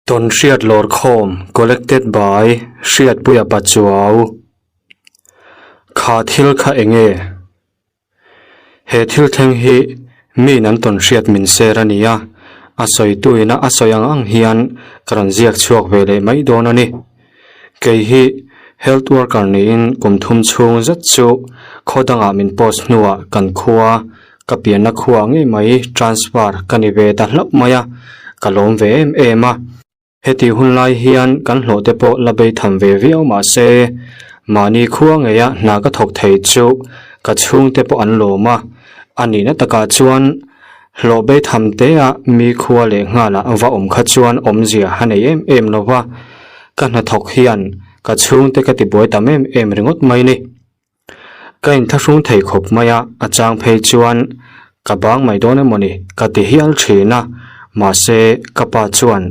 Tawnhriat Lawrkhawm Collected by Hriatpuia Pachuau Kha thil kha enge? He thil thleng hi miin an tawnhriat min ser a ni a, a sawituina a sawi ang ang hian ka rawn ziak chhuak ve leh mai dawn a ni. Kei hi Health Worker niin kum thum chhung zet chu khaw dangah min post hnuah kan khua ka pianna khua ngei mai transfer ka ni ve ta hlauh mai a, ka lawm ve em em a. Heti hun lai hian kan hlawh te pawh la bei tham ve viau mah se, mahni khua ngeia hna ka thawk thei chu ka chhungte pawh an lawm a, a nihna takah chuan hlawh bei tham tea mi khua leh nghala va awm kha chuan awmzia a nei em em lo va, ka hnathawk hian ka chhungte ka tibuai tam em em ringawt mai ni. Ka inthlahrung thei khawp mai a, a chang phei chuan ka bang mai dawn emaw ni ka ti hial thin a, mahse ka pa chuan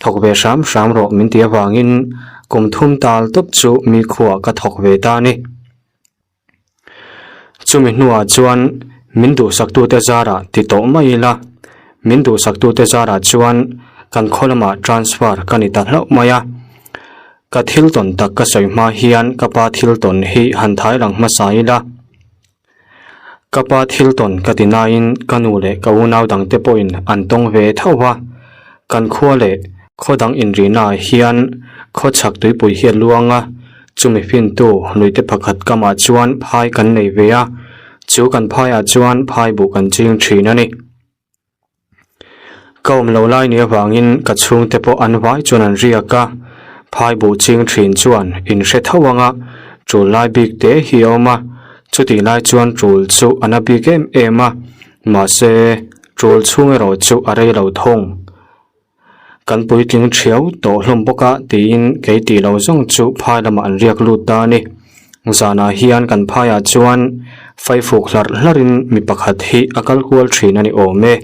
thawk ve hram hram rawh min ti avangin kum thum tal tawp chu mi khuah ka thawk ve ta a ni. Chumi hnuah chuan min duhsaktute zarah ti tawh mai ila, min duhsaktute zarah chuan kan khaw lamah transfer ka ni ta hlauh mai a. Ka thil tawn tak ka sawi hma hian ka pa thil tawn hi han thai lang hmasa ila. Ka pa thil tawn ka ti nain ka nu leh ka unau dangte pawhin an tawng ve tho va. Kan khua leh khaw dang inrihnaah hian khaw chhak tuipui hi a luang a, chumi fintu luite pakhat kamah chuan phai kan nei ve a, chu kan phaiah chuan phai buh kan ching thin a ni. Ka awm lo lai ni avangin ka chhungte pawh an vai chuan an riak a, phai buh ching thin chuan in hre tho ang a, tul lai bik te hi a awm a, chutih lai chuan tul chu a na bik em em a, mahse tul chhung erawh chu a rei lo thung. Kan puitling thiau tawh hlawm bawk a tiin kei tih lo zawng chu phai lamah an riak lut ta a ni. Zanah hian kan phaiah chuan faifuk hlarh hlarhin mi pakhat hi a kal kual thin a ni awm e.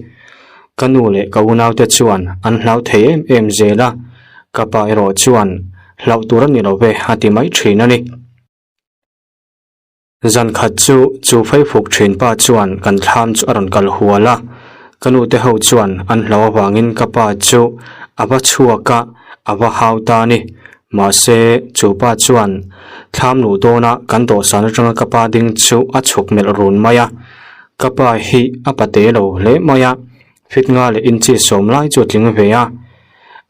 Ka nu leh ka unaute chuan an hlau thei em em zel a, ka pa erawh chuan hlauh tur a ni lo ve a ti mai thin a ni. Zan khat chu chu faifuk thin pa chuan kan thlam chu a rawn kal hual a, ka nu te ho chuan an hlau avangin ka pa chu a va chhuak a, a va hau ta a ni. Mahse, chu pa chuan thlam luh dawna kan dawhsan atanga ka pa ding chu a chhuk melh run mai a, ka pa hi a pate lo hle mai a, fit nga leh inchi sawm lai chu a tling ve a.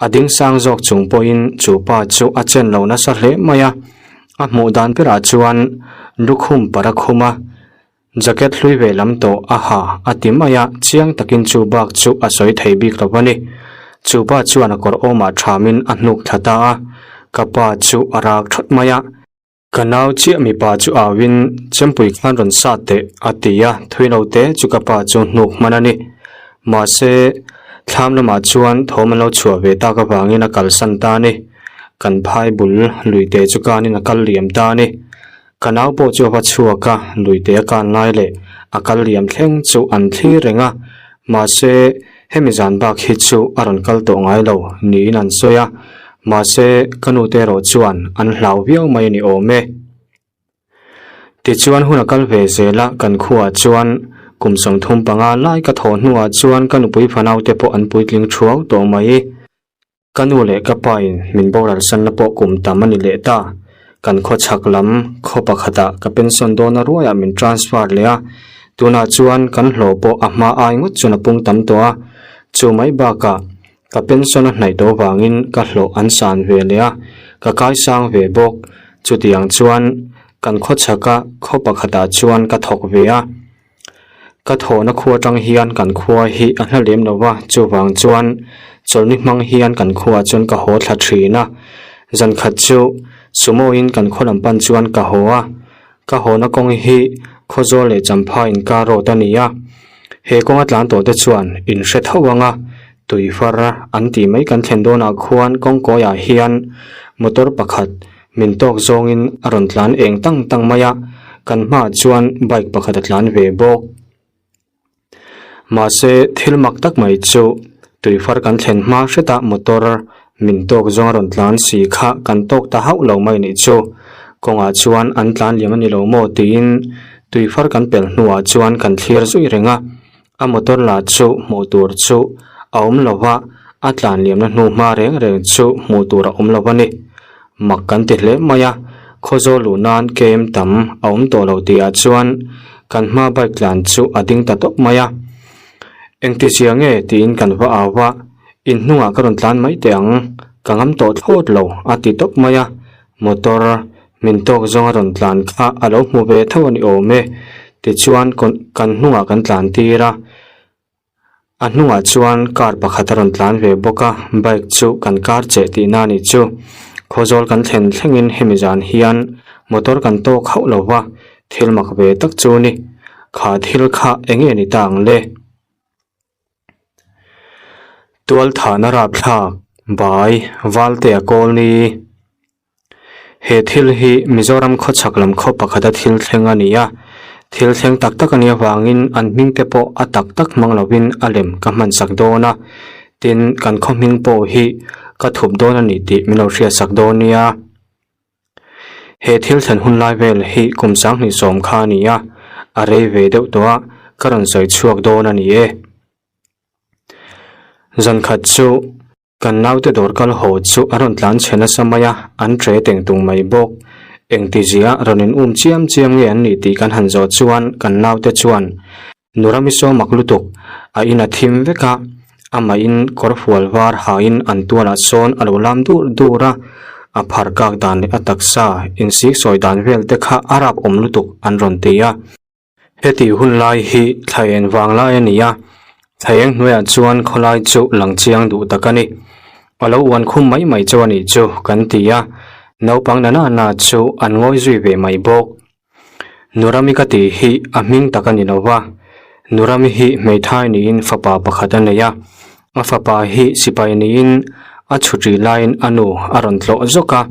A ding sang zawk chung pawhin chu pa chu a chen lo nasa hle mai a, a hmuh dan berah chuan lukhum par a khum a, Jacket hlui ve lam tawh a ha a ti mai a, chiang takin chu bak chu a sawi thei bik lo a ni. Chu pa chuan a kawr awmah thamin a hnuk thla ta a, ka pa chu a rak thawt mai a. Ka nau chiah mipa chu auin chempui khan rawn sa teh a ti a, thui lo te chu ka pa chu hnuk hman a ni. Mahse, thlam lamah chuan thawm an lo chhuah ve tak avangin a kalsan ta a ni. Kan phai bul luite chu kanin a kal liam ta a ni. Ka nau pawh chu a va chhuak a, luite a kan lai leh a kal liam thleng chu an thlir reng a, mahse hemi zan bak hi chu a rawn kal tawh ngai lo niin an sawi a, mahse ka nute erawh chuan an hlau viau mai a ni awm e. Tichuan hun a kal ve zel a, kan khuaah chuan kum 35 lai ka thawh hnuah chuan ka nupui fanaute pawh an puitling thuau tawh mai. Ka nu leh ka pa in min boral sanna pawh kum tam a ni leh ta. Kan khaw chhak lam khaw pakhatah ka pension dawn a ruaiah min transfer leh a, tunah chuan kan hlawh pawh a hma ai ngawt chuan a pung tam tawh a. Chu mai bakah ka pension a hnaih tawh vangin ka hlawh an san ve leh a, ka kaisang ve bawk. Chutiang chuan kan khaw chhaka khaw pakhatah chuan ka thawk ve a. Ka thawhna khua atang hian kan khua hi a hla lem lo va, chuvang chuan chawlhni hmang hian kan khuaah chuan ka haw thla thin a. Zan khat chu sumo in kan khaw lam pan chuan ka haw a, ka hawhna kawng hi Khawzawl leh Champhai inkar road a ni a. He kawnga tlan tawh te chuan in hre tho ang a, tui far an tih mai kan thlen dawnah khuan kawngkawiah hian motor pakhat Min tawk zawngin a rawn tlan eng tang tang mai a, kan hmaah chuan bike pakhat a tlan ve bawk. Mahse, thil mak tak mai chu tuifar kan thlen hma hretah motor min tawk zawng a rawn tlan si kha kan tawk ta hauh lo mai nih chu. Kawngah chuan an tlan liam a ni lo maw tiin tuifar kan pel hnuah chuan kan thlir zui reng a, a motor lah chu hmuh tur chu a awm lo va. A tlan liamna hnu hma reng reng chu hmuh tur a awm lo a ni. Mak kan ti hle mai a, Khawzawl luh nan kem tam a awm tawh lo tihah chuan kan hma bike tlan chu a ding ta tawp mai a. Engti zia nge tiin kan va au a, in hnungah ka rawn tlan mai teh ang, ka ngam tawh thlawt lo a ti tawp mai a, motor min tawk zawng a rawn tlan kha a lo hmu ve tho a ni awm e. Tichuan kan hnungah kan tlan tir a. A hnungah chuan car pakhat a rawn tlan ve bawk a, bike chu kan car cheh tihna a nih chu. Khawzawl kan thlen thlengin hemi zan hian motor kan tawk hauh lo va, thil mak ve tak chu ni. Kha thil kha eng nge ni ta ang le? Tualthahna rapthlak, bai, Valtea Kawlni. He thil hi Mizoram khawchhak lam khaw pakhata thil thleng a ni a, thil thleng tak tak a nih avangin an hming te pawh a tak tak hmang lovin a lem ka hman sak dawn a, tin kan khaw hming pawh hi ka thup dawn a ni tih min lo hriat sak dawn nia. He thil thlen hun lai vel hi kum sanghnih sawm kha a ni a, a rei ve deuh tawh a, ka rawn sawi chhuak dawn a ni e. Zan khat chu. Kan naute dawr kal haw chu a rawn tlan chhe nasa mai a, an tre teng tung mai bawk. Engtizia rawn in um chiam chiam nge an nih tih kan han zawh chuan kan naute chuan, Nurami saw mak lutuk, a in a thim vek a, amah in kawr fual var hain an tualah sawn a lo lam dur dur a, a phar kak dan leh a taksa insik sawi dan vel te kha a rap awm lutuk an rawn ti a. Heti hun lai hi thlaeng vang lai a ni a, thlaeng hnuaiah chuan khawlai chu lang chiang duh tak a ni. A lo uan khum mai mai chu a nih chu kan ti a, naupang na na na chu an ngawi zui ve mai bawk. Nurami ka tih hi a hming tak a ni lo va, Nurami hi hmeithai niin fapa pakhat a nei a, a fapa hi sipai niin a chhutri laiin a nu a rawn tlawh zawk a.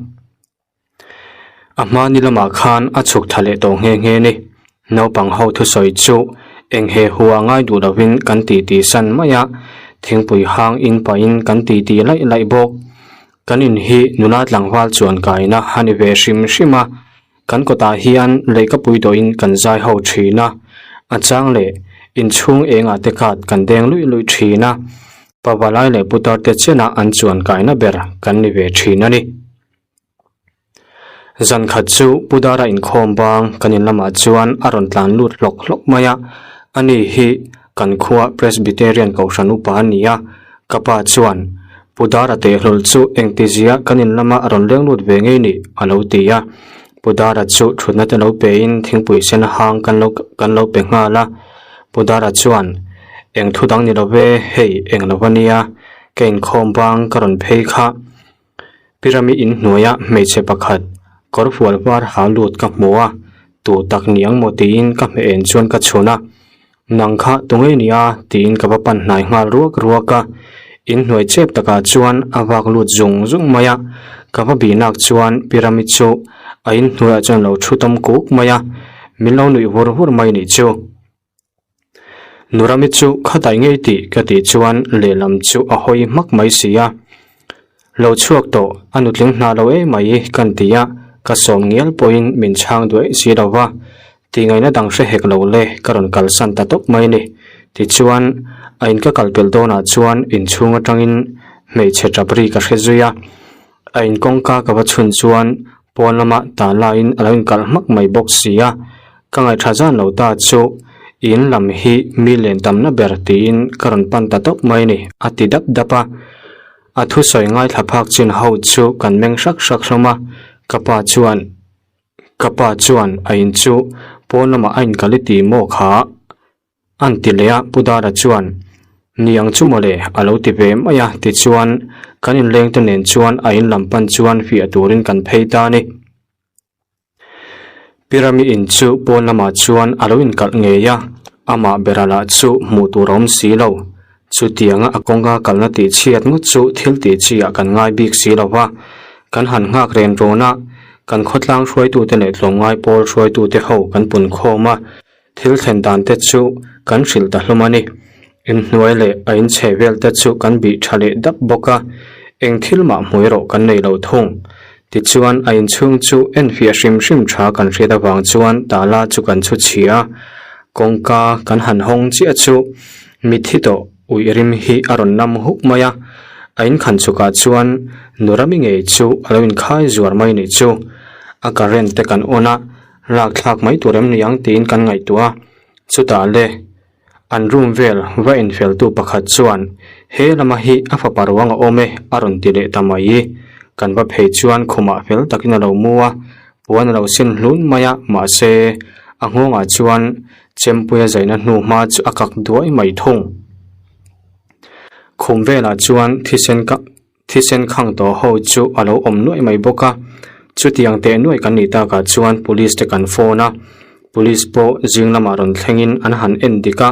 A hmani lamah khan a chhuk tha leh tawh nghe nghe ni. Naupang ho thusawi chu eng he hu a ngai duh lovin kan ti ti san mai a, thingpui hang in pahin kan ti ti laih laih bawk. Kan in hi nula tlangval chuan kaina a ni ve hrim hrim a, kan kawtah hian lehkapui dawhin kan zai ho thin a, a chang leh inchhung engah te khat kan deng luih luih thin a, pavalai leh putar te chenah an chuan kaina ber kan ni ve thin a ni. Zan khat chu Pu Dara inkhawm bang kan in lamah chuan a rawn tlan lut hlawk hlawk mai a, ani hi kan khua Presbyterian Kohhran upa a ni a, ka pa chuan Pu Dara tehlul chu engtizia kan in lama a rawn leng lut ve ngei ni a lo ti a, Pu Dara chu thutna te lo pein thingpui sen hang kan lo kan lo pe nghal a, Pu Dara chuan eng thu dang ni lo ve hei eng lo va nia ka inkhawm bang ka rawn phei kha. Pyramid in hnuaia hmeichhe pakhat kawr fual var ha lut ka hmu a, tu tak ni ang maw tiin ka hmeh en chuan ka chhun a, nang kha tu ngei nia tiin ka va pan hnai nghal ruak ruak a, in hnuai chep takah chuan a vak lut zung zung mai a, ka va bih nak chuan pyramid chu a in hnuaiah chuan a lo thu tawm kuk mai a, min lo nuih vur vur mai nih chu. Nurami chu khatai ngei tih ka tih chuan lehlam chu a hawi hmak mai si a. Lo chhuak tawh a nutling hna lo em mai kan ti a, ka sawm ngial pawhin min chhang duai si lo va, tihngaihna dang hre hek lo le ka rawn kalsan ta tawp mai ni. Tichuan a in ka kal pelh dawnah chuan inchhung atangin hmeichhe tap ri ka hre zui a. A in kawngka ka va chhun chuan pawn lama ta laiin a lo inkalh hmak mai bawk si a, ka ngaihṭha zan lo ta chu in lam hi mi len tamna ber tiin ka rawn pan ta tawp mai ni a ti dap dap a. A thusawi ngaithla phak chin ho chu kan meng hrak hrak hlawm a, ka pa chuan ka pa chuan a in chu pawn lamah a inkalh i ti maw kha? An ti leh a, Pu Dara chuan, Ni ang chu mawle, a lo ti ve mai a, tichuan kan inlengte nen chuan a in lam pan chuan fiah turin kan phei ta a ni. Pi Rami in chu pawn lamah chuan a lo inkalh ngei a, amah bera lah chu hmuh tur a awm si lo. Chutianga a kawnga kalna tih chhiat ngawt chu thil tih chi ah kan ngai bik si lo va, kan han nghak ren rawn a, kan khawtlang hruaitute leh tlawmngai pawl hruaitute ho kan pun khawm a, Thil thlen dan te chu kan hrilh ta hlawm a ni. Inhnuai leh a inchhe vel te chu kan bih tha leh dap bawk a, eng thil mah hmu erawh kan nei lo thung. Tichuan a inchhung chu enfiah hrim hrim tha kan hriat avang chuan tala chu kan chhu chhia a, kawngka kan han hawng chiah chu mitthi tawh uih rim hi a rawn nam huk mai a. A inkhan chukah chuan Nurami ngei chu a lo inkhai zuar mai nih chu. A current te kan on a, lak thlak mai tur em ni ang tiin kan ngaihtuah a. Chutah le, an room vel va infeltu pakhat chuan he lama hi a fapa ruang a awm e a rawn ti leh ta mai. Kan va phei chuan khumah fel takin a lo mu a, puan a lo sin hlun mai a, mahse a nghawngah chuan chempuia zaina hnu hma chu a kak duai mai thung. Khum velah chuan thisen ka thisen khang tawh ho chu a lo awm nuaih mai bawk a, chutiang teh nuaih kan nih takah chuan police te kan phone a, police pawh zing lamah rawn thlengin an han en dik a,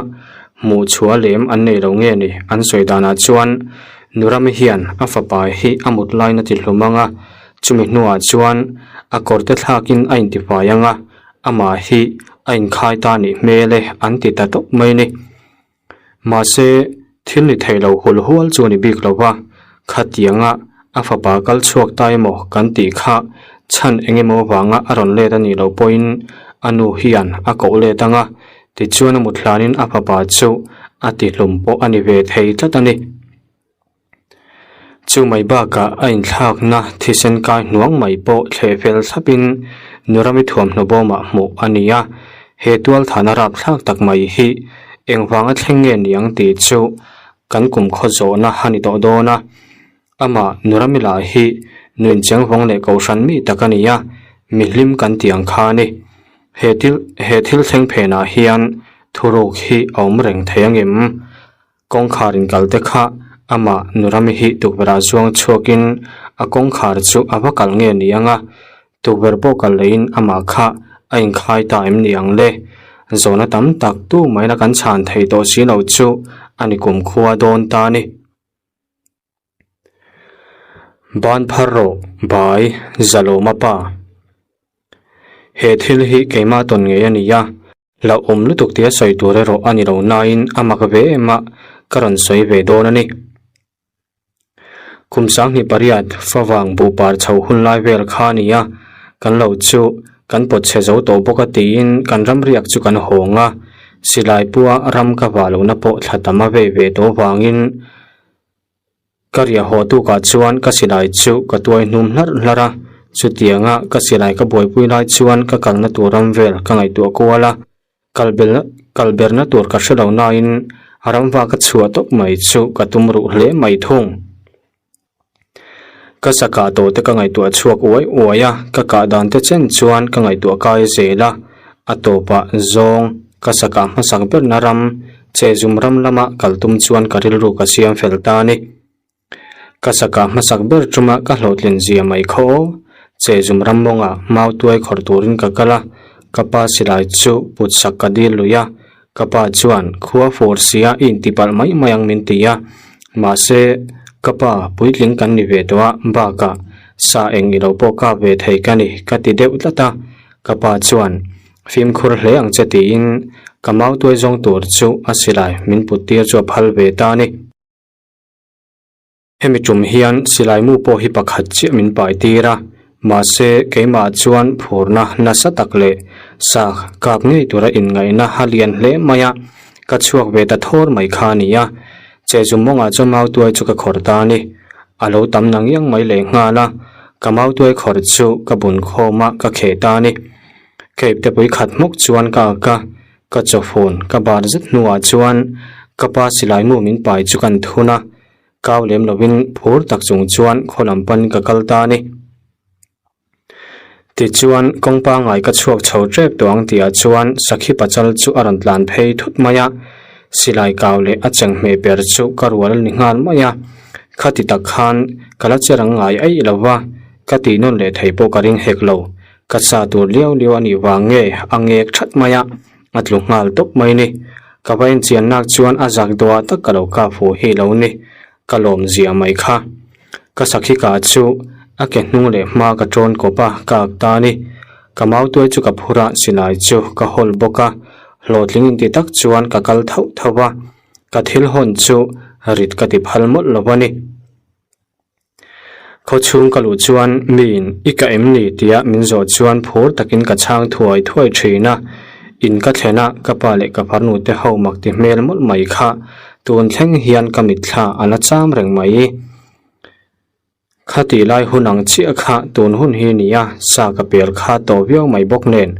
hmuh chhuah lem an nei lo nge ni an sawi danah chuan Nurami hian a fapa hi a mut lain a ti hlum ang a, chumi hnuah chuan a kawr te thlakin a intifai ang a, amah hi a inkhai ta nih hmel e an ti ta tawp mai a ni. Mahse, thil ni thei lo hul hual chu a ni bik lo va, khatianga a fapa kal chhuak ta emaw kan tih kha chhan eng emaw vanga a rawn let a nih loh pawhin a nu hian a koh let ang a, tichuan a mut hlanin a fapa chu a tihlum pawh a ni ve thei tlat a ni. Chu mai bakah a inthlakna thisen kai hnuang mai pawh thleh fel thlapin Nurami thuamhnaw bawmah hmuh a ni a, he tualthana rapthlak tak mai hi engvanga thleng nge ni ang tih chu kan kumkhaw zawhna a ni tawh dawn a. Amah Nurami lah hi nuinchengvawng leh kohhran mi tak a ni a, mihlim kan tih ang kha a ni. He thil he thil thleng phenah hian thuruk hi a awm reng thei angem? Kawngkhar inkal te kha amah Nurami hi tukverh ah zuang chhuakin a kawngkhar chu a va kal nge ni ang a, tukverh pawh kal leiin amah kha a inkhai ta em ni ang le? Zawhna tam tak tu maina kan chhan thei tawh si lo chu a ni kumkhua dawn ta a ni. Ban phar rawh bai Zalawma pa. He thil hi keimah tawn ngei a ni a. Hlauhawm lutuk tia sawi tur erawh a ni lo nain a mak ve em a, ka rawn sawi ve dawn a ni. Kum 28 favang buhpar chho hun lai vel kha a ni a, kan lo chu kan pawt chhe zo tawh bawk a tiin kan ram riak chu kan hawng a, silai pua ram ka vah lohna pawh thla tam a vei ve tawh vangin Ka riah haw tukah chuan ka silai chu ka tuai hnum hlarh hlarh a, chutianga ka silai ka buaipui lai chuan ka kalna tur ram vel ka ngaihtuah kual a, kal belna kal berna tur ka hre lo nain a ram va ka chhuah tawp mai chu ka tum ruh hle mai thung. Ka sa kah tawh te ka ngaihtuah chhuak uai uai a, ka kah dan te chen chuan ka ngaihtuah kai zel a, a tawpah zawng ka sa kah hmasak berna ram Che zum ram lama kal tum chuan ka rilru ka siam fel ta a ni. Ka saka hmasak ber tuma ka hlawhtlin zia mai khaw aw. Che zum ram mawngah mau tuai khawrh turin ka kal a, ka pa silai chu put sak ka dil lui a, ka pa chuan khua fur sia i inti palh mai mai ang min ti a. Mahse, ka pa puitling kan ni ve tawh a, bakah sa eng i lo pawh kap ve thei ka ni ka ti deuh tlat a, ka pa chuan Fimkhur hle ang che tiin ka mautuai zawng tur chu a silai min put tir chu a phal ve ta a ni. Hemi tum hian silai mu pawh hi pakhat chiah min pai tir a, mahse keimah chuan phurna nasa tak leh sa kap ngei tura inngaihna a lian hle mai a, ka chhuak ve ta thawr mai kha a ni a. Che zum mawngah chuan mautuai chu ka khawrh ta a ni. A lo tam na ngiang mai lehnghal a, ka mautuai khawrh chu ka bun khawm a, ka kheh ta a ni. Cape te pui khat hmawk chuan ka ak a, ka chawfun ka bar zet hnuah chuan ka pa silai mu min pai chu kan thun a, kau lem lovin phur tak chung chuan khaw lam pan ka kal ta a ni. Tichuan kawng pangngai ka chhuak chho tep tawh ang tihah chuan sakhi pachal chu a rawn tlan phei thut mai a, silai kau leh a chenghmeh ber chu ka rual a ni nghal mai a, khati tak khan ka la che rang ngai aih lo va, ka tih nawn leh thei pawh ka ring hek lo. Ka sa tur liau liau a nih vang nge a ngek that mai a, a tlu nghal tawp mai ni. Ka va enchian nak chuan a zak dawh ah tak ka lo kap hu hi lo ni, ka lawm zia mai kha. Ka sakhi kah chu a ke hnung leh hma ka tawn kawp a, ka ak ta a ni. Ka mautuai chu ka phur a, silai chu ka hawl bawk a, hlawhtling inti tak chuan ka kal thauh thauh a, ka thil hawn chu rit ka ti phal mawlh lo a ni. Khaw chhung ka luh chuan miin i ka em ni tia min zawh chuan phur takin ka chhang thuai thuai thin a, in ka thlen a ka pa leh ka farnu te ho mak ti hmel mawlh mai kha tun thleng hian ka mitthla a la cham reng mai. Khatih lai hun ang chiah kha tun hun hi nia sa ka pel kha tawh viau mai bawk nen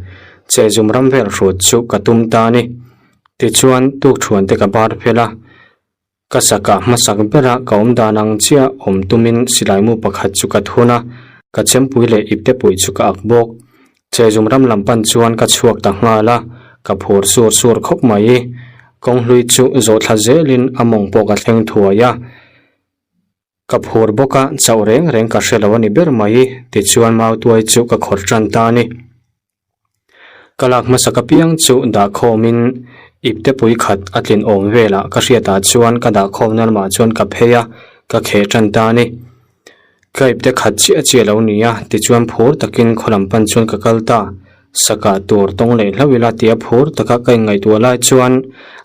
chehzum ram vel hrut chu ka tum ta a ni. Tichuan tukthuan te ka bar fel a, ka sakah hmasak bera ka awm dan ang chiah awm tumin silaimu pakhat chu ka thun a, ka chempui leh iptepui chu ka ak bawk. Chehzum ram lam pan chuan ka chhuak ta nghal a, ka phur sur sur khawp mai. Kawnghlui chu zawh thla zelin a mawng pawh ka thleng thuai a. Ka phur bawk a, chauh reng reng ka hre lo a ni ber mai, tichuan mautuai chu ka khawr tan ta a ni. Ka lak hmasak apiang chu dahkhawmin ipte pui khat a tlin awm velah ka hriatah chuan ka dahkhawmna lamah chuan ka phei a, ka kheh tan ta a ni. Ka ipte khat chiah chiah lo ni a, tichuan phur takin khaw lam pan chuan ka kal ta. Sakah tur tawng leh hlauh ila tia phur taka ka inngaihtuah lai chuan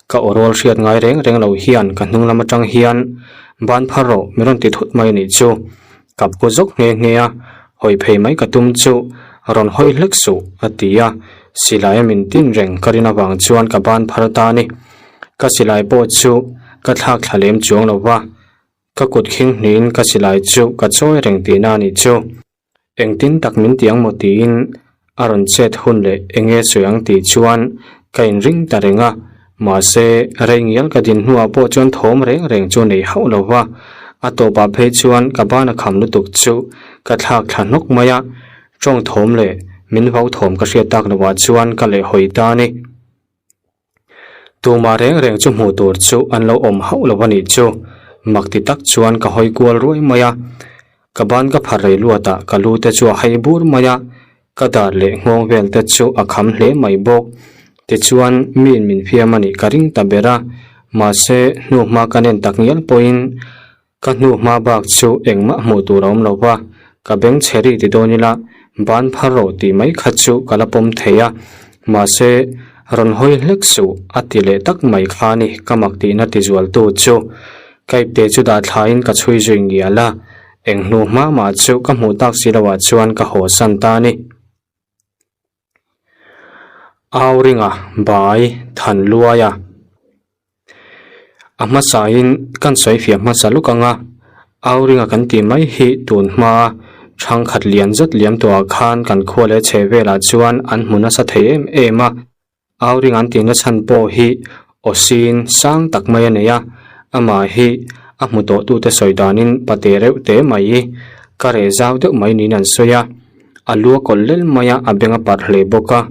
ka aw rawl hriat ngai reng reng lo hian ka hnung lam atang hian ban phar rawh min rawn ti thut mai a nih chu. Ka phu zawk nghe nghe a, hawi phei mai ka tum chu rawn hawi hlek suh a ti a, silai a min tin reng ka rin avang chuan ka ban phar ta a ni. Ka silai pawh chu ka thlak thla lem chuang lo va, ka kut khing hnihin ka silai chu ka chawi reng tihna a nih chu. Engtin tak min ti ang maw tiin a rawn chet hun leh enge sawi ang tih chuan ka inring ta reng a, mahse rei ngial ka din hnuah pawh chuan thawm reng reng chu nei hauh lo va, a tawpah phei chuan ka ban a kham lutuk chu ka thlak thla hnawk mai a, tawng thawm leh min vau thawm ka hriat tak lohah chuan ka leh hawi ta a ni. Tumah reng reng chu hmuh tur chu an lo awm hauh lo a nih chu. Mak ti tak chuan ka hawi kual ruai mai a. Ka ban ka phar rei luat a, ka lu te chu a hei bur mai a, ka dar leh nghawng vel te chu a kham hle mai bawk. Tichuan miin min fiam a nih ka ring ta ber a, mahse hnuhma ka nen tak ngial pawhin Ka hnu hma bak chu engmah hmuh tur a awm lo va, ka beng chhe ri ti dawn ila ban phar rawh tih mai kha chu ka la pawm thei a, mahse rawn hawi hlek suh a ti leh tak mai kha ni ka mak tihna ti zualtu chu. Ka ipte chu dah thlaiin ka chhui zui ngial a, eng hnu hma mah chu ka hmuh tak si loah chuan ka haw san ta a ni. Au ringa bai than luai a. A hmasain kan sawi fiah hmasa luk ang a, au ringa kan tih mai hi tun hma thangkhat lian zet liam tawhah khan kan khua leh chhe velah chuan an hmu nasa thei em em a, au ringa an tihna chhan pawh hi aw sin sang tak mai a nei a, amah hi a hmu tawh tute sawi danin pate reuh te mai ka reh zau deuh mai niin an sawi a, a lu a kawlh lel mai a, a beng a parh hle bawk a.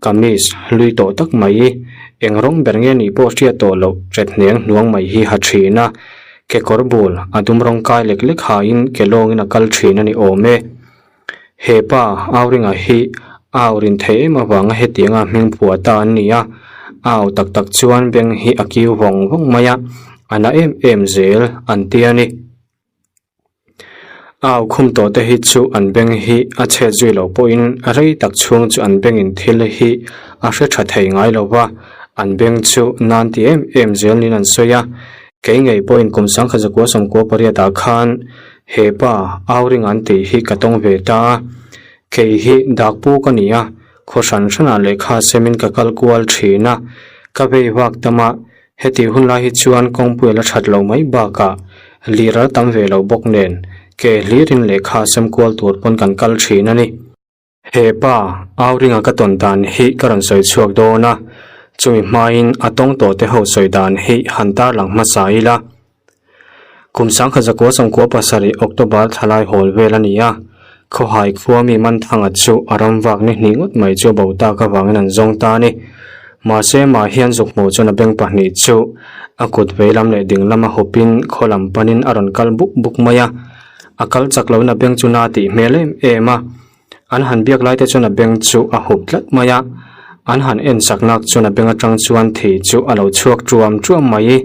Kamis hlui tawh tak mai, eng rawng ber nge nih pawh hriat tawh loh ret hneng hnuang mai hi ha thin a, kekawr bul a dum rawng kai lek lek hain ke lawngin a kal thin a ni awm e. He pa Auringa hi a au rin thei em avanga hetianga hming phuah ta an ni a, a au tak tak chuan beng hi a kiu vawng vawng mai a, a na em em zel an ti a ni. A au khum tawh te hi chu an beng hi a chhet zui loh pawhin rei tak chhung chu an bengin thil hi a hre tha thei ngai lo va, an beng chu nan ti em em zel niin an sawi a. Kei ngei pawhin kum sangkhat zakua sawmkua pariatah khan he pa au ring an tih hi ka tawng ve ta a, kei hi dakpu ka ni a, khaw hran hranah lehkha semin ka kal kual thin a, ka vei vak tam a, Heti hun lai hi chuan kawngpui a la that lo mai bakah lir a tam ve lo bawk nen ke hlirin lehkha sem kual tur pawn kan kal thin a ni. He pa au ringa ka tawn dan hi ka rawn sawi chhuak dawn a, chumi hmain a tawng tawh te ho sawi dan hi han tarlang hmasa ila. Kum sangkhat zakua sawmkua pasarih October thlalai hawl vel a ni a, Khawhai khua mi Manthanga chu a ram vak ni hnih ngawt mai chu a bo tak avangin an zawng ta a ni. Mahse mah hian zuk hmuh chuan a beng pahnih chu a kut vei lam leh ding lama hupin khaw lam panin a rawn kal buk buk mai a, a kal chak loin a beng chu na tih hmel em em a. An han biak lai te chuan a beng chu a hup tlat mai a, an han en sak nak chuan a beng atang chuan thei chu a lo chhuak tuam tuam mai.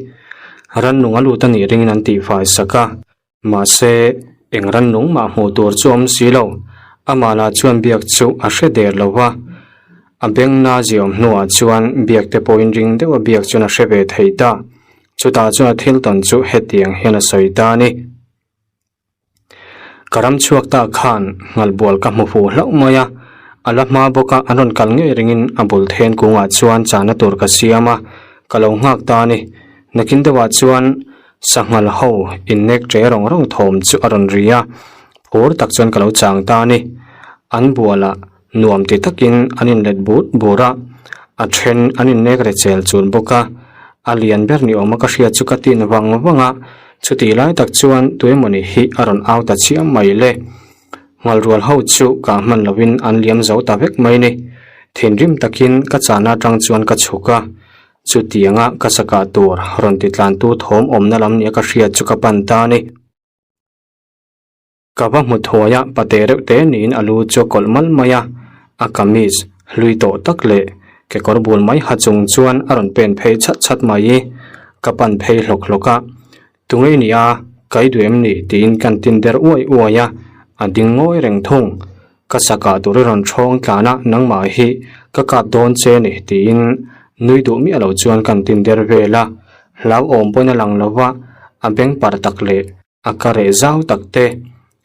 Rannung a lut a nih ringin an tihfai sak a, mahse eng rannung mah hmuh tur chu a awm si lo. Amah lah chuan biak chu a hre der lo va, a beng na ziawm hnuah chuan biak te pawhin ring deuh a biak chuan a hre ve thei ta. Chutah chuan a thil tawn chu hetiang hian a sawi ta a ni. Ka ram chhuak ta khan nghalbual ka hmu fuh hlauh mai a, a la hma bawk a, an rawn kal ngei ringin a bul then kungah chuan chahna tur ka siam a, ka lo nghak ta a ni. Nakin deuhah chuan sanghal ho innek ṭe rawng rawng thawm chu a rawn ri a. Phur tak chuan ka lo chang ta a ni. An bualah nuam ti takin an inlet but bur a, a then an innek re chel chun bawk a. A lian ber ni awma ka hriat chu ka tin vang vang a, chutih lai tak chuan tuemawni hi a rawn au ta chiam mai le. Nghalrual ho chu kah hman lovin an liam zo ta vek mai ni. Thinrim takin ka chahna atang chuan ka chhuk a, chutianga ka chakah tur rawn ti tlantu thawm awmna lam nia ka hriat chu ka pan ta a ni. Ka va hmu thuai a, pate reuh te niin a lu chu a kawlh mal mai a, a kamis hlui tawh tak leh kekawr bul mai ha chung chuan a rawn pen phei chhat chhat mai i ka pan phei hlawk hlawk a, Tungei nia, ka i duh em ni? tiin kan tin der uai uai a, a ding ngawi reng thung. Ka sakah tur i rawn thawng tlan a, nangmah hi ka kap dawn che ni tiin nui duh miah lo chuan kan tin der vel a, hlauhawm pawhin a lang lo va, a beng par tak leh A ka reh zau tak te,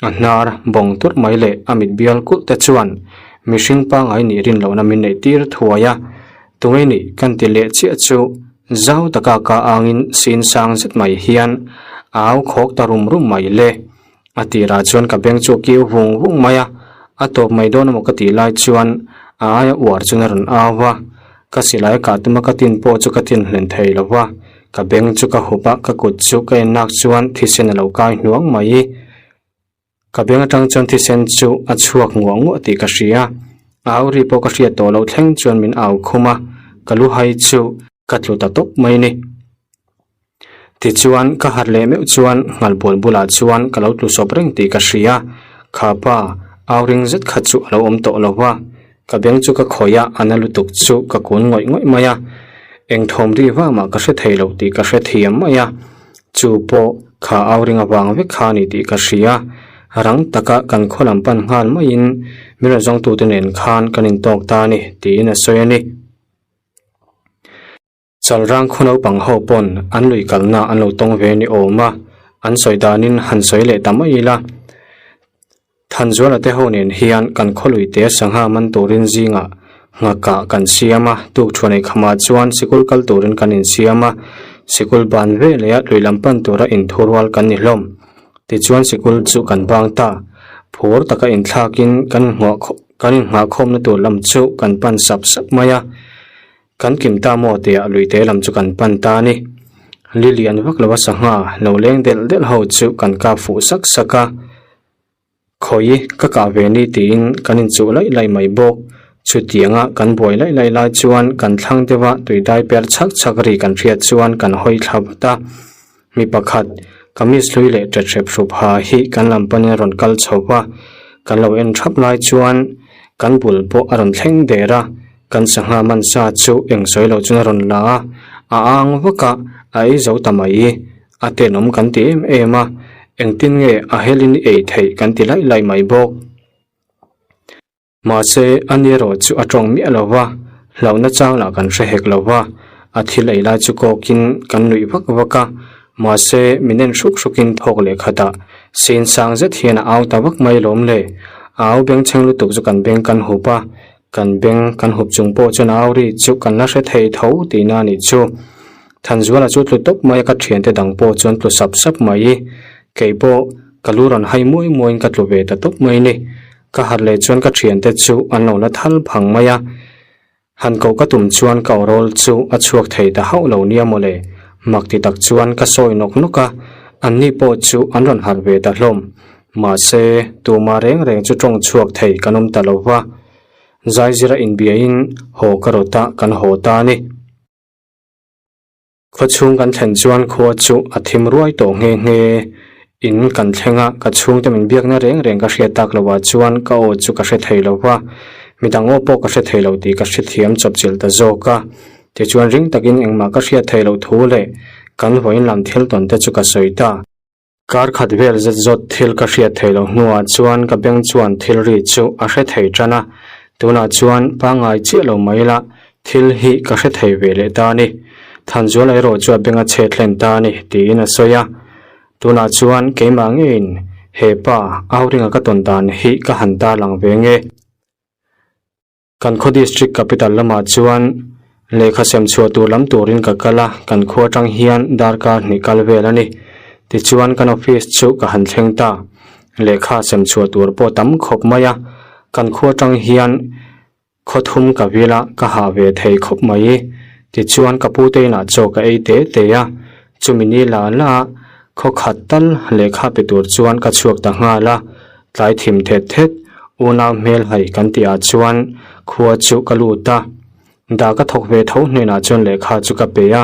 a hnar bawng turh mai leh a mit bial kulh te chuan mihring pangngai nih rin lohna min neih tir thuai a. Tunge nih kan ti leh chiah chu zau taka ka angin sin sang zet mai hian a au khawk ta rum rum mai le. A tirah chuan ka beng chu a kiu vung vung mai a, a tawp mai dawn emaw ka tih lai chuan a aia uar chuan a rawn au va. Ka silai kah tuma ka tin pawh chu ka tin hlen thei lo va. Ka beng chu ka hup a, ka kut chu ka en nak chuan thisen a lo kai hnuang mai. Ka beng atang chuan thisen chu a chhuak nguah nguah tih ka hria. A au ri pawh ka hriat tawh loh thleng chuan min au khum a, ka lu hai chu ka tlu ta tawp mai ni. Tichuan ka harh leh meuh chuan nghalbual bulah chuan ka lo tlu sawp reng tih ka hria. Kha pa au ring zet kha chu a lo awm tawh lo va. Ka beng chu ka khawih a, a na lutuk chu ka kun ngawih ngawih mai a. Eng thawm ri vang mah ka hre thei lo tih ka hre thiam mai a. Chu pawh kha au ring avang vek kha a ni tih ka hria. Rang taka kan khaw lam pan nghal maiin min rawn zawngtute nen khan kan intawk ta a ni tiin a sawi a ni. Chalrang khaw naupang ho pawn an lui kalna an lo tawng ve ni awm a, an sawi danin han sawi leh ta mai ila. Thanzuala te ho nen hian kan khaw lui te sangha man turin zingah nghakah kan siam a, tukṭhuan ei khamah chuan sikul kal turin kan insiam a, sikul ban veleh a lui lam pan tura inthurual kan ni hlawm. Tichuan sikul chu kan bang ta, phur taka inthlakin kan kan inngahkhawmna tur lam chu kan pan sap sap mai a. Kan kim ta maw tia luite lam chu kan pan ta a ni. Li lian vak lova sangha lo leng delh delh ho chu kan kap fuh sak sak a. Khawi ka kah ve ni tiin kan inchuh laih laih mai bawk. Chutianga kan buai laih laih lai chuan kan thlang deuha tui dai per chhak chhak ri kan hriat chuan kan hawi thla vat a. Mi pakhat, kamis hlui leh ṭet hrep hrup ha hi kan lam panin a rawn kal chho va, kan lo en ṭhap lai chuan kan bul pawh a rawn thleng der a, kan sangha man sa chu eng sawi loh chuan a rawn la a, a ang vak a, a ei zo ta mai, a tenawm kan ti em em a, engtin nge a helin i ei theih kan ti laih laih mai bawk. Mahse, a ni erawh chu a tawng miah lo va, hlauhna chang lah kan hre hek lo va, a thil ei lai chu kawkin kan nuih vak vak a, mahse, min en hruk hrukin thawk leh khatah sin sang zet hian a au ta vak mai lawm le. A au bengchheng lutuk chu kan beng kan hup a, kan beng kan hup chung pawh chuan a au ri chu kan la hre thei tho tihna a nih chu. Thanzuala chu tlu tawp mai a ka thiante dang pawh chuan tlu sap sap mai. Kei pawh ka lu rawn hai muai muaiin ka tlu ve ta tawp mai ni. Ka harh leh chuan ka thiante chu an lo la thal phang mai a, han koh ka tum chuan ka awrawl chu a chhuak thei ta hauh lo nia mawle, mak ti tak chuan ka sawi nawk nawk a, anni pawh chu an rawn harh ve ta hlawm. Mahse, tumah reng reng chu tawng chhuak thei kan awm ta lo va, zaizira inbiain haw ka rawt a kan haw ta a ni. Khawchhung kan thlen chuan khua chu a thim ruai tawh nghe nghe. In kan thleng a, ka chhungte min biakna reng reng ka hriat tak loh ah chuan ka aw chu ka hre thei lo va, midang aw pawh ka hre thei lo tih ka hrethiam chawpchilh ta zawk a. Tichuan ring takin engmah ka hriat theih loh thu leh kan vawiin lam thil tawn te chu ka sawi ta. Kar khat vel zet zawt thil ka hriat theih loh hnuah chuan ka beng chuan thil ri chu a hre thei tan a, tunah chuan pangngai chiah lo mai ila thil hi ka hre thei ve leh ta a ni. Thanzuala erawh chu a beng a chhet hlen ta a ni tiin a sawi a. Tunah chuan keimah ngeiin he pa Auringa ka tawn dan hi ka han tarlang ve nge. Kan khaw district capital lamah chuan lehkha sem chhuah tur lam turin ka kal a, kan khua atang hian darkar hnih kal vel a ni. Tichuan kan office chu ka han thleng ta. Lehkha sem chhuah tur pawh tam khawp mai a, kan khua tang hian khaw thum ka vil a, ka hah ve thei khawp mai. Tichuan ka pu te inah chaw ka ei te te a, chumi ni la la a khaw khat tal lehkha pe tur chuan ka chhuak ta nghal a, tlai thim thet thet unau hmel hai kan tih ah chuan khua chu ka lut a. Dah ka thawk ve tho hnenah chuan lehkha chu ka pe a,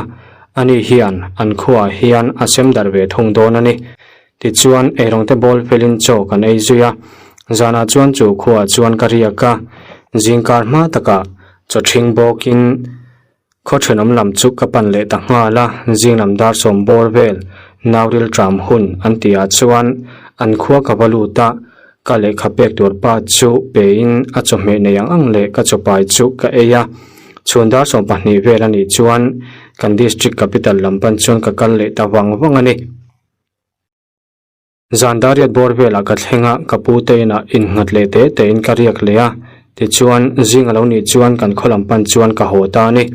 ani hian an khuaah hian a sem darh ve thung dawn a ni. Tichuan, eirawng te bawl felin chaw kan ei zui a, zanah chuan chu khuaah chuan ka riak a, zingkar hma takah chaw ṭhing bawkin khaw ṭhenawm lam chu ka pan leh ta nghal a, zinglam dar sawm bawr vel nauril ṭam hun an tihah chuan an khua ka va lut a, Ka lehkha pek tur pa chu pein a chawhmeh nei ang ang leh ka chawpai chu ka ei a. Chhun dar 12 vel a nih chuan kan district capital lam pan chuan ka kal leh ta vang vang a ni. Zan dar riat bawr velah ka thleng a, ka pu te inah innghat leh te tein ka riak leh a, tichuan zing a lo nih chuan kan khaw lam pan chuan ka haw ta a ni.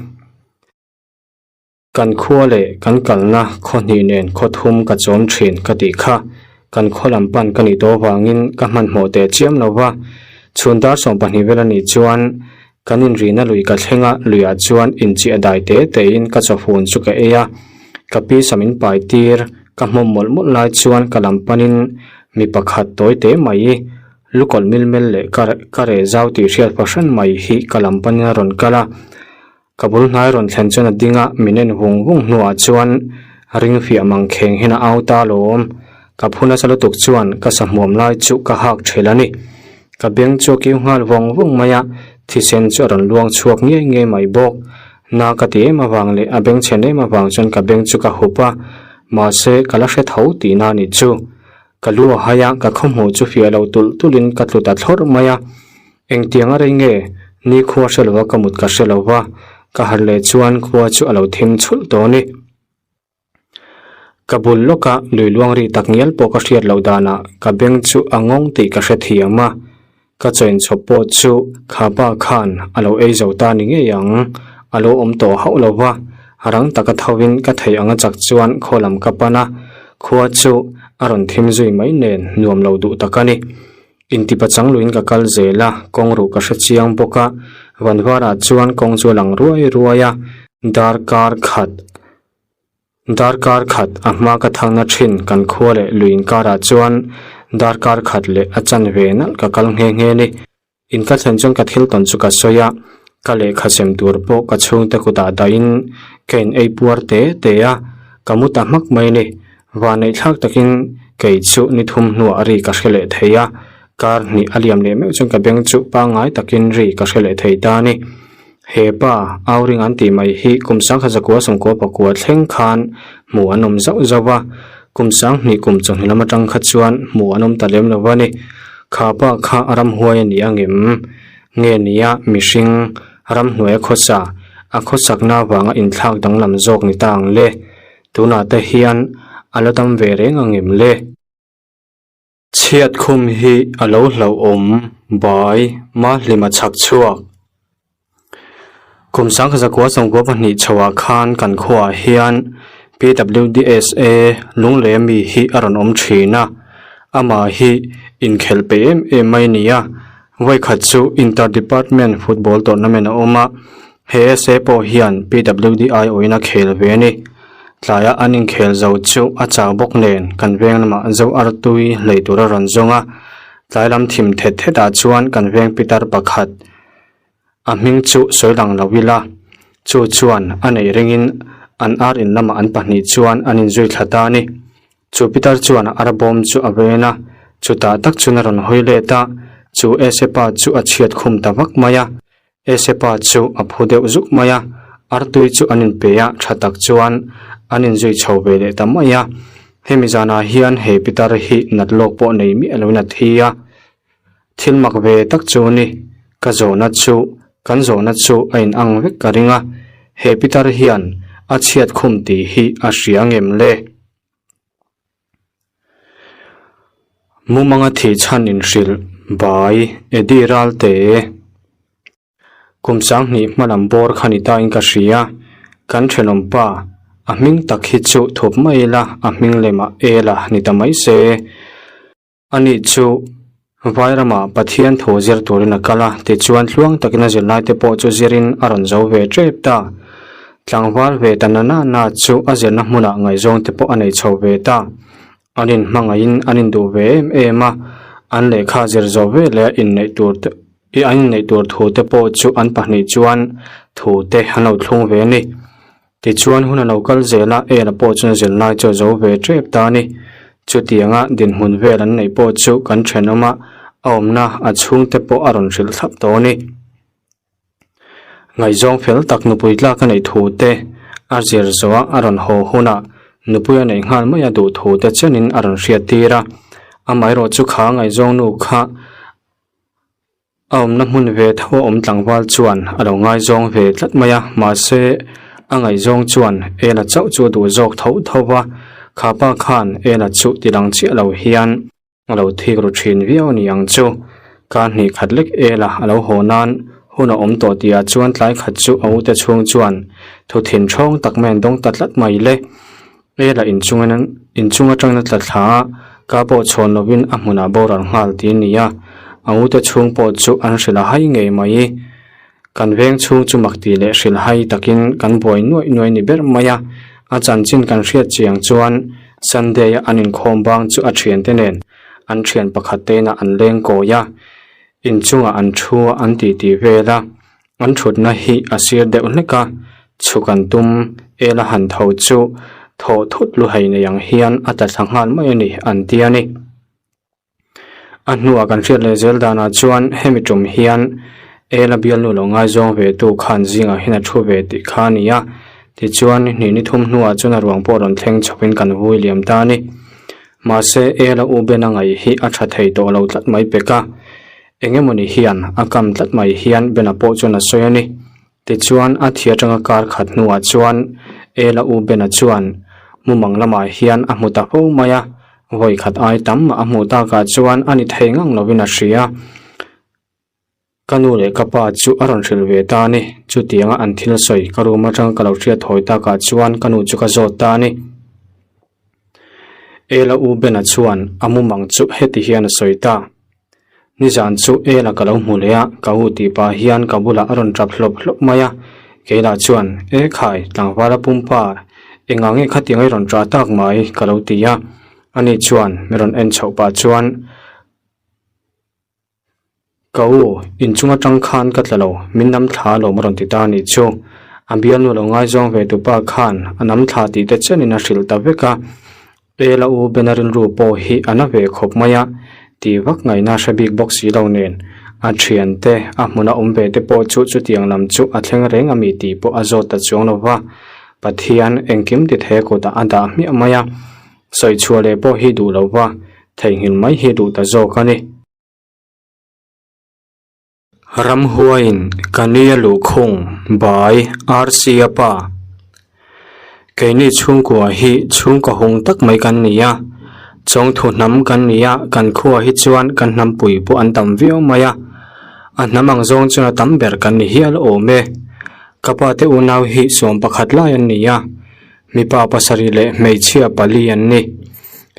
Kan khua leh kan kalna khaw hnih nen khaw thum ka chawm thin ka tih kha. Kan khaw lam pan ka nih tawh avangin ka hmanhmawh teh chiam lo va. Chhun dar 20 vel a nih chuan kan inrihna lui ka thleng a, luiah chuan inchiah dai te tein ka chawfun chu ka ei a. Ka pi sam in pai tir ka hmawm mawlh mawlh lai chuan ka lam panin mi pakhat tawi te mai lukawlh milmel leh ka reh zau tih hriat fahran mai hi ka lam panin a rawn kal a. Ka bul hnai rawn thlen chuan a ding a, min en vung vung hnuah chuan ring fiah mang kheng hian a au ta alawm. Ka phu nasa lutuk chuan ka sahmuam lai chu ka hak ṭhel a ni. Ka beng chu a kiu nghal vawng vawng mai a, thisen chu a rawn luang chhuak ngei ngei mai bawk. Na ka ti em avang leh a beng chhen em avang chuan ka beng chu ka hup a, mahse ka la hre tho tihna a nih chu. Ka lu a hai a, ka khawhmuh chu fiah lo tulh tulhin ka tlu ta thlawrh mai a. Engtiang a rei nge? Ni khua hre lova ka mut ka hre lo va, ka harh leh chuan khua chu a lo thim chhulh tawh a ni. Ka bul lawka lui luang ri tak ngial pawh ka hriat loh danah ka beng chu a ngawng tih ka hre thiam a, ka chaw inchhawp pawh chu kha pa khan a lo ei zo ta ni ngei ang, a lo awm tawh hauh lo va, rang taka thovin ka theih anga chak chuan khaw lam ka pan a, khua chu a rawn thim zui mai nen nuam lo duh tak a ni. Intipa chang luin ka kal zel a, kawng ruh ka hre chiang bawk a, Vanvarah chuan kawng chu a lang ruai ruai a, darkar khat darkar khat a hma ka thangna thin kan khua leh lui inkarah chuan darkar khat leh a chan ve nalh ka kal nghe nghe ni. In ka thlen chuan ka thil tawn chu ka sawi a, ka lehkha sem tur pawh ka chhungte kutah dahin ka in ei puar te te a, ka mu ta hmak mai ni. Vaneihthlak takin kei chu ni thum hnuah ri ka hre leh thei a, kar hnih a liam leh meuh chuan ka beng chu pangngai takin ri ka hre leh thei ta a ni. He pa, Auring an tih mai hi kum sangkhat zakua sawmkua pakua thleng khan hmuh an awm zauh zauh a, kum sanghnih kum chawhnu lam atang kha chuan hmuh an awm ta lem lo a ni. Kha pa kha ramhuai a ni angem? Nge nia mihring ramhnuaia khawsa, a khawsakna avanga inthlak danglam zawk ni ta ang le? Tunah te hian a la dam ve reng ang em le? Chhiat khum hi a lo hlauhawm bai Mahlima chhak chhuak. Kum sangkha zakua sawmkua pahnih chhoah khan kan khuaah hian PWDSA lunglei ami hi a rawn awm thin a, amah hi inkhelh peih em em mai a ni a, vawikhat chu Inter Department Football Tournament a awm a, He SA pawh hian PWD aiawhin a khel ve a ni. Tlaia an inkhel zo chu a chau bawk nen kan veng lamah zo artui hlei tur a rawn zawng a. Tlai lam thim thet thetah chuan kan veng pitar pakhat a hming chu sawi lang lo ila. Chu chuan a neih ringin an ar in lamah an pahnih chuan an inzui thla ta a ni. Chu pitar chuan a arbawm chu a ven a, chutah tak chuan a rawn hawi let a, chu SA pa chu a chhiat khum ta vak mai a. Esepa chu a phu deuh zuk mai a, artui chu an inpe a, tha tak chuan an inzui chho ve leh ta mai a. Hemi zanah hian he pitar hi nat lawk pawh nei miah loin a thi a. Thil mak ve tak chu ni, ka zawhna chu, kan zawhna chu a in ang vek ka ring a, he pitar hian a chhiat khum tih hi a hria ngem le? Mumanga thih chhan inhrilh bai Eddie Ralte kum sanghnih hmalam bawr kha ni tain ka hria, kan thenawm pa a hming tak hi chu thup mai ila a hming lemah Ela ni ta mai se. Ani chu Vairama Pathian thu zir turin a kal a, tichuan tluang takin a zirlaite pawh chu zirin a rawn zo ve tep ta. Tlangval ve ta na na na chu a zirna hmunah ngaihzawngte pawh a nei chho ve ta. An inhmangaihin an induh ve em em a, an lehkha zir zawh ve leh a inneih tur te an inneih tur thu te pawh chu an pahnih chuan thu te an lo thlung ve a ni. Tichuan hun a lo kal zel a, Ela pawh chuan zirlai chu a zo ve tep ta a ni. Chutianga dinhmun vel an neih pawh chu kan thenawm a, a awmna a chhungte pawh a rawn hrilh thlap tawh a ni. Ngaihzawng fel tak nupui tlak a neih thu te, a zir zawh a a rawn haw hunah nupui a neih nghal mai a duh thu te chenin a rawn hriat tir a. Amaherawh chu kha ngaihzawng nu kha a awmna hmun ve tho a awm tlangval chuan a lo ngaizawng ve tlat mai a, mahse a ngaihzawng chuan Ela chauh chu a duh zawk tho tho va, kha pa khan Ela chu ti lang chiah lo hian A lo thik ru thin viau a ni ang chu. Kar hnih khat lek ela a lo haw nan hun a awm tawh tihah chuan tlai khat chu a ute chhung chuan thu thin thawng tak mai an dawng ta tlat mai le. Ela inchungin inchung atangin a tla thla a, ka pawh chhawn lovin a hmunah boral nghal ti a ni a. A ute chhung pawh chu an hrilh a hai ngei mai. Kan veng chhung chu mak tih leh hrilh hai takin kan buai nuaih nuaih ni ber mai a, a chanchin kan hriat chiang chuan Sunday-a an inkhawm bang chu a thiante nen an thian pakhat te inah an leng kawi a, inchungah an thu a an titi vel a, an thutna hi a sir deuh hlek a, chhuk an tum el a han tho chu thawh thut lu hei nei ang hian a tla thla nghal mai a ni an ti a ni. A hnuah kan hriat leh zel danah chuan hemi tum hian Ela bialnu lo ngaizawng ve tu khan zingah hian a thu ve tih kha a ni a, tichuan ni hnih ni thum hnuah chuan a ruang pawh rawn thleng chhawpin kan vui liam ta a ni. Mahse Ela u Ben a ngaih hi a tha thei tawh lo tlat mai pek a, eng emawni hian a kam tlat mai hian Ben-a pawh chuan a sawi a ni. Tichuan, a thi atanga kar khat hnuah chuan Ela u Bena chuan mumang lamah hian a hmu ta fo mai a, vawi khat ai tam mah a hmuh takah chuan a ni thei ngang lovin a hria. Ka nu leh ka pa chu a rawn hrilh ve ta a ni. Chutianga an thil sawi ka room atanga ka lo hriat thawi takah chuan ka nu chu ka zawt ta a ni. Ela u Bena chuan a mumang chu heti hian a sawi ta. Nizan chu Ela ka lo hmu leh a, ka u tih pah hian ka bulah a rawn tap hlawp hlawp mai a. Keilah chuan, E khai, tlangvala pumpa, engah nge khatiang i rawn ṭah tak mai? ka lo ti a. Ani chuan mi rawn en chhoh pah chuan, Ka u, inchung atang khan ka tla lo, min nam thla alawm a rawn ti ta a nih chu. A bialnu lo ngaizawng ve tupa khan a nam thla tih te chenin a hrilh ta vek a. Ela u Bena rilru pawh hi a na ve khawp mai a, tih vak ngaihna hre bik bawk si lo nen, a thiante a hmuna awm ve te pawh chu chutiang lam chu a thleng reng a mi tih pawh a zawt ta chuang lo va. Pathian engkim ti thei a kutah a dah hmiah mai a, sawi chhuah leh pawh hi duh lo va, theihnghilh mai hi duh ta zawk a ni. Ramhuaiin ka ni a luhkhung by RC a pa. Keini chhungkua hi chhungkaw hung tak mai kan ni a, chawngthu hnam kan ni a, kan khua hi chuan kan hnampui pawh an tam viau mai a, a hnam ang zawng chuan a tam ber kan ni hial awm e. Ka pa te unau hi sawm pakhat lai an ni a, Mipa pasarih leh hmeichhia pali an ni.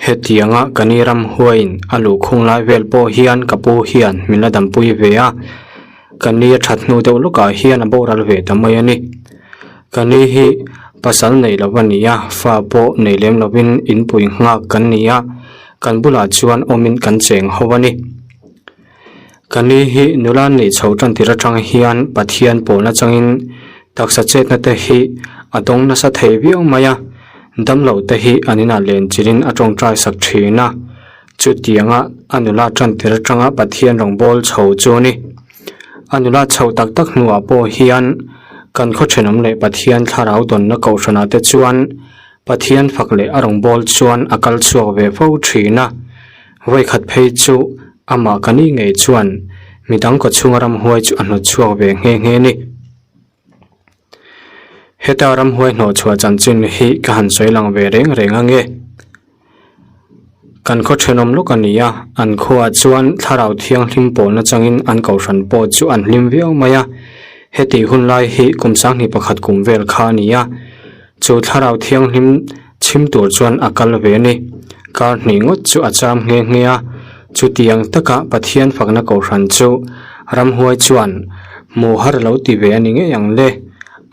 Hetianga ka ni ramhuaiin a luhkhung lai vel pawh hian ka pu hian min la dampui ve a, ka ni a that hnu deuh lawkah hian a boral ve ta mai a ni. Ka ni hi pasal nei lo a ni a, fa pawh nei lem lovin inpui nghak kan ni a, kan bulah chuan awmin kan cheng ho a ni. Ka ni hi nula neih chho tan tir atang hian Pathian pawlna changin taksa chetna te hi a dawng nasa thei viau mai a, damlo te hi an inah len chilhin a tawngtai sak thin a, chutianga a nula tan tir atanga Pathian rawngbâwl chho chu a ni. A nula chhoh tak tak hnuah pawh hian kan khaw thenawm leh Pathian thlarau dawnna kohhranah te chuan Pathian fak leh a rawngbâwl chuan a kal chhuak ve fo thin a. Vawikhat phei chu amah ka ni ngei chuan midang kawchhunga ramhuai chu a hnawt chhuak ve nghe nghe ni. Heta ramhuai hnawh chhuah chanchin hi ka han sawi lang ve reng reng ange. Kan khaw thenawm lawk a ni a, an khuaah chuan thlarau thianghlim pawlna changin an kohhran pawh chu an hlim viau mai a. Heti hun lai hi kum sanghnih pakhat kum vel kha a ni a, chu thlarau thianghlim chhim tur chuan a kal ve a ni. Kar hnih ngawt chu a cham nghe nghe a. Chutiang taka Pathian fakna kohhran chu ramhuai chuan hmuh har lo ti ve a ni ngei ang le.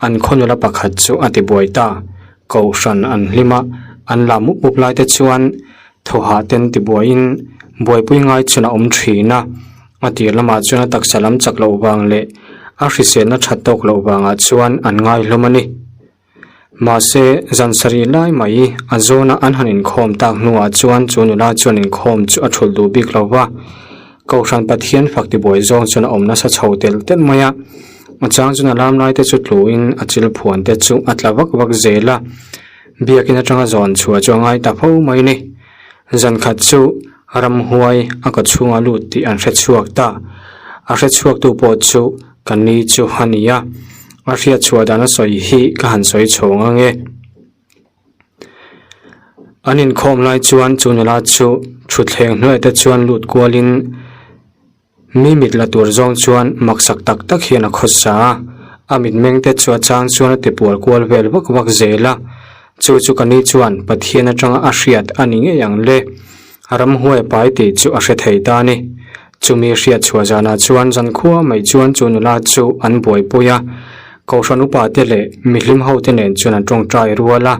An khaw nula pakhat chu a ti buai ta. Kohhran an hlim a, an la mup mup lai te chuan thawhah ten ti buaiin buaipui ngai chuan a awm thin a. A tir lamah chuan a taksa lam chak loh vang leh a hriselna that tawk loh vangah chuan an ngai hlawm a ni. Mahse, zan sarih lai mai a zawna an han inkhawm tak hnuah chuan chu nula chuan inkhawm chu a thulh duh bik lo va. Kohhran Pathian fak tibuai zawng chuan a awm nasa chho telh telh mai a. A chang chuan a lam lai te chu tluin a chil phuan te chu a tla vak vak zel a. Biakin atanga zawn chhuah chu a ngai ta fo mai ni. Zan khat chu ramhuai a ka chhunga lut tih an hre chhuak ta. A hre chhuaktu pawh chu ka ni chu a ni a. A hriat chhuah dan a sawi hi ka han sawi chhawng ang e. An inkhawm lai chuan chu nula chu thutthleng hnuaiah te chuan lut kualin Mi mit la tur zawng chuan maksak tak tak hian a khawsa a, a mitmeng te chu a chang chuan a ti pual kual vel vak vak zel a. Chu chu ka ni chuan Pathian atanga a hriat a ni ngei ang le. Ramhuai a pai tih chu a hre thei ta a ni. Chumi hriat chhuah zanah chuan zankhua mai chuan chu nula chu an buaipui a, Kohhran upa te leh mihlim ho te nen chuan an tawngtai rual a.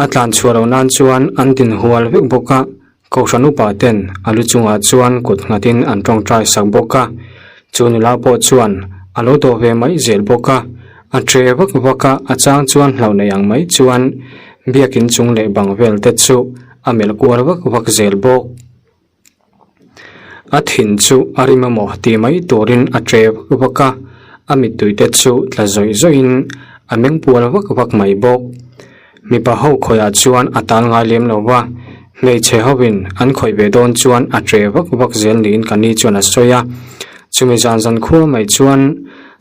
A tlan chhuah loh nan chuan an din hual vek bawk a. Kohhran upa ten a lu chungah chuan kut nghatin an tawngtai sak bawk a, chu nula pawh chuan a lo dawh ve mai zel bawk a, a tre vak vak a, a chang chuan hlauh nei ang mai chuan biakin chung leh bang vel te chu a melh kual vak vak zel bawk. A thin chu a rim emaw ti mai turin a tre vak vak a, a mittui te chu tla zawih zawihin a meng pual vak vak mai bawk. Mipa ho khawiah chuan a tal ngai lem lo va, hmeichhe hovin an khawih ve dawn chuan a tre vak vak zel niin ka ni chuan a sawi a. Chumi zan zan khua mai chuan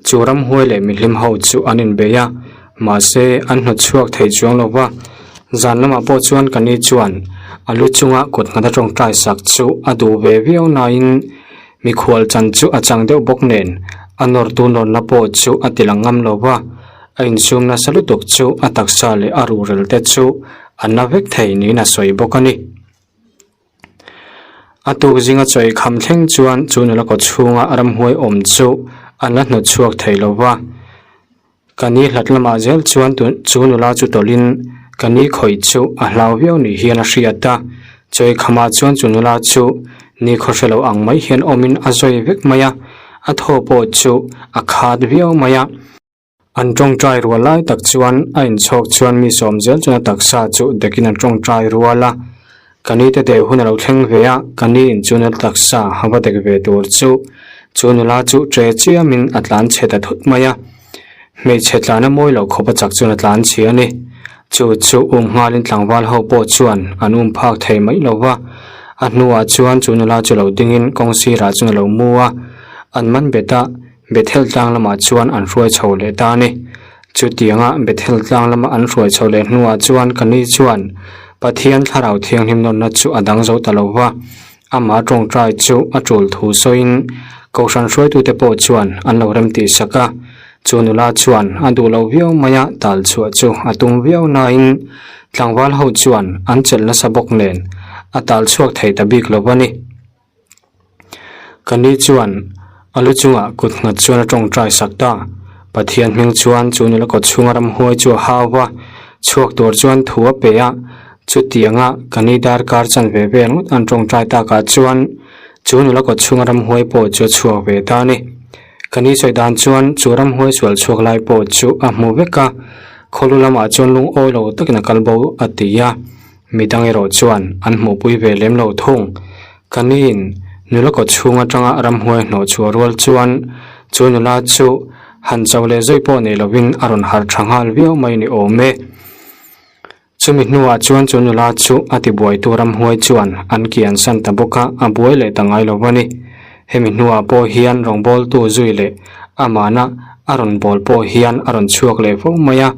chu ramhuai leh mihlim ho chu an inbei a, mahse an hnawt chhuak thei chuang lo va. Zan lamah pawh chuan ka ni chuan a lu chunga kut nghat a tawngtai sak chu a duh ve viau nain mikhual chan chu a chang deuh bawk nen a nawrtu nawrna pawh chu a ti lang ngam lo va. A insum nasa lutuk chu a taksa leh a ruhrel te chu a na vek thei niin a sawi bawk a ni. A tuk zinga chawi kham thleng chuan chu nula kaw chhunga ramhuai awm chu an la hnawt chhuak thei lo va. Ka ni hlat lamah zel chuan chu nula chu tawlhin ka ni khawih chu a hlau viau ni hian a hriat a. Chawi khamah chuan chu nula chu ni khaw hre lo ang mai hian awmin a zawi vek mai a, a thaw pawh chu a khat viau mai a. An tawngtai rual lai tak chuan a inchhawk chuan mi sawm zel chuan a taksa chu dekin an tawngtai rual a. Ka ni te deh hun a lo thleng ve a, ka ni in chu nula taksa a va dek ve tur chu chu nula chu tre chiamin a tlan chhe ta thut mai a. Hmeichhe tlan a mawi loh khawp a chak chuan a tlan chhe a ni. Chu chu um nghalin tlangval ho pawh chuan an um phak thei mai lo va. A hnuah chuan chu nula chu lo dingin kawng sirah chuan a lo mu a, an man bet a. Bethel tlang lamah chuan an hruai chho leh ta a ni. Chutianga Bethel tlang lama an hruai chho leh hnuah chuan ka ni chuan Pathian Thlarau Thianghlim nawnna chu a dang zo ta lo va, amah tawngtai chu a tul thu sawiin Kohhran hruaitute pawh chuan an lo remtih sak a. Chu nula chuan a duh lo viau mai a, tal chhuah chu a tum viau nain tlangval ho chuan an chelh nasa bawk nen a tal chhuak thei ta bik lo a ni. Ka ni chuan a lu chungah kut nghat chuan a tawngtai sak ta. Pathian hming chuan chu nula kawt chhunga ramhuai chu a hau va, chhuak tur chuan thu a pe a. Chutianga ka ni darkar chanve vel ngawt an tawngtai takah chuan chu nula kawt chhunga ramhuai pawh chu a chhuak ve ta a ni. Ka ni sawi dan chuan chu ramhuai sual chhuak lai pawh chu a hmu vek a, khawlu lamah chuan lungawi lo takin a kal bo a ti a. Midang erawh chuan an hmuhpui ve lem lo thung. Ka niin nula kaw chhung atanga ramhuai hnawh chhuah rual chuan chu nula chu han cho leh zui pawh nei lovin a rawn harh tha nghal viau mai ni awm e. Chumi hnuah chuan chu nula chu a tibuaitu ramhuai chuan an kian san ta bawk a, a buai leh ta ngai lo a ni. Hemi hnuah pawh hian rawngbawltu zui leh amahna a rawn bawl pawh hian a rawn chhuak leh fo mai a,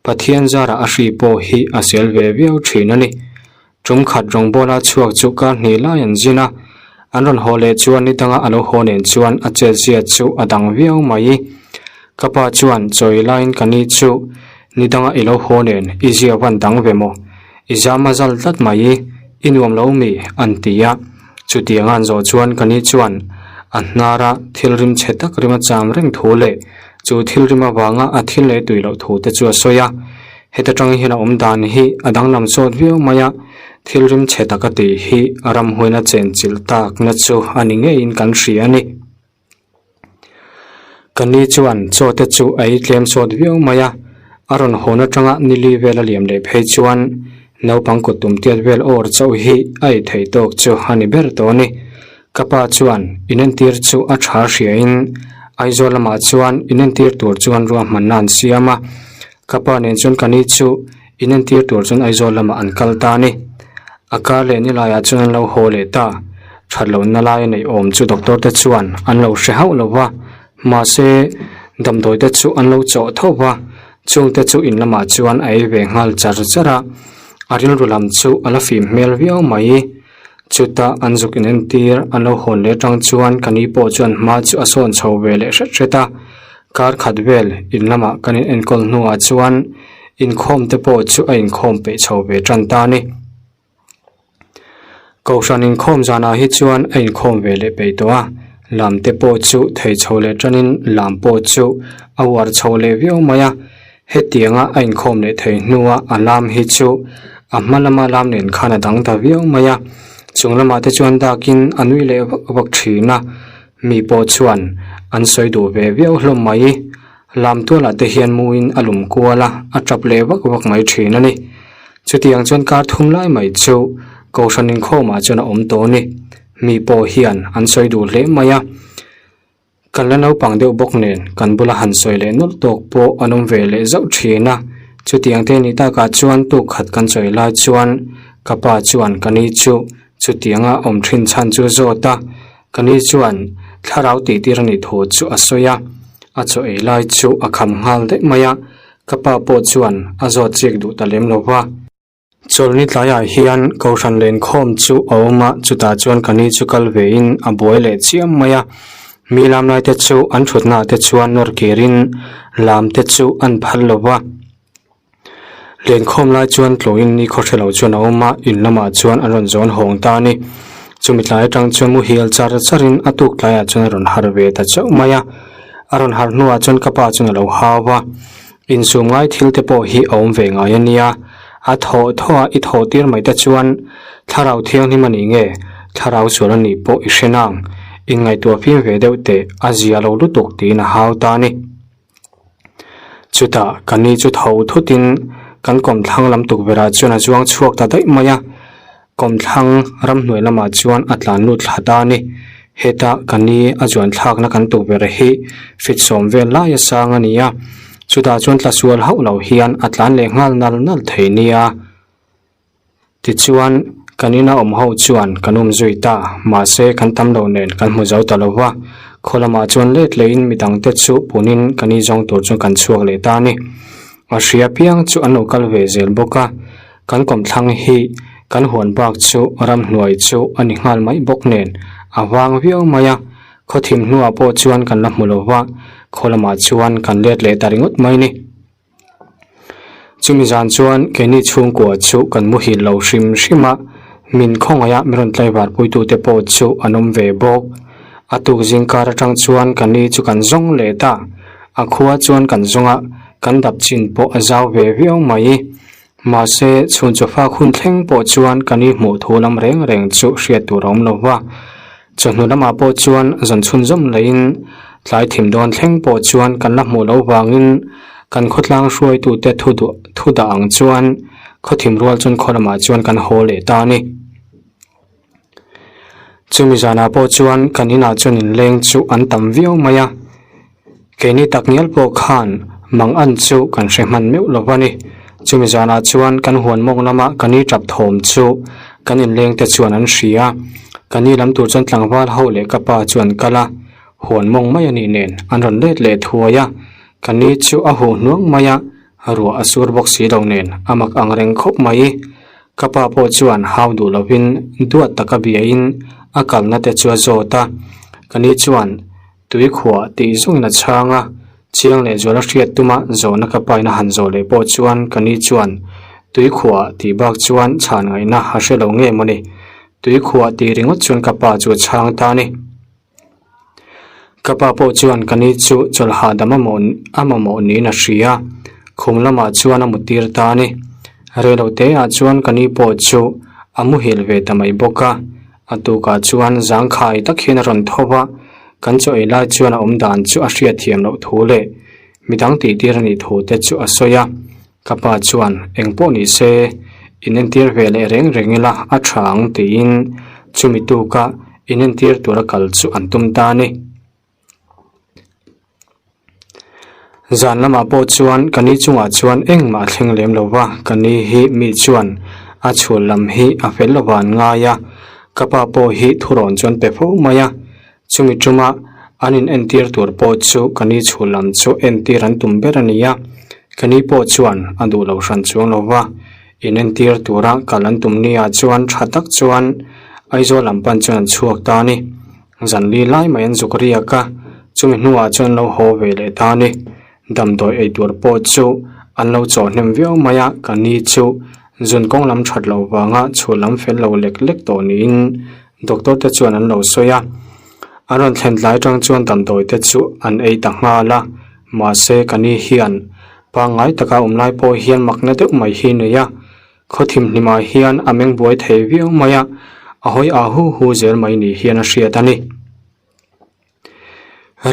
Pathian zarah a hri pawh hi a sel ve viau thin a ni. Tum khat rawngbawla chhuak chu kar hnih lai an zin a, an rawn haw leh chuan ni danga a lo haw nen chuan a chetzia chu a dang viau mai. Ka pa chuan chawi laiin ka ni chu ni danga i lo haw nen i zia van dang ve maw? I zam a zal tlat mai, i nuam lo mi? an ti a. Chutianga an zawh chuan ka ni chuan a hnara thil rim chhe tak rim a cham reng thu leh chu thil rim avanga a thil leh tui loh thu te chu a sawi a. Heta tang hian a awm dan hi a danglam sawt viau mai a, thil rim chhe tak a tih hi ramhuaina chenchilh takna chu a ni ngeiin kan hria a ni. Ka ni chuan chaw te chu a ei tlem sawt viau mai a, a rawn hawn atanga nili vel a liam leh phei chuan naupang kut tum tiat vel awr chauh hi a ei thei tawk chu a ni ber tawh a ni. Ka pa chuan inentir chu a tha hriain Aizawl lamah chuan inentir tur chuan ruahmanna an siam a, ka pa nen chuan ka ni chu inentir tur chuan Aizawl lamah an kal ta a ni. A kar leh nilaiah chuan an lo haw leh ta. That lohna lai a neih awm chu doctor te chuan an lo hre hauh lo va, mahse damdawi te chu an lo chawh tho va, chung te chu in lamah chuan a ei ve nghal char char a, a rilru lam chu a la fim hmel viau mai. Chuta an zuk inentir an lo hawn leh atang chuan ka ni pawh chuan hma chu a sawn chho ve leh hret hret a, kar khat vel in lamah kan in enkawl hnuah chuan inkhawm te pawh chu a inkhawm peih chho ve tan ta a ni. Kohhran inkhawm zanah hi chuan a inkhawm ve leh peih tawh a, lam te pawh chu thei chho leh tanin lam pawh chu a uar chho leh viau mai a, hetianga a inkhawm leh thei hnua a lam hi chu a hma lama lam nen khan a dang ta viau mai a, chung lamah te chuan dakin a nui leh vak vak thin a, mi pawh chuan an sawi duh ve viau hlawm mai. Lam tualah te hian muin a lum kual a, a tap leh vak vak mai thin a ni. Chutiang chuan kar thum lai mai chu Kohhran inkhawmah chuan a awm tawh a ni. Mi pawh hian an sawi duh hle mai a. Kan la naupang deuh bawk nen kan bula han sawi leh nawlh tawk pawh an awm ve leh zauh thin a. Chutiang te ni takah chuan tuk khat kan sawi lai chuan ka pa chuan ka ni chu chutianga awm thin chhan chu zawt a. Ka ni chuan thlarau tih tir a nih thu chu a sawi a, a chaw ei lai chu a kham nghal daih mai a, ka pa pawh chuan a zawt chiak duh ta lem lo va. Chawlhni tlaiah hian Kohhran lenkhawm chu a awm a, chutah chuan ka ni chu kal vein a buai leh chiam mai a, mi lam lai te chu an thutnaah te chuan nawr kirin lam te chu an phal lo va. Lenkhawm lai chuan tlawhin ni khaw hrelo chuan a awm a, in lamah chuan an rawn zawn hawng ta a ni. Chumi tlai atang chuan muhil char charin a tuk tlaiah chuan a rawn harh ve ta chauh mai a. A rawn harh hnuah chuan ka pa chuan a lo hau a, insum ngai thil te pawh hi a awm ve ngai a nia. A thawh thaw a, i thawh tir mai te chuan thlarau thianghlim a ni nge, thlarau sual a nih pawh i hre nang. Inngaihtuah fim ve deuh teh, a zia lo lutuk tiin a hau ta a ni. Chutah ka ni chu tho thutin kan kawmthlang lam tukverhah chuan a zuang chhuak ta daih mai a, kawmthlang ramhnuai lamah chuan a tlan lut thla ta a ni. Heta ka ni a zuan thlakna kan tukverh hi fit sawm vel laia sang a ni a, chutah chuan tla sual hauh lo hian a tlan leh nghal nal nal thei nia. Tichuan, kan ina awm ho chuan kan awm zui ta, mahse kan tam lo nen kan hmu zo ta lo va. Khaw lamah chuan let lehin midangte chu punin kan izawng tur chuan kan chhuak leh ta a ni. A hria piang chu an lo kal ve zel bawk a, kan kawmthlang hi kan huan bak chu ramhnuai chu a ni nghal mai bawk nen a vang viau mai a, khaw thim hnuah pawh chuan kan la hmu lo va, khaw lamah chuan kan let leh ta ringawt mai a ni. Chumi zan chuan keini chhungkua chu kan muhil lo hrim hrim a, min khawngaih a min rawn tlaivar puitute pawh chu an awm ve bawk. A tuk zingkar atang chuan ka ni chu kan zawng leh ta, a khua chuan kan zawng a, kan dap chin pawh a zau ve viau mai. Mahse, chhun chawfak hun thleng pawh chuan ka ni hmuh thu lam reng reng chu hriat tur a awm lo va. Chawhnu lamah pawh chuan zan chhunzawm laiin tlai thim dawn thleng pawh chuan kan la hmuh loh vangin kan khawtlang hruaitute thu duh thu dah ang chuan khaw thim rual chuan khaw lamah chuan kan haw leh ta a ni. Chumi zanah pawh chuan kan inah chuan inleng chu an tam viau mai a. Keini tak ngial pawh khan mang an chu kan hre hman meuh lo va ni. Chumi zanah chuan kan huan mawng lama ka ni tap thawm chu kan inleng te chuan an hria. Ka ni lam tur chuan tlangval ho leh ka pa chu an kal a, huan mawng mai a nih nen an rawn let leh thuai a. Ka ni chu a huh hnuang mai a, ruah a sur bawk si lo nen a mak ang reng khawp mai. Ka pa pawh chuan hau duh lovin duat taka biain a kalna te chu a zawt a. Ka ni chuan Tui khuah tih zawngin a chhang a, chiang leh zuala hriat tuma zawhna ka paina han zawh leh pawh chuan ka ni chuan tui khuah tih bak chuan chhan ngaihna a hre lo nge maw ni. Tuikhuah tih ringawt chuan ka pa chu a chhang ta a ni. Ka pa pawh chuan ka ni chu chawlh hahdam a mawh a mamawh niin a hria. Khum lamah chuan a muttir ta a ni. Reilo te ah chuan ka ni pawh chu a muhil ve ta mai bawk a. A tukah chuan zangkhai tak hian a rawn tho va, kan chaw ei lai chuan a awm dan chu a hriatthiam loh thu leh midang tihtir a nih thu te chu a sawi a. Ka pa chuan eng pawh ni se in entir ve leh reng reng ila a tha ang tiin chumi tuka in entir tura kal chu an tum ta a ni. Zan lamah pawh chuan ka ni chungah chuan engmah a thleng lem lo va, ka ni hi mi chuan a chhul lam hi a fel lo va an ngai a, ka pa pawh hi thurawn chuan pe fo mai a, Chumi tuma an in entir tur pawh chu ka ni chhul lam chu entir an tum ber a ni a, ka ni pawh chuan a duh lo hran chuang lo va, in entir tura kal an tum ni ah chuan tha tak chuan Aizawl lam pan chuan an chhuak ta a ni. Zanli lai mai an zuk riak a, chumi hnuah chuan an lo haw ve leh ta a ni. Damdawi ei tur pawh chu an lo chawh hnem viau mai a, ka ni chu zun kawng lam that loh vanga chhul lam fel lo lek lek tawh niin Doctor te chuan an lo sawi a, an rawn thlen tlai atang chuan damdawi te chu an ei ta nghal a, mahse ka ni hian pangngai taka awm lai pawh hian makna deuh mai hi nei a, khaw thimhlimah hian a meng buai thei viau mai a, a hawi ah hu hu zel mai ni hian a hriat a ni.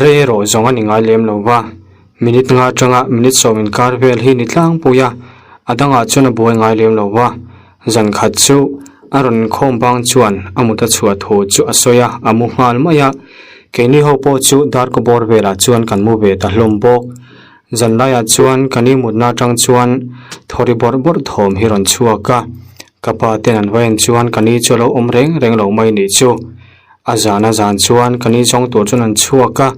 Rei erawh zawng a ni ngai lem lo va, minute nga atanga minute sawm inkar vel hi ni tlangpui a, a dangah chuan a buai ngai lem lo va. Zan khat chu a rawn inkhawm bang chuan a mut a chhuah thu chu a sawi a, a mu nghal mai a. Keini ho pawh chu darkaw bawr velah chuan kan mu ve ta hlawm bawk. Zan laiah chuan ka ni mutna atang chuan thawri bawrh bawrh thawm hi rawn chhuak a, ka pa ten an va en chuan ka ni chu a lo awm reng reng lo mai nih chu. A zan a zan chuan ka ni zawng tur chuan an chhuak a,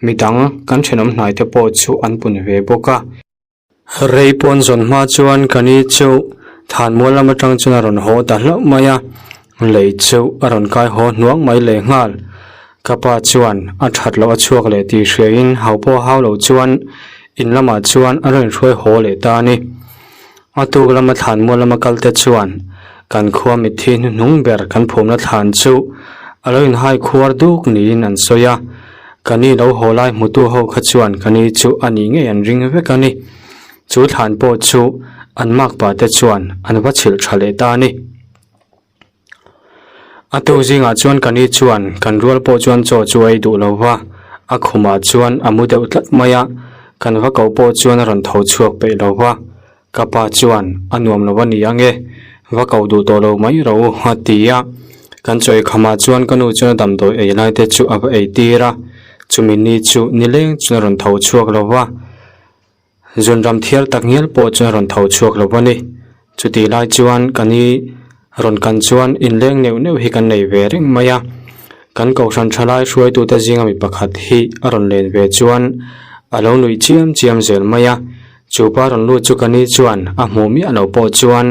midang kan thenawm hnai te pawh chu an pun ve bawk a. Rei pawn zawn hma chuan ka ni chu thanmual lam atang chuan a rawn haw ta hlauh mai a, lei chu a rawn kai haw hnuang mai leh nghal. Ka pa chuan a that loh a chhuak leh tih hriain hau pawh hau lo chuan in lamah chuan a rawn hruai haw leh ta a ni. A tuk lama thlanmual lama kal te chuan kan khua mitthi hnuhnung ber kan phumna thlan chu a lo inhai khuar duk niin an sawi a, ka ni lo haw lai hmutu ho kha chuan ka ni chu a nih ngei an ring vek a ni. Chu thlan pawh chu an makpa te chuan an va chhilh tha leh ta a ni. A tuk zingah chuan ka ni chuan kan rual pawh chuan chaw chu a ei duh lo va, a khumah chuan a mu deuh tlat mai a, kan va koh pawh chuan a rawn tho chhuak peih lo va, ka pa chuan a nuam lo a ni ang e, va koh duh tawh lo mai ro a ti a, kan chaw ei khamah chuan ka nu chuan a damdawi ei lai te chu a va ei tir a, chumi ni chu nileng chuan a rawn tho chhuak lo va. Zunram thial tak ngial pawh chuan rawn tho chhuak lo a ni. Chutih lai chuan ka ni rawn kan chuan inleng neuh neuh hi kan nei ve reng mai a. Kan kohhran thalai hruaitute zinga mi pakhat hi a rawn len ve chuan a lo nuih chiam chiam zel mai a. Chu pa rawn lut chu ka ni chuan a hmuh miah lo pawh chuan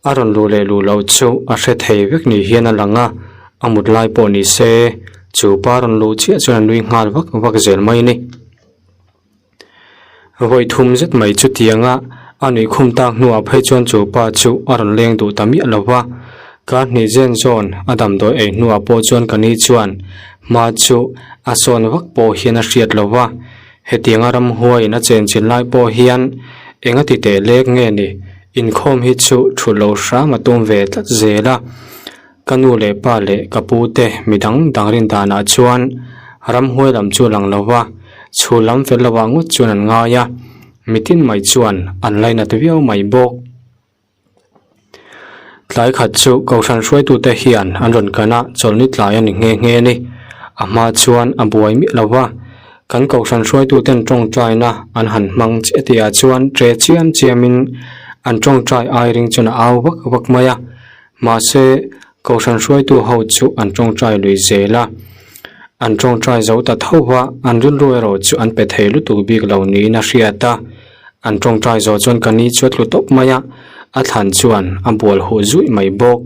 a rawn luh leh luh loh chu a hre thei vek ni hian a lang a, a mut lai pawh ni se chu pa rawn luh chiah chuan a nui nghal vak vak zel mai a ni. Vawi thum zet mai chutianga a nuih khum tak hnuah phei chuan chu pa chu a rawn leng duh ta miah lo va, kar hnih zen zawn a damdawi ei hnuah pawh chuan ka ni chuan hma chu a sawn vak pawh hian a hriat lo va, hetianga ramhuaiin a chenchilh lai pawh hian enga ti teh lek nge ni, inkhawm hi chu thut lo hram a tum ve tlat zel a. Ka nu leh pa leh ka pu te mi dang dang rin danah chuan ramhuai lam chu a lang lo va, chhul lam fel lovah ngawt chuan an ngai a, mitin mai chuan an lainat viau mai bawk. Tlai khat chu Kohhran hruaitute hian an rawn kan a, chawlhni tlai a ni nghe nghe a ni. A hma chuan a buai miah lo va, kan Kohhran hruaituten tawngtaina an han hmang chiah tihah chuan ṭe chiam chiamin an tawngtai ai ring chuan a au vak vak mai a. Mahse, Kohhran hruaitu ho chu an tawngtai lui zel a. An tawngtai zo ta tho va, an rilru erawh chu an pe thei lutuk bik lo niin a hriat a. An tawngtai zawh chuan ka ni chu a tlu tawp mai a, a thlan chuan a bual huh zuih mai bawk.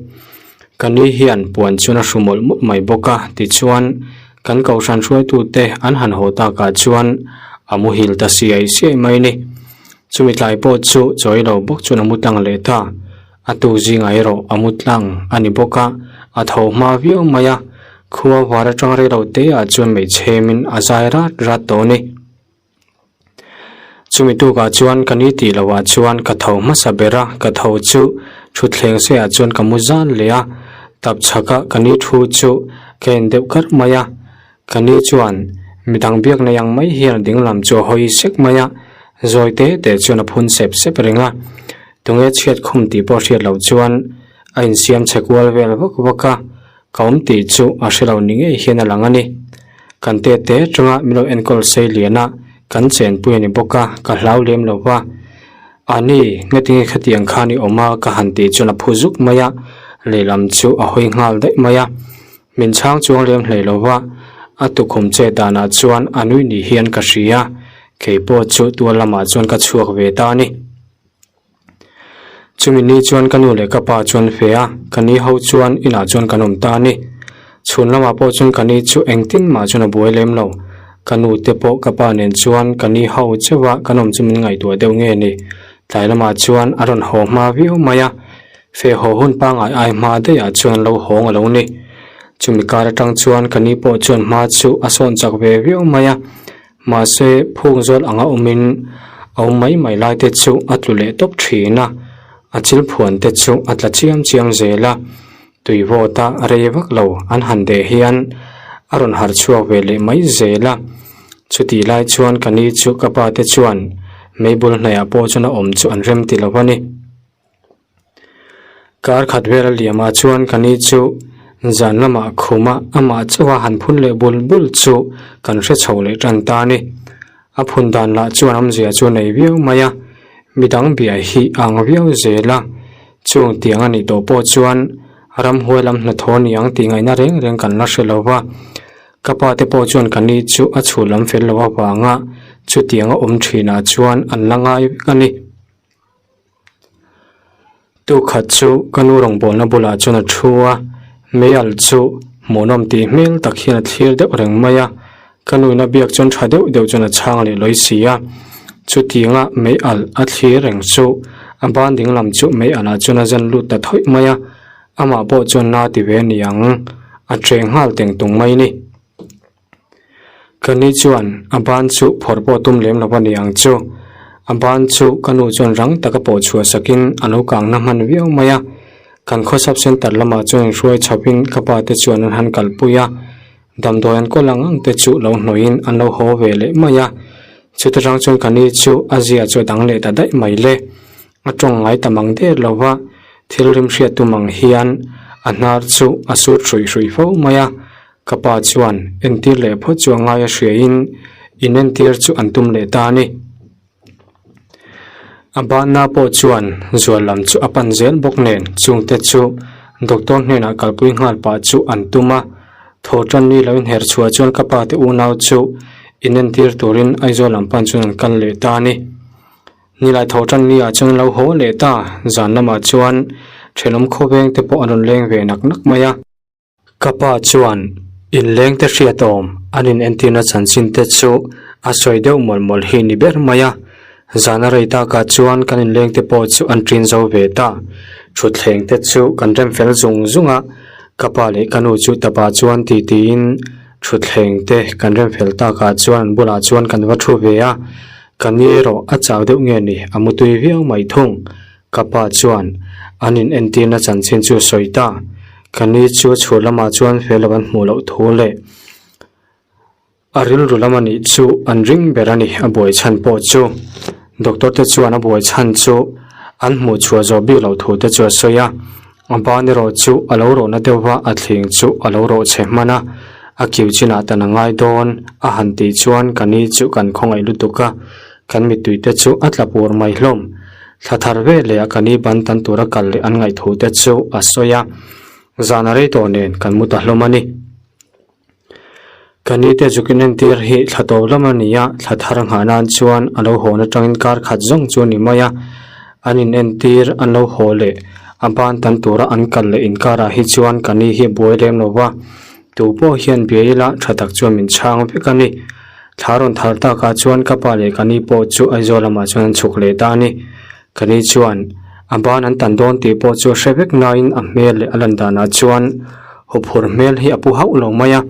Ka ni hian puan chuan a hru mawlh mawlh mai bawk a, tichuan, kan Kohhran hruaitute an han haw takah chuan a muhil ta siai siai mai ni. Chumi tlai pawh chu chawi lo bawk chuan a mu tlang leh ta. A tu zingah erawh a mu tlang a ni bawk a. A tho hma viau mai a, khua var atang rei lo te ah chuan hmeichhemin a zai rat rat tawh a ni. Chumi tukah chuan ka ni tih loh ah chuan ka tho hmasa ber a, ka tho chu thutthleng sei ah chuan ka mu zan leh a, tap chhak a ka ni thu chu ka en deuh kar mai a, ka ni chuan midang biak nei ang mai hian a ding lam chu a hawi sek mai a, zawi te te chuan a phun sep sep reng a, tunge chhiat khum tih pawh hriat loh chuan a insiam chhe kual vel vak vak a, Ka awm tih chu a hre lo ni ngei hian a lang a ni. Kan te te atanga min lo enkawl sei lian a, kan chenpui a ni bawk a, ka hlau lem lo va. A ni, ngatinge khatiang khan i awm a ka han tih chuan a phu zuk mai a, lehlam chu a hawi nghal daih mai a. Min chhang chuang lem hlei lo va, a tukhum chet danah chuan a nui ni hian ka hria, keipawh chu tual lamah chuan ka chhuak ve ta a ni. Chumi ni chuan ka nu leh ka pa chuan fe a, ka ni ho chuan inah chuan kan awm ta a ni. Chhun lamah pawh chuan ka ni chu engtin mah chuan a buai lem lo. Ka nu te pawh ka pa nen chuan ka ni ho chauh a kan awm chu min ngaihtuah deuh nge ni. Tlai lamah chuan a rawn haw hma viau mai a, fe haw hun pangngai ai hma daihah chuan an lo hawng a lo ni. Chumi kar atang chuan ka ni pawh chuan hma chu a sawn chak ve viau mai a. Mahse, phung zawl anga awmin a awm mai mai lai te chu a tlu leh tawp thin a, a chil phuan te chu a tla chiam chiam zel a, tui vawt a rei vak lo an han deh hian a rawn harh chhuak ve leh mai zel a. Chutih lai chuan ka ni chu ka pa te chuan meibul hnaihah pawh chuan a awm chu an rem ti lo a ni. Kar khat vel a liamah chuan ka ni chu zan lamah khuma amah chauha han phun leh bul bul chu kan hre chho leh tan ta a ni. A phun dan lah chuan awmzia chu a nei viau mai a, midang bia hi a ang viau zel a, chung tiang a nih tawh pawh chuan ramhuai lam hnathawh a ni ang tih ngaihna reng reng kan la hre lo va. Ka pa te pawh chuan ka ni chu a chhul lam fel loh avanga chutiang a awm thinah chuan an la ngai vek a ni. Tukhat chu ka nu rawngbawlna bulah chuan a thu a, meialh chu hmuhnawm tih hmel tak hian a thlir deuh reng mai a, ka nu in a biak chuan tha deuh deuh chuan a chhang leh lawi si a, chutianga meialh a thlir reng chu a ban ding lam chu meialh ah chuan a zen lut ta thawih mai a, amah pawh chuan na ti ve a ni ang, a cheng nghal teng tung mai ni. Ka ni chuan a ban chu phawrh pawh tum lem lo a ni ang chu. A ban chu ka nu chuan rang taka pawh chhuah sakin a lo kang na hman viau mai a. Kan khaw sub center lamah chuan inhruai chhoin ka pa te chuan an han kalpui a. Damdawi an kawl ang ang te chu lo hnawhin an lo haw ve leh mai a. Chuta tang chuan ka ni chu a zia chu a dang leh ta daih mai le. A tawng ngai ta mang der lo va, thil rim hriat tum ang hian a hnar chu a sut hruih hruih fo mai a. Ka pa chuan entir leh phawt chu a ngai a hriain inentir chu an tum leh ta a ni. A banna pawh chuan zual lam chu a pan zel bawk nen chungte chu doctor hnenah kalpui nghal pah chu an tum a. Thaw tan ni lo inher chhuah chuan ka pa te unau chu inentir turin Aizawl lam pan chuan an kal leh ta a ni. Nilai thaw tan ni ah chuan an lo haw leh ta, zan lamah chuan thenawm khawveng te pawh an rawn leng ve nak nak mai a. Ka pa chuan inleng te hriat awm an in entirna chanchin te chu a sawi deuh mawlh mawlh hi ni ber mai a. Zana rei takah chuan kan inleng te pawh chu an ṭin zo ve ta. Thutthleng te chu kan rem fel zung zung a, ka pa leh ka nu chu tapa chuan ti tiin thutthleng te kan rem fel takah chuan an bulah chuan kan va thu ve a. Ka ni erawh a chau deuh nge ni a mutui viau mai thung. Ka pa chuan an in entirna chanchin chu a sawi ta. Ka ni chu a chhur lamah chuan fel lo an hmuh loh thu leh a rilru lam a nih chu an ring ber a ni a buai chhan pawh chu. Doctor te chuan a buai chhan chu an hmuh chhuah zawh bik loh thu te chu a sawi a. A ban erawh chu a lo rawhna deuh va a thling chu a lo rawh chhe hman a, a kiu chinah tan a ngai dawn a han tih chuan ka ni chu kan khawngaih lutuk a, kan mittui te chu a tla pur mai hlawm. Thla thar ve leh a ka ni ban tan tura kal leh an ngaih thu te chu a sawi a, zan a rei tawh nen kan mu ta hlawm a ni. Ka ni te zuk inentir hi thla tawp lam a ni a, thla thar nghah nan chuan a lo hawn atangin kar khat zawng chu a ni mai a, an inentir an lo haw leh a ban tan tura an kal leh inkarah hi chuan ka ni hi a buai lem lo va, tu pawh hian bia ila tha tak chuan min chhang vek a ni. Thla rawn thar takah chuan ka pa leh ka ni pawh chu Aizawl lamah chuan an chhuk leh ta a ni. Ka ni chuan a ban an tan dawn tih pawh chu a hre vek nain a hmel leh a lan danah chuan. Huphurh hmel hi a pu hauh lo mai a,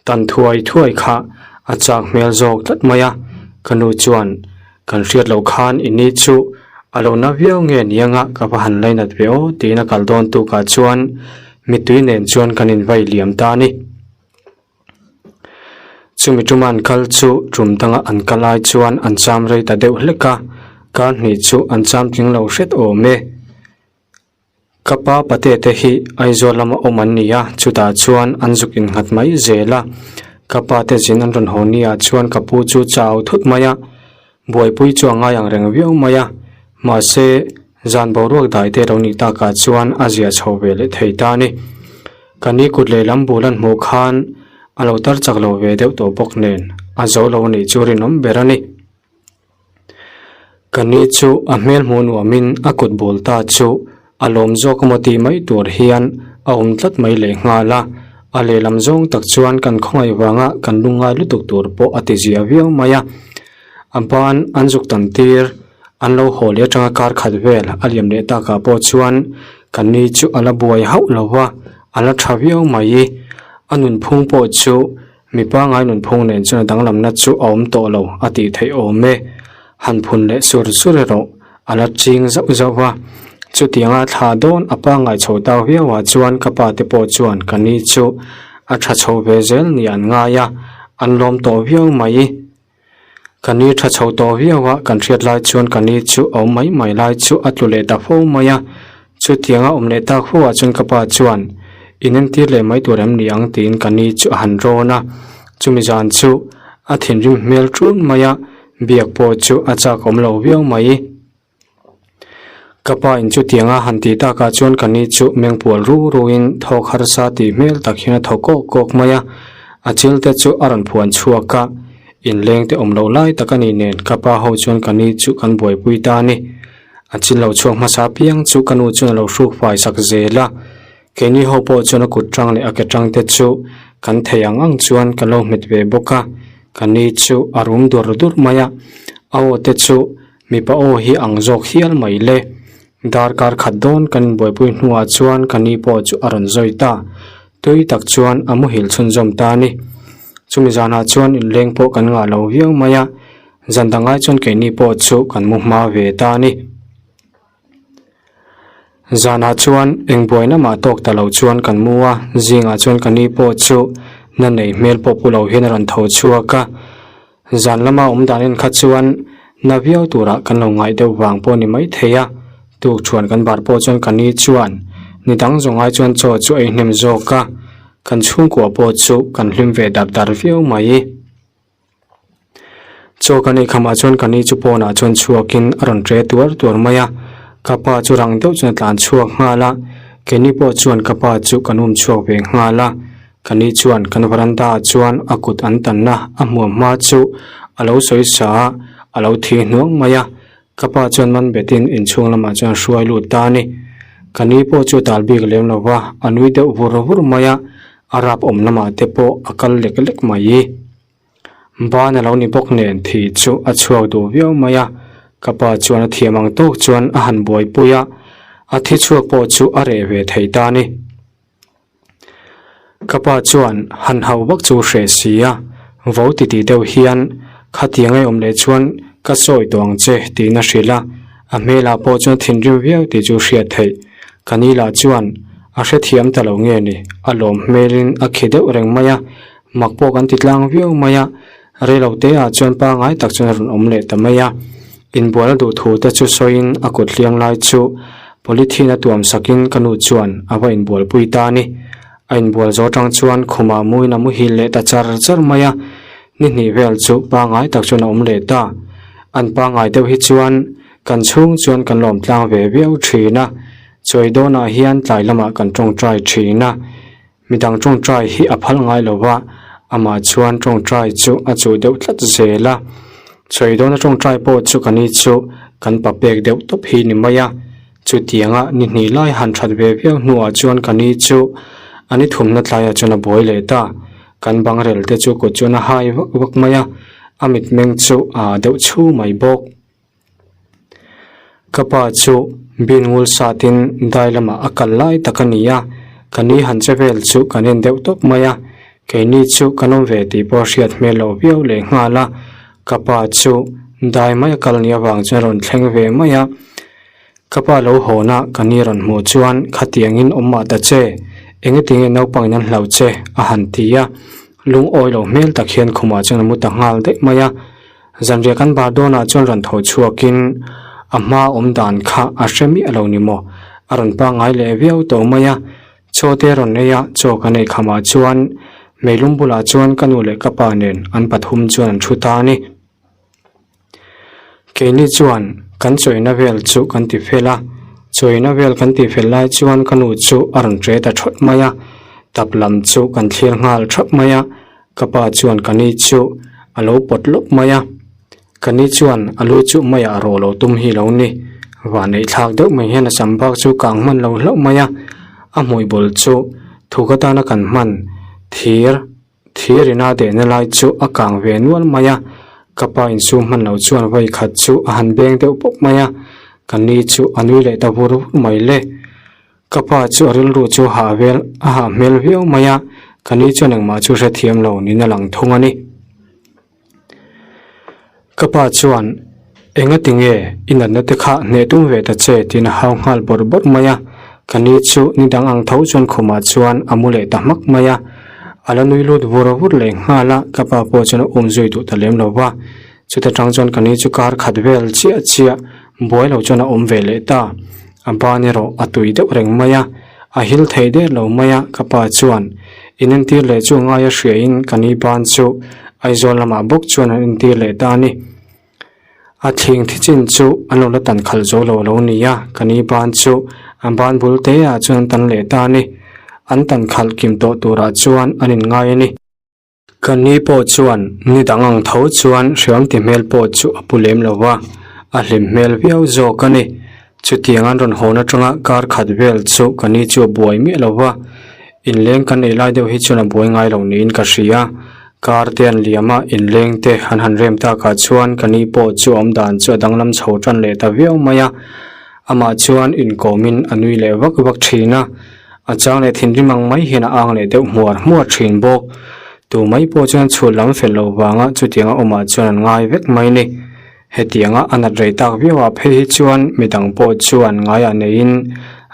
tan thuai thuai kha a chak hmel zawk tlat mai a, ka nu chuan kan hriat loh khan i ni chu a lo na viau nge ni anga ka va han lainat ve aw tiin a kal dawn tukah chuan mittui nen chuan kan invai liam ta a ni. Chumi tuma an kal chu tum danga an kal ai chuan an cham rei ta deuh hlek a, kar hnih chu an cham tling lo hret awm e. Ka pa pate te hi Aizawl lama awm an ni a, chutah chuan an zuk innghat mai zel a. Ka pa te zin an rawn haw ni ah chuan ka pu chu chau thut mai a, buaipui chu a ngai ang reng viau mai a. Mahse, zan boruak dai te lo nih takah chuan a zia chho ve leh thei ta a ni. Ka ni kut lehlam bul an hmuh khan a lo tar chak lo ve deuh tawh bawk nen a zo lo nih chu rinawm ber a ni. Ka ni chu a hmel hmuh nuamin a kut bul ta chu a lawm zawk emaw tih mai tur hian a awm tlat mai leh nghal a, a lehlam zawng tak chuan kan khawngaih vanga kan lungngai lutuk tur pawh a ti zia viau mai a. A ban an zuk tam tir, an lo haw leh atanga kar khat vel a liam leh takah pawh chuan ka ni chu a la buai hauh lo va, a la tha viau mai. A nunphung pawh chu Mi pangai nunphung nen chuan a danglamna chu a awm tawh lo a tih theih awm e. Han phun leh sur sur erawh a la ching zauh zauh va. Chutianga thla dawn a pangai chho tau viauah chuan ka pa te pawh chuan ka ni chu a tha chho ve zel ni an ngai a, an lawm tawh viau mai. Ka ni tha chho tawh viau a, kan hriat lai chuan ka ni chu a awm mai mai lai chu a tlu leh ta fo mai a. Chutianga awm leh tak fo ah chuan ka pa chuan in entir leh mai tur em ni ang tiin ka ni chu a han rawn a. Chumi zan chu a thinrim hmel ṭun mai a, biak pawh chu a chak awm lo viau mai. Ka pa in chutianga han tih takah chuan ka ni chu mengpual ru ruin thawk harsa tih hmel tak hian a thaw kawk kawk mai a, a chil te chu a rawn phuan chhuak a, inleng te awm loh lai tak a ni nen ka pa ho chuan ka ni chu kan buaipui ta a ni. A chil lo chhuak hmasa piang chu ka nu chuan a lo hruk fai sak zel a, keini ho pawh chuan a kut tang leh a ke tang te chu kan thei ang ang chuan ka lo hmet ve bawk a, ka ni chu a rum dur dur mai a, a aw te chu Mipa aw hi ang zawk hial mai le. Darkar khat dawn kan inbuaipui hnuah chuan ka ni pawh chu a rawn zawi ta. Tui tak chuan a muhil chhunzawm ta a ni. Chumi zanah chuan inleng pawh kan ngah lo viau mai a, zan dang ai chuan keini pawh chu kan mu hma ve ta a ni. Zanah chuan eng buaina mah tawk ta lo chuan kan mu a, zingah chuan ka ni pawh chu na nei hmel pawh pu lo hian a rawn tho chhuak a. Zan lama awm dan en kha chuan na viau turah kan lo ngaih deuh vang pawh ni mai thei a, tuk thuan kan bar pawh chuan ka ni chuan ni dang zawng ai chuan chaw chu ei hnem zawk a, kan chhungkua pawh chu kan hlim ve dar dar viau mai. Chaw kan ei khamah chuan ka ni chu pawnah chuan chhuakin a rawn ṭe tuar tuar mai a, ka pa chu rang deuh chuan a tlan chhuak nghal a, keini pawh chuan ka pa chu kan um chhuak ve nghal a. Ka ni chuan kan varanda ah chuan a kut an tanna a hmuam hma chu a lo sawi sa a, a lo thi hnuang mai a. Ka pa chuan man betin inchhung lamah chuan hruai lut ta a ni. Ka ni pawh chu tal bik lem lo va, a nui deuh vur vur mai a, a rap awm lamah te pawh a kal lek lek mai. Ban a lo ni bawk nen thi chu a chhuak duh viau mai a, ka pa chuan a thiam ang tawk chuan a han buaipui a, a thi chhuak pawh chu a reh ve thei ta a ni. Ka pa chuan han hau vak chu hreh si a, vo ti tih deuh hian khatiang ei awm leh chuan ka sawi tawh ang che tiin a hrilh a, a hmelah pawh chuan thinrim viau tih chu hriat theih. Ka ni lah chuan a hrethiam ta lo nge ni, a lawm hmelin a khi deuh reng mai a, mak pawh kan ti tlang viau mai a, Rei lo te ah chuan pangai tak chuan a rawn awm leh ta mai a, inbual a duh thu te chu sawiin a kut hliam lai chu polythene a tuam sakin ka nu chuan a va inbualpui ta a ni. A inbual zawh atang chuan khumah muin a muhil leh ta char char mai a, ni hnih vel chu pangai tak chuan a awm leh ta. An pangai deuh hi chuan kan chhung chuan kan lawm tlang ve viau thin a, chawi dawnah hian tlai lamah kan tawngtai thin a. Midang tawngtai hi a phal ngai lo va, amah chuan tawngtai chu a chuh deuh tlat zel a. Sawi dawna tawngtai pawh chu ka ni chu kan pa pek deuh tawp hi ni mai a. Chutianga ni hnih lai han that ve viau hnuah chuan ka ni chu a ni thumna tlaiah chuan a buai leh ta. Kan bangrel te chu kut chuan a hai vak vak mai a, a mitmeng chu a deuh chhu mai bawk. Ka pa chu bin ngul satin dai lamah a kal lai tak a ni a. Ka ni han che vel chu kan en deuh tawp mai a, keini chu kan awm ve tih pawh a hriat hmel loh viau leh nghal a, ka pa chu dai mai a kal nih avang chuan a rawn thleng ve mai a. Ka pa lo hawn a, ka ni rawn hmuh chuan khatiangin awm mah ta che, engetinge naupangin an hlau che a han ti a, lungawi lo hmel tak hian khumah chuan a mu ta nghal daih mai a. Zanriah kan bar dawnah chuan rawn tho chhuakin a hma awm dan kha a hre miah lo ni maw? A rawn pangngai leh viau tawh mai a, chaw te rawn ei a, chaw kan ei khamah chuan meilum bulah chuan ka nu leh ka pa nen an pathum chuan an thu ta a ni. Keini chuan kan chawina vel chu kan ti fel a, chawina vel kan tih fel lai chuan ka nu chu a rawn ṭe ta ṭhawt mai a, tap lam chu kan thlir nghal ṭhap mai a. Ka pa chuan ka ni chu a lo pawt lawp mai a, ka ni chuan a lu chu maiah a rawh lo tum hi lo ni. Vanneih thlak deuh mai hian a sam bak chu kang hman lo hlauh mai a, a hmui bul chu thuk atana kan hman thir thir ina dehna lai chu a kang ve nual mai a, ka pa insum hman lo chuan vawi khat chu a han beng deuh pawp mai a, ka ni chu a nui leh ta vur vur mai le. Ka pa chu a rilru chu hah vel a hah hmel viau mai a, ka ni chuan engmah chu hrethiam lo niin a lang thung a ni. Ka pa chuan, Enga tinge i natna te kha hneh tum ve ta che tiin a hau nghal bawrh bawrh mai a, ka ni chu ni dang ang tho chuan khumah chuan a mu leh ta hmak mai a, a la nui lut vur vur leh nghal a, ka pa pawh chuan a um zui duh ta lem lo va, chuta tang chuan ka ni chu kar khat vel chiah chiah Buai lo chuan a awm ve leh ta. A ban erawh a tui deuh reng mai a, a hil thei der lo mai a, ka pa chuan in entir leh chu ngai a hriain ka ni ban chu Aizawl lamah bawk chuan an entir leh ta a ni. A thling thi chin chu an lo la tan khalh zo lo lo ni a, ka ni ban chu a ban bul te ah chuan an tan leh ta a ni. An tan khalh kim tawh turah chuan an inngai a ni. Ka ni pawh chuan ni dang ang tho chuan hriam ti hmel pawh chu a pu lem lo va, a hlim hmel viau zawk a ni. Chutiang an rawn hawn atanga kar khat vel chu ka ni chu a buai miah lo va, inleng kan ei lai deuh hi chuan a buai ngai lo niin ka hria. Kar te an liam a, inleng te an han rem takah chuan ka ni pawh chu a awmdan chu a danglam chho tan leh ta viau mai a. Amah chuan inkawmin a nui leh vak vak thin a. A chang leh thinrim ang mai hian a ang leh deuh hmuar hmuar thin bawk. Tu mai pawh chuan chhut lam fel lo vanga chutianga awmah chuan an ngai vek mai ni. Hetianga a nat rei tak viauah phei hi chuan midang pawh chuan ngaiah neiin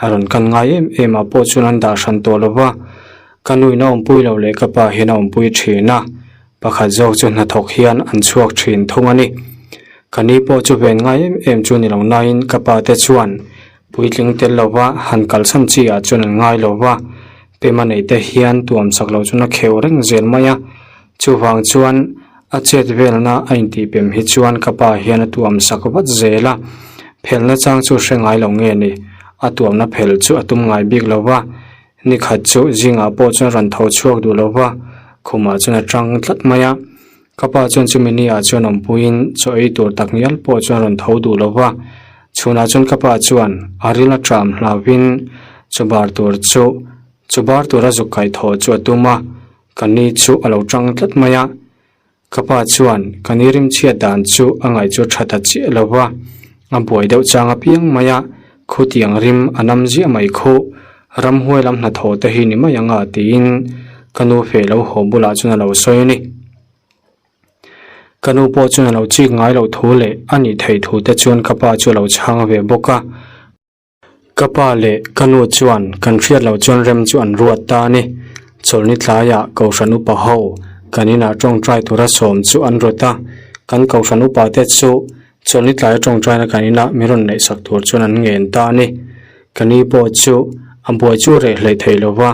a rawn kan ngai em em ah pawh chuan an dah hran tawh lo va. Ka nuin a awmpui lo leh ka pa hian a awmpui thin a, pakhat zawk chu hnathawk hian an chhuak thin thung a ni. Ka ni pawh chu ven ngai em em chu ni lo nain ka pa te chuan Puitling tel lova han kalsan chi ah chuan an ngai lo va, pema nei te hian tuam chak lo chuan a kheuh reng zel mai a, chuvang chuan a chet velna a intihpem hi chuan ka pa hian a tuam sak vat zel a, phelna chang chu hre ngai lo nge ni, a tuamna phel chu a tum ngai bik lo va, nikhat chu zingah pawh chuan rawn tho chhuak duh lo va, khumah chuan a tang tlat mai a. Ka pa chuan chumi ni ah chuan awmpuiin chaw ei tur tak ngial pawh chuan rawn tho duh lo va, chhunah chuan ka pa chuan a ril a ṭam hlauhin chaw bar tur chu chaw bar tura zuk kaih thawh chu a tum a, ka ni chu a lo ṭang tlat mai a. Ka pa chuan ka ni rimchhiat dan chu a ngaih chu ṭha ta chiah lo va, a buai deuh chang apiang mai a, khutiang rim a nam ziah mai khuh, ramhuai lam hnathawh te hi ni mai ang a tiin ka nu feh lo haw bulah chuan a lo sawi a ni. Ka nu pawh chuan a lo chik ngai loh thu leh a nih theih thu te chuan ka pa chu a lo chhang ve bawk a. Ka pa leh ka nu chuan kan hriat loh chuan rem chu an ruat ta a ni. Chawlhni tlaiah Kohhran upa ho kan inah tawngtai tura sawm chu an rawt a, kan Kohhran upa te chu Chawlhni tlaia tawngtaina kan inah min rawn neihsak tur chuan an ngen ta a ni. Ka ni pawh chu a buai chu reh hleih thei lo va,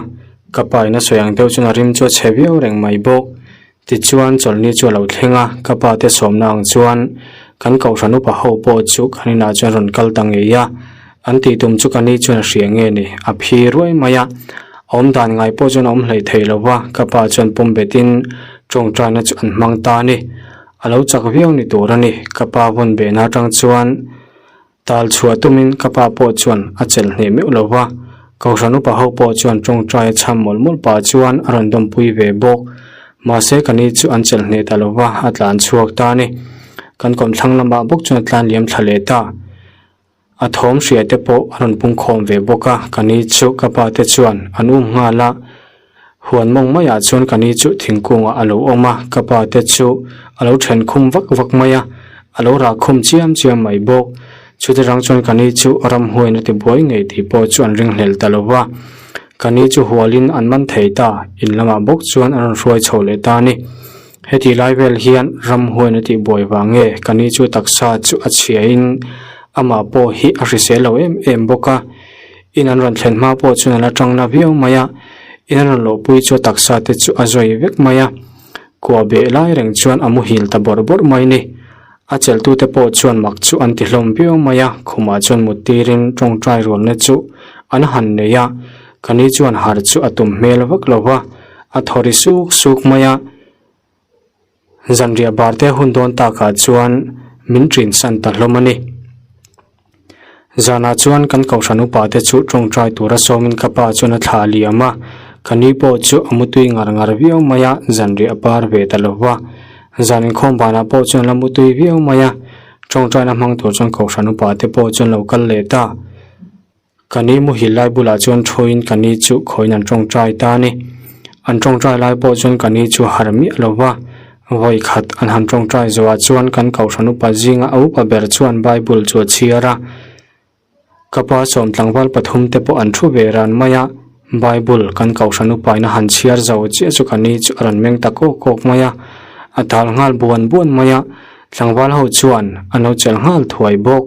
ka pa in a sawi ang deuh chuan a rim chu a chhe viau reng mai bawk. Tichuan chawlhni chu a lo thleng a, ka pa te sawmna ang chuan kan kohhran upa ho pawh chu kan inah chuan rawn kal ta ngei a, an tih tum chu ka ni chuan a hria nge ni, a phi ruai mai a. A awmdan ngai pawh chuan a awm hleih thei lo va, ka pa chuan pawm betin tawngtaina chu an hmang ta a ni. A lo chak viau ni tur a ni, ka pa vawn behna atang chuan tal chhuah tumin ka pa pawh chuan a chelh hneh meuh lo va, Kohhran upa ho pawh chuan tawngtai a chham mawlh mawlh pah chuan a rawn dawmpui ve bawk. Mahse ka ni chu an chelh hneh ta lo va, a tlan chhuak ta a ni. Kan kawmthlang lamah bawk chuan a tlan liam thla leh ta. A thawm hria te pawh a rawn pung khawm ve bawk a, ka ni chu ka pa te chuan an um nghal a. Huan mawng maiah chuan ka ni chu thingkungah a lo awm a, ka pa te chu a lo then khum vak vak mai a, a lo rah khum chiam chiam mai bawk. Chute rang chuan ka ni chu ramhuaiin a ti buai ngei tih pawh chu an ringhlel ta lo va. Ka ni chu hualin an man thei ta, in lamah bawk chuan an rawn hruai chho leh ta a ni. Heti lai vel hian ramhuaiin a tih buai vang nge ka ni chu taksa chu a chhiain amah pawh hi a hrisel lo em em bawk a. In an rawn thlen hma pawh chuan a la tang na viau mai a, in an rawn lohpui chu a taksa te chu a zawi vek mai a, kua beh lai reng chuan a muhil ta bawrh bawrh mai ni. A chelhtute pawh chuan mak chu an ti hlawm viau mai a, khumah chuan mut tirin tawngtai rualna chu an han nei a, ka ni chuan harh chu a tum hmel vak lo va, a thaw ri suk suk mai a. Zanriah bar te hun dawn takah chuan min ṭin san ta hlawm a ni. Zanah chuan kan kohhran upa te chu ṭawngṭai tura sawmin ka pa chuan a thlah liam a, ka ni pawh chu a mutui ngar ngar viau mai a, zanriah a bar ve ta lo va. Zan inkhawm banah pawh chuan la mutui viau mai a, ṭawngṭaina hmang tur chuan kohhran upa te pawh chuan lo kal leh ta. Ka ni muhil lai bulah chuan thuin ka ni chu khawiin an tawngtai ta a ni. An tawngtai lai pawh chuan ka ni chu har miah lo va, vawi khat an han tawngtai zawhah chuan kan kohhran upa zinga a upa ber chuan Bible chu a chhiar a. Ka pa sawm tlangval pathum te pawh an thu ve ran mai a, Bible kan kohhran upain a han chhiar zo chiah chu ka ni chu a rawn meng ta kawk kawk mai a, a tal nghal buan buan mai a, tlangval ho chuan an lo chelh nghal thuai bawk.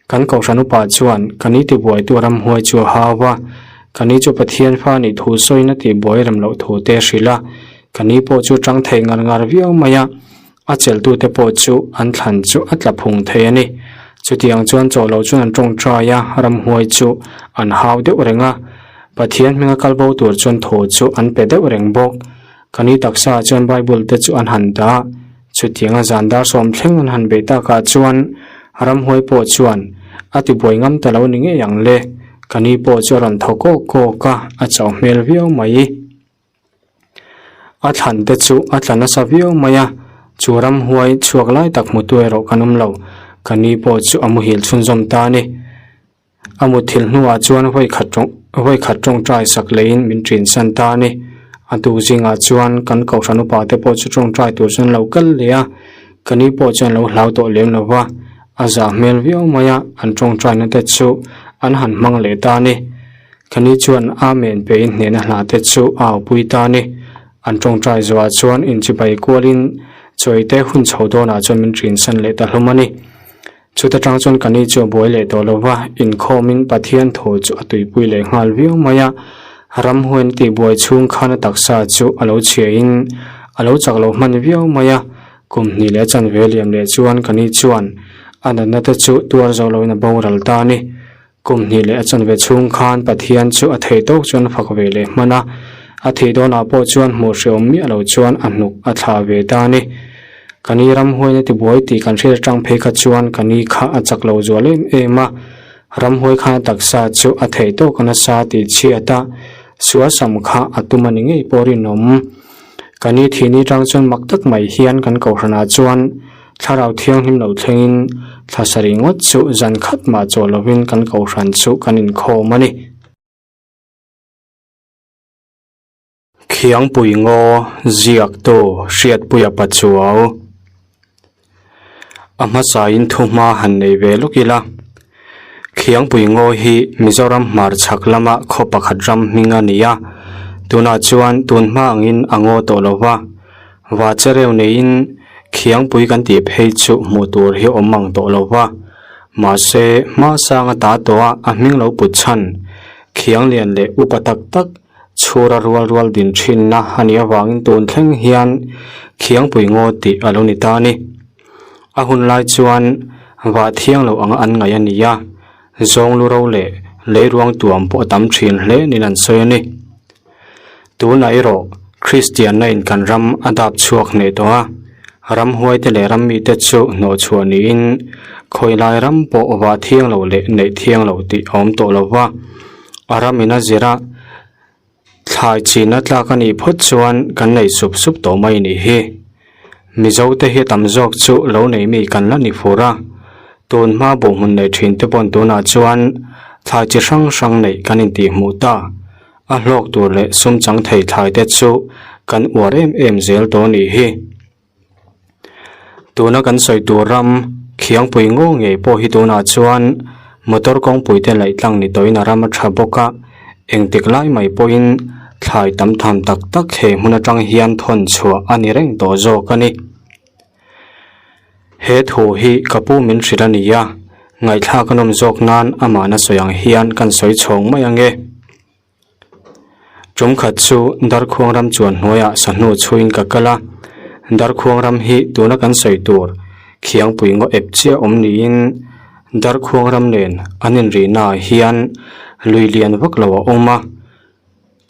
Kan kohhran upa chuan ka ni tibuaitu ramhuai chu a hau a, ka ni chu Pathian fa nih thu sawiin a tihbuai rem loh thu te a hrilh a, ka ni pawh chu tang thei ngar ngar viau mai a, a chelhtute pawh chu an thlan chu a tla phung thei a ni. Chutiang chuan chaw lo chuan an tawngtai a, ramhuai chu an hau deuh reng a, Pathian hminga kal bo tur chuan thaw chu an pe deuh reng bawk. Ka ni taksaah chuan Bible te chu an han dah a. Chutianga zan dar sawm thleng an han beih takah chuan ramhuai pawh chuan a tibuai ngam ta lo ni ngei ang le, ka ni pawh chu a rawn thaw kawk kawk a, a chauh hmel viau mai. A thlan te chu a tla nasa viau mai a, chu ramhuai chhuak lai tak hmutu erawh kan awm lo, ka ni pawh chu a muhil chhunzawm ta a ni. A mutthilh hnuah chuan vawikhat tawng vawikhat tawngtai sak leiin min ṭin san ta a ni. A tuk zingah chuan kan kohhran upa te pawh chu tawngtai tur chuan lo kal leh a, ka ni pawh chuan lo hlau tawh lem lo va, a zah hmel viau mai a, an tawngtaina te chu an han hmang leh ta a ni. Ka ni chuan Amen pein hnehna hla te chu a aupui ta a ni. An tawngtai zuah chuan inchibai kualin chawite hun chho dawnah chuan min ṭin san leh ta hlawm a ni. Chuta tang chuan ka ni chu a buai leh tawh lo va, inkhawmin Pathian thaw chu a tuipui leh nghal viau mai a. Ramhuain a tihbuai chhung khan a taksa chu a lo chhiain a lo chak lo hman viau mai a. Kum hnih leh a chanve liam leh chuan ka ni chuan a natna te chu tuar zo loin a boral ta a ni. Kum hnih leh a chanve chhung khan Pathian chu a thei tawk chuan a fak ve leh hman a, a thih dawnah pawh chuan hmuh hrehawm miah lo chuan a hnuk a thlah ve ta a ni. Ka ni ramhuain a tibuai tih kan hriat atang phei kha chuan ka ni kha a chak lo zual em em a, ramhuai khan a taksa chu a thei tawk a nasa tih chhiat a, sualsam kha a tum a ni ngei pawh rinawm. Ka ni thih ni tang chuan mak tak mai hian kan kohhranah chuan Thlarau Thianghlim lo thlengin thla sarih ngawt chu zan khat mah chaw lovin kan kohhran chu kan inkhawm a ni. Khiangpui ngaw ziaktu Hriatpuia Pachuau a hmasain thuhma han nei ve lawk ila. Khiangpui ngaw hi Mizoram hmarchhak lama khaw pakhat ram hming a ni a, tunah chuan tunhma angin a ngaw tawh lo va, va chereu neiin Khiangpui kan tih phei chu hmuh tur hi awm ang tawh lo va, mahse hma sanga ta tawh a a hming lo put chhan Khianglian leh upa tak tak chhura rual rual din thinna a nih avangin tun thleng hian Khiangpui ngaw tih a lo ni ta a ni. A hun lai chuan vah thiang loh anga an ngaih a ni a, zawng lu ro leh leiruang tuam pawh a tam thin hle niin an sawi a ni. Tunah erawh Kristianna in kan ram a dap chhuak hneh tawh a, ramhuaite leh rammite chu hnawhchhuah niin khawilai ram pawh vah thiang loh leh neih thiang loh tih a awm tawh lo va, a ram in a zir a, Thlai chinna tlak a nih phawt chuan kan nei sup sup tawh mai nih hi. Mizo te hi tam zawk chu lo nei mi kan la ni fur a. Tun hma buhhmun nei thin te pawn tunah chuan thlai chi hrang hrang neih kan intihhmuh ta. A hlawk tur leh sum chang thei thlai te chu kan uar em em zel tawh a nih hi. Tuna kan sawi tur ram Khiangpui ngaw ngei pawh hi tunah chuan motor kawngpui te laih tlang ni tawhin a ram a tha bawk a, engtik lai mai pawhin thlai tam tham tak tak he hmun atang hian thawn chhuah a ni reng tawh zawk a ni. He thu hi ka pu min hrilh a ni a, ngaihthlak a nawm zawk nan amahna sawi ang hian kan sawi chhawng mai ange. Tum khat chu Darkhuang ram chuan hnuaiah sahnu chhuiin ka kal a, Darkhuang ram hi tuna kan sawi tur Khiangpui ngaw ep chiah awm niin Darkhuang ram nen an inrihnaah hian lui lian vak lo a awm a,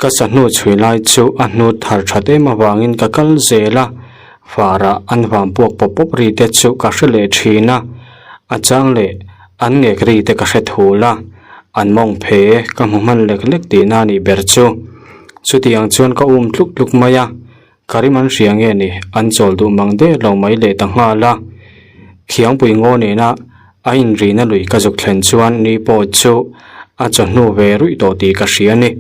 ka sahnu chhui lai chu a hnut thar that em avangin ka kal zel a, farah an vam puak pawp pawp ri te chu ka hre leh thin a, a chang leh an ngek ri te ka hre thul a. An mawng phe ka hmu hman lek lek tihna a nih ber chu. Chutiang chuan ka um tluk tluk mai a, ka rim an hria nge ni, an chawl duh mang der lo mai leh ta nghal a. Khiangpui ngaw nena a inrihna lui ka zuk thlen chuan ni pawh chu a chawhnu ve ruih tawh tih ka hria a ni.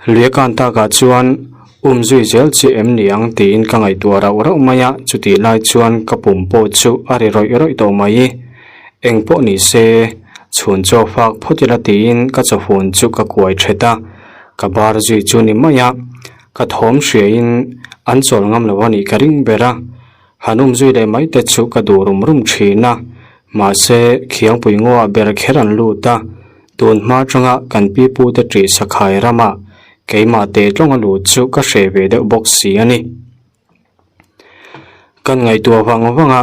Lui a kan takah chuan um zui zel chiah em ni ang tiin ka ngaihtuah rauh rauh mai a, chutih lai chuan ka pum pawh chu a ri rawih rawih tawh mai. Eng pawh ni se, chhun chaw fak phawt ila tiin ka chawfun chu ka kuai thet a, ka bar zui chu ni mai a, ka thawm hriain an chawl ngam lo a nih ka ring ber a, han um zui leh mai te chu ka duh rum rum thin a, mahse Khiangpui ngaw ah ber kher an lut a. Tun hma atanga kan pi pu te ṭih sakhai ramah keimah teh tlawnga lut chu ka hreh ve deuh bawk si a ni. Kan ngaihtuah vang vang a,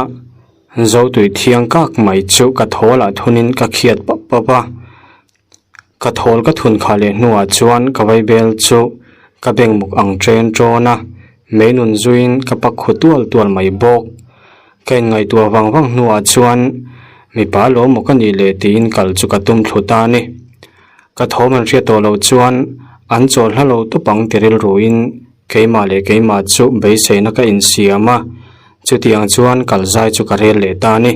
Zotui thiang kak mai chu ka thawl ah thunin ka khiat pap pap a. Ka thawl ka thun khah leh hnuah chuan ka vaibel chu ka beng muk ang ṭen ṭawn a, mei nun zuiin ka pak khu tual tual mai bawk. Ka inngaihtuah vang vang hnuah chuan mipa lo maw ka nih leh tiin kal chu ka tum thlu ta a ni. Ka thawm an hriat tawh loh chuan an chawl hla lo tawp ang ti rilruin keimah leh keimah chu beiseina ka insiam a, chutiang chuan kal zai chu ka rel leh ta a ni.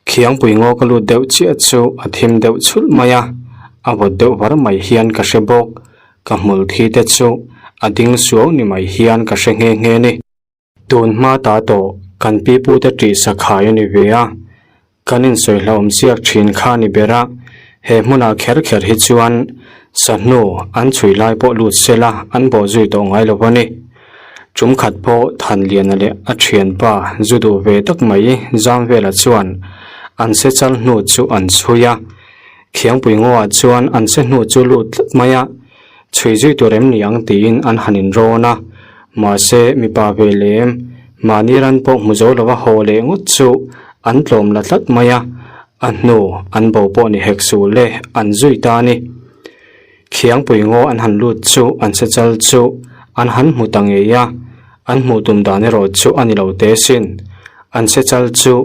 Khiangpui ngaw ka lut deuh chiah chu a thim deuh chhulh mai a, a vawt deuh var mai hian ka hre bawk. Ka hmul thi te chu a ding suau ni mai hian ka hre nghe nghe a ni. Tun hma ta tawh kan pi pu te ṭih sakhai a ni ve a, kan insawi hlauhawm chiak ṭhin kha a ni ber a, he hmunah kher kher hi chuan sahnu an chhui lai pawh lut sela an bawh zui tawh ngai lo a ni. Ṭum khat pawh Thanliana leh a ṭhianpa zu duh ve tak mai Zamvela chuan an se chal hnu chu an chhui a, Khiangpui ngaw-ah chuan an se hnu chu lut tlat mai a, Chhui zui tur em ni ang tiin an han inrawn a, mahse mipa ve lem mahni ran pawh hmu zo lova haw leh ngawt chu an tlawm la tlat mai a, a hnu an bo pawh ni hek suh le an zui ta a ni. Khiangpui ngaw an han lut chu an se chal chu an han hmu ta ngei a, an hmuh tum dan erawh chu a ni lo teh sin. An se chal chu.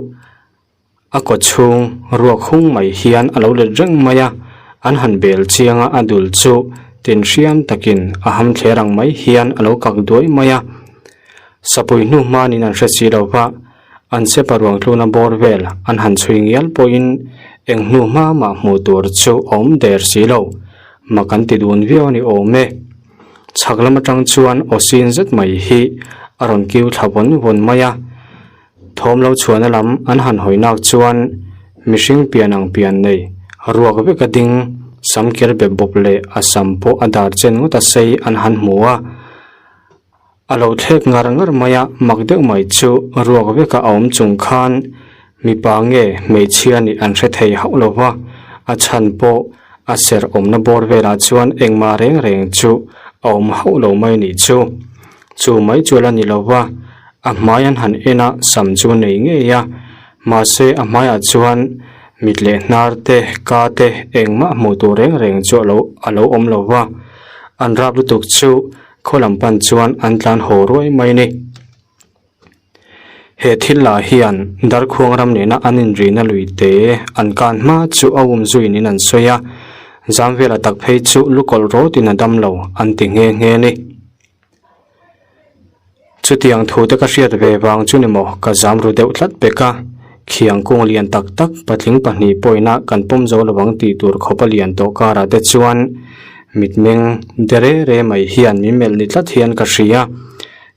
A kaw chhung ruak hung mai hian a lo let reng mai a, an han bel chiang a, a dul chu tin hriam takin a ham thler ang mai hian a lo kak duai mai a. Sapui hnu hmanin an hre si lo va, an sepa ruang tluna bawr vel an han chhui ngial pawhin eng hnu hma mah hmuh tur chu a awm der si lo, mak an ti dun viau a ni awm e. Chhak lam atang chuan aw sin zet mai hi a rawn kiu thla vawn vawn mai a. Thawm lo chhuahna lam an han hawi nak chuan mihring pian ang pian nei ruak vek a ding, sam ker bep bawp leh a sam pawh a dar chen ngawt a sei an han hmu a. A lo thlek ngar ngar mai a, mak deuh mai chu ruak veka a awm chung khan mipa nge hmeichhia nih an hre thei hauh lo va, a chhan pawh a serh awmna bawr velah chuan engmah reng reng chu a awm hauh lo mai nih chu. Chu mai chu la ni lo va, a hmai an han en a, sam chu nei ngei a, mahse a hmaiah chuan mit leh hnar te, ka te engmah hmuh tur reng reng chu a lo a lo awm lo va, an rap lutuk chu khaw lam pan chuan an tlan haw ruai mai a ni. He thil lah hian Darkhuang ram nena an inrihna lui te an kan hma chu a um zuiin in an sawi a, Zamvela tak phei chu lukawlh rawtin a dam lo an ti nghe nghe a ni. Chutiang thu te ka hriat ve vang chu ni maw ka zam ru deuh tlat pek a, khiang kung lian tak tak patling pahnih pawina kan pawm zo lo ang tih tur khawpa lian tawh karah te chuan mitmeng de re re mai hian min melh ni tlat hian ka hria,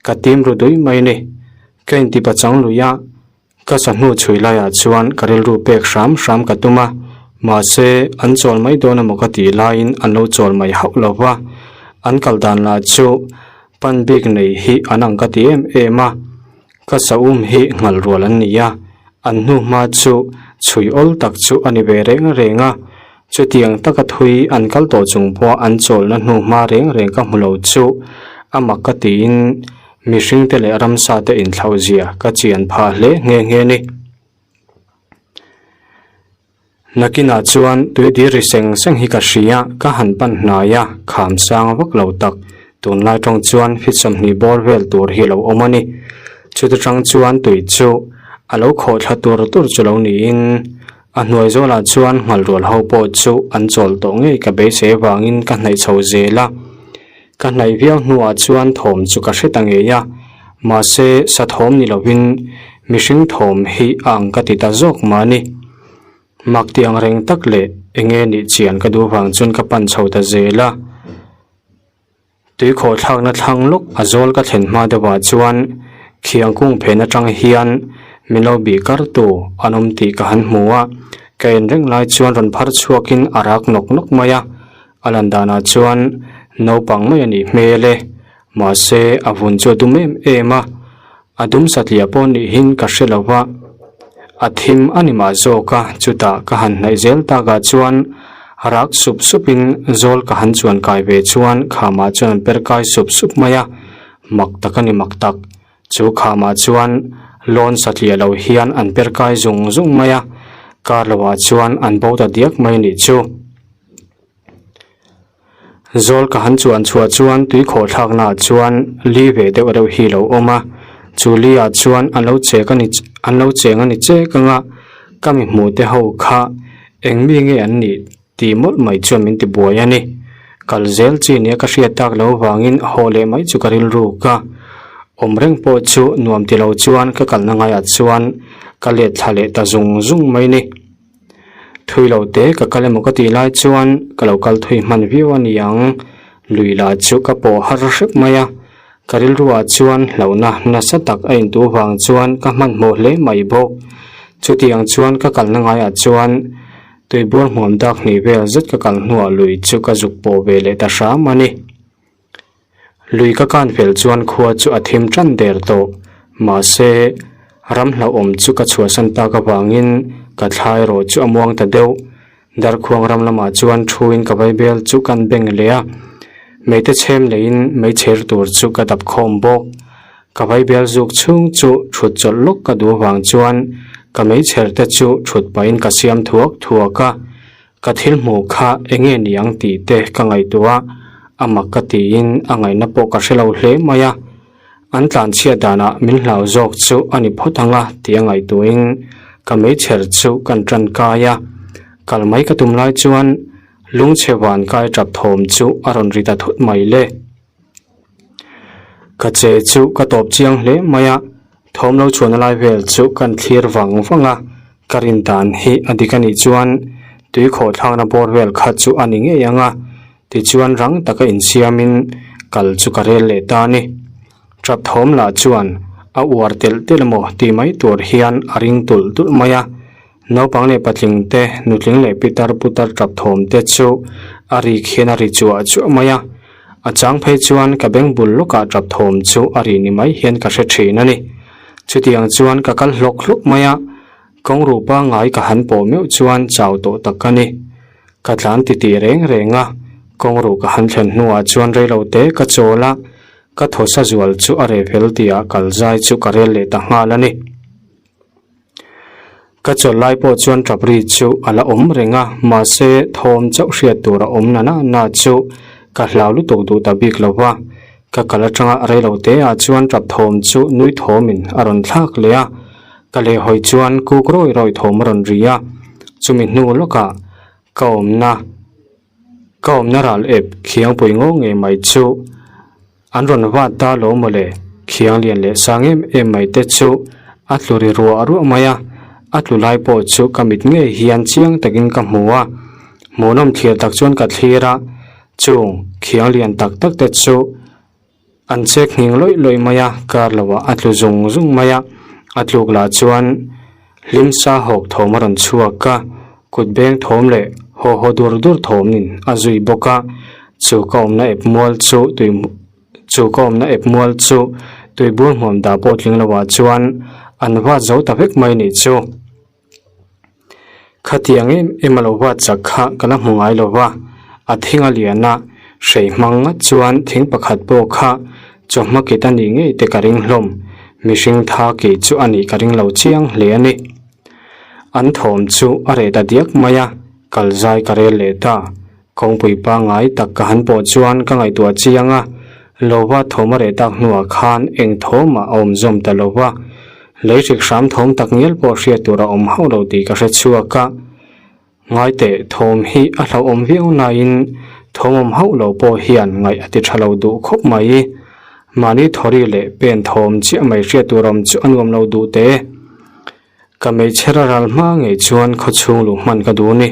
ka tim ru dui mai ni. Ka intipachang lui a. Ka sahnu chhui laiah chuan ka rilru pek hram hram ka tum a, mahse an chawl mai dawn emaw ka tih laiin an lo chawl mai hauh lo va, an kal dan lah chu pan bik nei hi an ang ka ti em em a, ka saum hi nghal rual an ni a, an hnu hma chu chhui awl tak chu a ni ve reng reng a, chutiang taka thui an kal tawh chung pawha an chawlna hnu hma reng reng ka hmu lo chu a mak ka tiin Mihringte leh ramsate inthlauh zia ka chian phah hle nghe nghe ni. Nakinah chuan tuidir ri seng seng hi ka hria, ka han pan hnai a, kham sang vak lo tak. Tunlai tawng chuan fit 20 bawr vel tur hi a lo awm a ni. Chuti tang chuan tui chu a lo khawh thla tur tur chu lo niin a hnuai zawlah chuan nghal rual ho pawh chu an chawl tawh ngei ka beisei avangin ka hnaih chho zel a. Ka hnaih viau hnuah chuan thawm chu ka hre ta ngei a, mahse sa thawm ni lovin mihring thawm hi a ang ka ti ta zawk mah ni. Mak ti ang reng tak leh eng nge nih chian ka duh vang chuan ka pan chho ta zel a. Tuikhawh thlakna thlang lawk a zawl ka thlen hma deuhah chuan khiang kung phen atang hian min lo bih kar tu an awm tih ka han hmu a, ka en reng lai chuan rawn phar chhuakin a rak nawk nawk mai a. A lan danah chuan naupang mai a nih hmel e, mahse a vun chu a dum em em a, a dum satliah pawh nihin ka hre lo va, a thim a ni mah zawk a, chutah ka han hnaih zel takah chuan rak sup supin zawl ka han chuan kai ve chuan khamah chuan an per kai sup sup mai a, mak tak a ni mak tak. Chu khamah chuan lawn satliah lo hian an per kai zung zung mai a, kar lohah chuan an bo ta diak mai a nih chu. Zawl ka han chuan chhuah chuan tui khawh thlaknaah chuan li ve deuh reuh hi lo awm a, chu li ah chuan an lo chek a ni an lo cheng a ni chek ang a, ka mi hmuh te ho kha eng mi nge an nih tih mawlh mai chuan min ti buai a ni. Kal zel chi nia ka hriat tak lo vangin haw leh mai chu ka rilruk a, awm reng pawh chu nuam ti lo chuan ka kalna ngaiah chuan ka let thla leh ta zung zung mai ni. Thui lo te ka kal emaw ka tih lai chuan ka lo kal thui hman viau a ni ang. Lui lah chu ka pawh har hrep mai a, ka rilruah chuan hlauhna nasa tak a intu vang chuan ka hmanhmawh hle mai bawk. Chutiang chuan ka kalna ngaiah chuan tuibual hmuam dak hnih vel zet ka kal hnuah lui chu ka zuk pawh ve leh ta hram a ni. Lui ka kan fel chuan khua chu a thim tan der tawh. Mahse, ram hlauhawm chu ka chhuahsan tak avangin ka thla erawh chu a muang ta deuh. Darkhuang ram lamah chuan thuin ka vaibel chu kan beng leh a, meite chhem leiin meichher tur chu ka dap khawm bawk. Ka vaibel zuk chhung chu thut chawlh lawk ka duh avang chuan ka meichher te chu thut pahin ka siam thuak thuak a. Ka thil hmuh kha eng nge ni ang tih te ka ngaihtuah a, a mak ka tiin a ngaihna pawh ka hre lo hle mai a. An tlanchhiat danah min hlau zawk chu a ni phawt ang a tih a ngaihtuahin ka meichher chu kan tan kai a. Kal mai ka tum lai chuan lungchhe van kai tap thawm chu a rawn ri ta thut mai le. Ka che chu ka tawp chiang hle mai a, thawm lo chhuahna lai vel chu kan thlir vang vang a, ka rin dan hi a dik a nih chuan tui khawh thlakna bawr vel kha chu a ni ngei ang a, tichuan rang taka insiamin kal chu ka rel leh ta a ni. Tap thawm lah chuan a uar telh telh emaw tih mai tur hian a ring tulh tulh mai a, Naupang leh patling te, nutling leh pitar putar tap thawm te chu a ri khian a ri chuah chuah mai a. A chang phei chuan ka beng bul lawkah tap thawm chu a ri ni mai hian ka hre thin a ni. Chutiang chuan ka kal hlawk hlawk mai a, kawng ruh pangngai ka han pawh meuh chuan chau tawh tak ka ni. Ka tlan titih reng reng a, kawng ruh ka han thlen hnuah chuan reilo te ka chawl a, ka thawsa zual chu a reh fel tihah kal zai chu ka rel leh ta nghal a ni. Ka chawlh lai pawh chuan tap ri chu a la awm reng a, mahse thawm chauh hriat tur a awm na na na chu ka hlau lutuk duh ta bik lo va. Ka kal atanga rei lo te ah chuan tap thawm chu nui thawmin a rawn thlak leh a, ka lehhawi chuan kuk rawi rawi thawm a rawn ri a, chumi hnu lawkah ka awmna Ka awmna ral ep khiangpui ngaw ngei mai chu an rawn vat ta lo maw le? Khiang lian leh sang em em mai te chu a tlu ri ruah ruah mai a, a tlu lai pawh chu ka mit ngei hian chiang takin ka hmu a. Hmuhnawm thlir tak chuan ka thlir a, chung khiang lian tak tak te chu an chek nghing lawih lawih mai a, kar lohah a tlu zung zung mai a, a tluk lah chuan hlim sa hawk thawm a rawn chhuak a, kut beng thawm leh haw haw dur dur thawmin a zui bawk a, chu ka awmna ep mual chu tui. Chu ka awmna ep mual chu tuibur hmuam dah pawh tling lo ah chuan an vat zo ta vek mai nih chu. Khatiang em em a lo vat chak kha ka la hmu ngai lo va, a thing a lian a, hrei hmang ngat chuan thing pakhat pawh kha chawhma kit a nih ngei te ka ring hlawm, mihring tha kih chu a nih ka ring lo chiang hle a ni. An thawm chu a reh ta diak mai a, kal zai ka rel leh ta. Kawngpui pangngai tak ka han pawh chuan ka ngaihtuah chiang a, Lova thawm a reh tak hnuah khan eng thawmah a awm zawm ta lo va, lei hrik hram thawm tak ngial pawh hriat tur a awm hauh lo tih ka hre chhuak a. Ngaiteh thawm hi a hlauhawm viau naiin thawm awm hauh lo pawh hian ngaih a ti tha lo duh khawp mai. Mahni thawri leh pen thawm chiah mai hriat tur awm chu a nuam lo duh teh e. Ka hmeichher a ral hma ngei chuan khawchhung luh hman ka duh ni.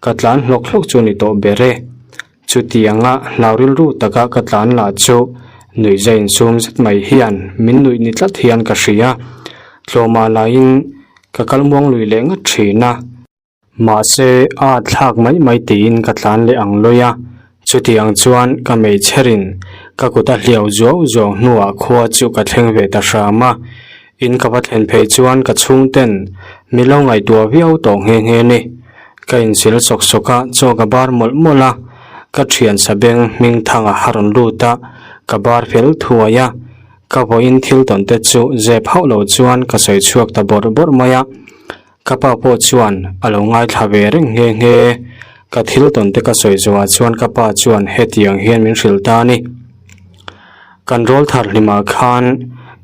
Ka tlan hlawk hlawk chu ni tawh ber e. Chutianga hlau rilru taka ka tlan lah chu nuihza insum zet mai hian min nuih ni tlat hian ka hria. Tlawmah laiin ka kal muang lui leh ngat thin a. Mahse, a thlak mai mai tiin ka tlan leh ang lawi a, chutiang chuan ka meichherin ka kut a hliau zuau zuau hnuah khua chu ka thleng ve ta hram a. In ka va thlen phei chuan ka chhungten mi lo ngaihtuah viau tawh nghe nghe ni. Ka insil sawk sawk a, chaw ka bar mawlh mawlh a, ka thian sabeng hming thanga a rawn lut a, ka bar fel thuai a, ka vawiin thil tawn te chu zep hauh lo chuan ka sawi chhuak ta bawrh bawrh mai a. Ka pa pawh chuan a lo ngaithla ve reng nghe nghe. Ka thil tawn te ka sawi zawhah chuan ka pa chuan hetiang hian min hrilh ta a ni. Kan rawl thar hlimah khan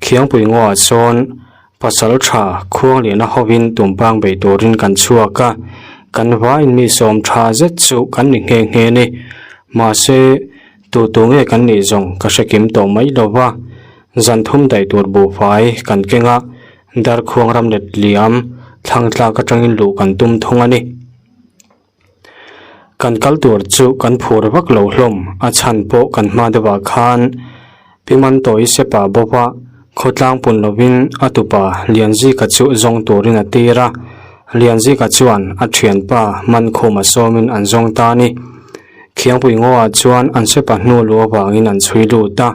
Khiangpui ngaw-ah sawn pasal tha Khuangliana hovin tumpang bei turin kan chhuak a, kan vaiin mi sawm tha zet chu kan ni nghe nghe ni. Mahse, tu tu nge kan nih zawng ka hre kim tawh mai lo va, zan thum daih tur buhfai kan keng a, Darkhuang ram let liam thlang tlak atangin luh kan tum thung a ni. Kan kal tur chu kan phur vak lo hlawm, a chhan pawh kan hma deuhah khan Pi Mantawi Sepa bawpa khawtlang pun lovin a tupa Lianzika chu zawng turin a tir a, Lianzika chuan a thianpa Mankhuma sawmin an zawng ta a ni. Khiangpui ngaw-ah chuan an Sepa hnu luh avangin an chhui lut a.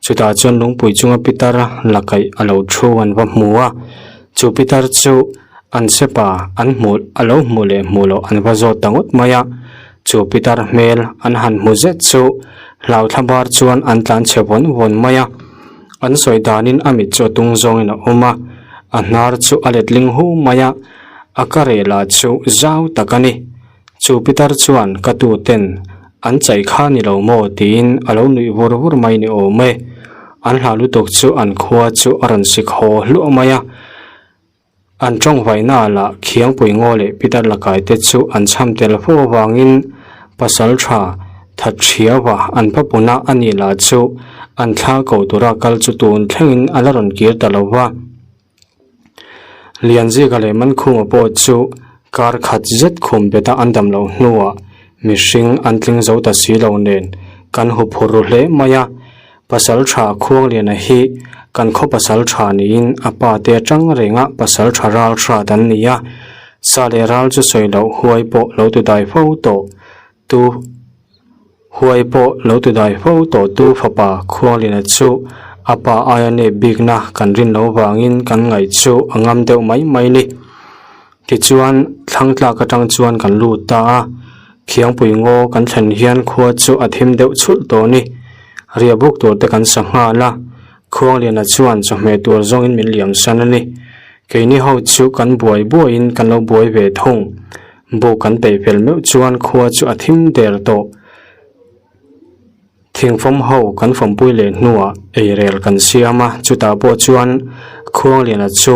Chutah chuan lungpui chunga pitar la kaih a lo thu an va hmu a, chu pitar chu an sepa an hmuh a lo hmuh leh hmuh loh an va zawt ta ngawt mai a, chu pitar hmel an han hmu zet chu hlauthla bar chuan an tlan chhe vawn vawn mai a, an sawi danin a mit chu a tung zawngin a awm a, a hnar chu a letling hu mai a, a ka reh lah chu zau tak a ni. Chu pitar chuan ka tu ten an chaih kha ni lo maw tiin a lo nuih vur vur mai ni awm e. An hla lutuk chu an khua chu a rawn sik haw hluah mai a. An tawngvaihna ah lah Khiangpui ngaw leh pitar lakai te chu an chham tel fo avangin pasal tha Thathriava an papuna a nih lah chu an thla ko tura kal chu tun thlengin a la rawn kir ta lo va. Lianzika leh Mankhuma pawh chu kar khat zet khum beta an dam loh hnuah mihring an tling zo ta si lo nen kan hu phur ru hle mai a. Pasal tha Khuangliana hi kan khaw pasal tha niin a pa te atang renga pasal tha ral hrat an ni a, sa leh ral chu sawi loh huai pawh lo ti dai fo tawh tu. Huai pawh lo ti dai fo tawh tu fapa Khuanglina chu a pa aia nep bikna kan rin loh vangin kan ngaih chu a ngam deuh mai mai ni. Tichuan thlang tlak atang chuan kan lut ta a, Khiangpui ngaw kan thlen hian khua chu a thim deuh chhulh tawh ni. Riahbuk tur te kan sa nghal a, Khuangliana chuan chawhmeh tur zawngin min liam san a ni. Keini ho chu kan buai buaiin kan lo buai ve thung. Buk kan peih fel meuh chuan khua chu a thim der tawh. Thingfawm ho kan fawmpui leh hnuah eirel kan siam a, chutah pawh chuan Khuangliana chu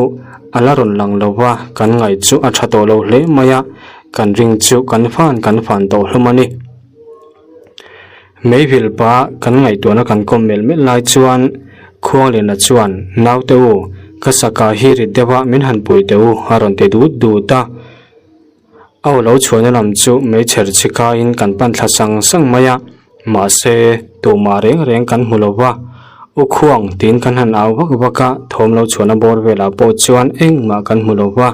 a la rawn lang lo va, kan ngaih chu a tha tawh lo hle mai a, kan ring chu kan fan kan fan tawh hlawm a ni. Meivil pa kan ngaihtuahna kan kawm melh melh lai chuan. Khuangliana chuan, Naute u, ka saka hi rit deuh a min han pui teh u, a rawn ti dut dut a. A aw lo chhuahna lam chu meichher chhi kaiin kan pan thla sang sang mai a, mahse, tumah reng reng kan hmu lo va. U Khuang tiin kan han au vak vak a, thawm lo chhuahna bawr velah pawh chuan engmah kan hmu lo va.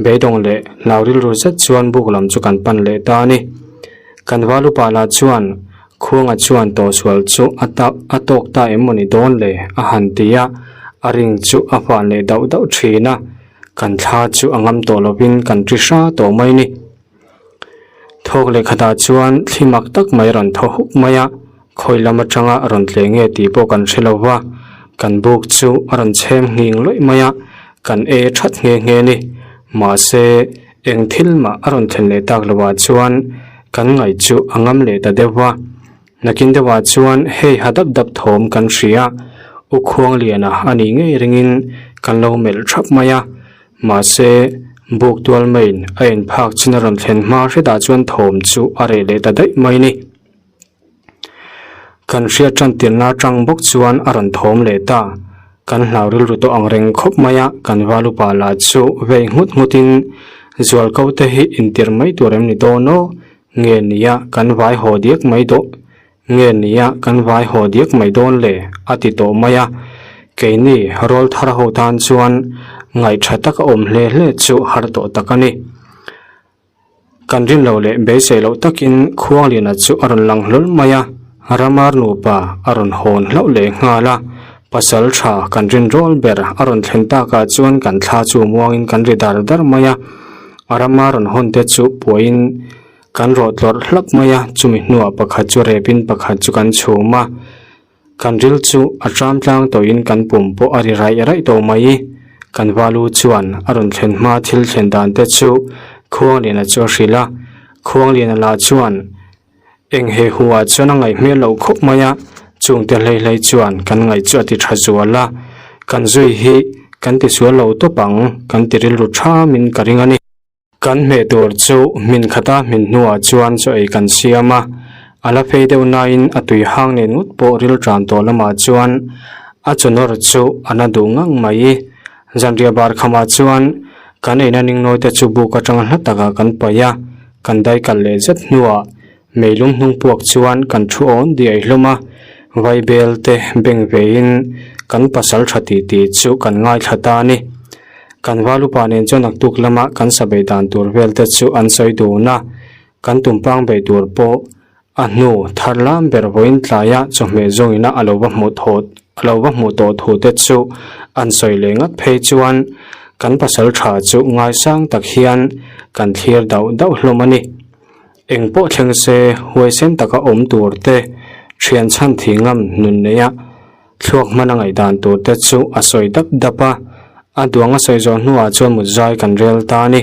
Beidawng leh hlau rilru zet chuan buk lam chu kan pan leh ta a ni. Kan val upa lah chuan Khuanga chuan tawhsual chu a ta a tawk ta em maw ni dawn le? a han ti a, a ring chu a hman leh dauh dauh thin a, kan thla chu a ngam tawh lovin kan ri hra tawh mai ni. Thawk leh khatah chuan thli mak tak mai rawn thaw huk mai a, khawi lam atanga rawn tle nge tih pawh kan hre lo va, kan buk chu a rawn chhem nghing lawih mai a, kan e that nghe nghe ni. Mahse, Eng thil mah a rawn thlen leh tak lovah chuan kan ngaih chu a ngam leh ta deuh va. Nakin deuhah chuan hei ha dap dap thawm kan hria, U Khuangliana a nih ngei ringin kan lo melh thap mai a. Mahse, buk tual maiin a inphak chin a rawn thlen hma hretah chuan thawm chu a reh leh ta daih mai ni. Kan hriat tan tirna atang bawk chuan a rawn thawm leh ta. Kan hlau rilru tawh ang reng khawp mai a, kan val upa lah chu vei nghut nghut in zualko te hi intir mai tur em ni dawn aw? Nge nia kan vai haw diak mai daw nge nia kan vai haw diak mai dawn le? a ti tawh mai a. Keini rawl thar ho tan chuan ngaih tha taka awm hle hle chu har tawh tak a ni. Kan rin loh leh beisei loh takin Khuangliana chu a rawn lang hlawl mai a, Ramar nupa a rawn hawn hlauh leh nghal a, pasal tha kan rin rawl ber a rawn thlen takah chuan kan thla chu muangin kan ri dar dar mai a, Rama rawn hawn te chu puahin kan rawh tlawrh hlap mai a, chumi hnuah pakhat chu repin pakhat chu kan chhum a. Kan ril chu a tram tlang tawhin kan pum pawh a ri raih raih tawh mai. Kan valu chuan a rawn thlen hma thil thlen dan te chu Khuangliana chu a hrilh a. Khuangliana lah chuan eng he hu ah chuan a ngaih hmel loh khawp mai a, chungte hlei hlei chuan kan ngaih chu a ti tha zual a. Kan zui hi kan ti sual lo tawp ang kan ti rilru thamin ka ring a ni. Kan hmeh tur chu hmin khata hmin hnuah chuan chaw ei kan siam a, a la phei deuh nain a tui hang nen ngawt pawh ril ṭan tawh lamah chuan a chaw nawr chu a na duh ngang mai. Zanriah bar khamah chuan kan eina ningnawi te chu buk aṭanga hla takah kan paih a, kan dai kal leh zet hnuah meilung hnung puak chuan kan thu awn diai hlawm a, vaibel te beng vein kan pasal ṭha titi chu kan ngaithla ta a ni. Kan val upa nen chuan naktuk lama kan sa beih dan tur vel te chu an sawi dun a, kan tumpang beih tur pawh a hnu thar lam ber vawiin tlaia chawhmeh zawngina a lo va hmuh thawh a lo va hmuh tawh thu te chu an sawi leh ngat phei chuan kan pasal tha chu ngaisang tak hian kan thlir dauh dauh hlawm a ni. Eng pawh thleng se huaisen taka awm tur te thian chhan thih ngam nun neia Thluak hman a ngaihdan tur te chu a sawi dap dap a, a duang a sawi zawh hnuah chuan mut zai kan rel ta a ni.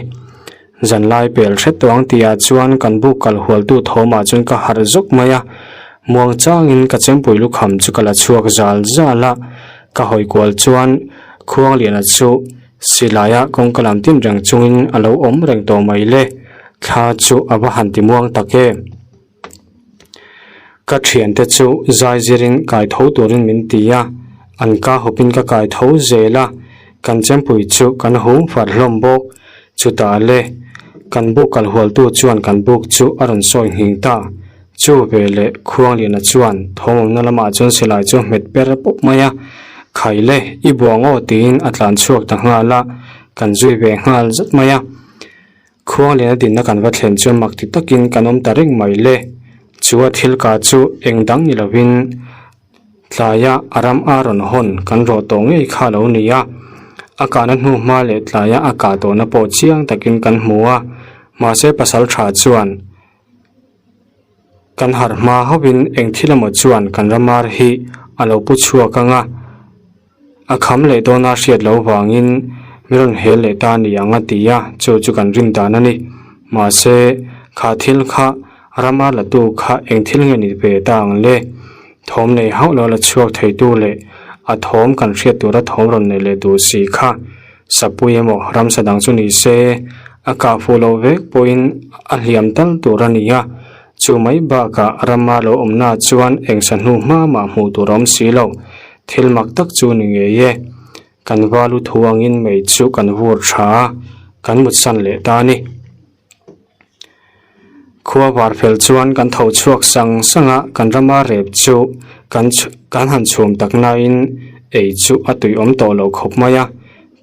Zanlai pel hret tawh ang tihah chuan kan buk kal hualtu thawmah chuan ka harh zawk mai a, muang changin ka chempui lukham chu ka la chhuak zal zal a, ka hawi kual chuan Khuangliana chu silaia kawngka lam tin reng chungin a lo awm reng tawh mai le, thla chu a va han ti muang tak em. Ka thiante chu zai zirin kai tho turin min ti a, an ka hawpin ka kai tho zel a, kan chempui chu kan hung far hlawm bawk. Chutah le, kan buk kalhualtu chuan kan buk chu a rawn sawi nghing ta. Chu veleh Khuangliana chuan thawmawmna lamah chuan silai chu a hmet per pawp mai a, Khai le, i buang aw tiin a tlan chhuak ta nghal a, kan zui ve nghal zat mai a. Khuangliana dinna kan va thlen chuan mak ti takin kan awm ta reng mai le. Chu a thil ka chu eng dang ni lovin tlaia a ram a rawn hawn kan rawh tawh ngei kha a lo ni a. A kahna hnu hma leh tlaia a kah tawhna pawh chiang takin kan hmu a. Mahse pasal tha chuan kan harh hma hauhin eng thil emaw chuan kan ramar hi a lo pu chhuak ang a. A kham leh dawna hriat loh vangin mi rawn hel leh ta a ni ang a ti a, chu chu kan rin dan a ni. Mahse, kha thil kha rama latu kha eng thil nge ni ve ta ang le? Thawm nei hauh lo la chhuak theitu leh a thawm kan hriat tura thawm rawn nei leh duh si kha sapui emaw ramsa dang chu ni se, a kah fuh loh vek pawhin a hliam tal tur a ni a, chu mai bakah rama lo awmnaah chuan eng sa hnu hma mah hmuh tur a awm si lo. Thil mak tak chu ni ngei e. Kan valu thu angin mei chu kan vur tha a, kan mutsan leh ta a ni. Khua var fel chuan kan tho chhuak sang sang a, kan rama rep chu kan kan han chhum tak nain ei chu a tuiawm tawh lo khawp mai a.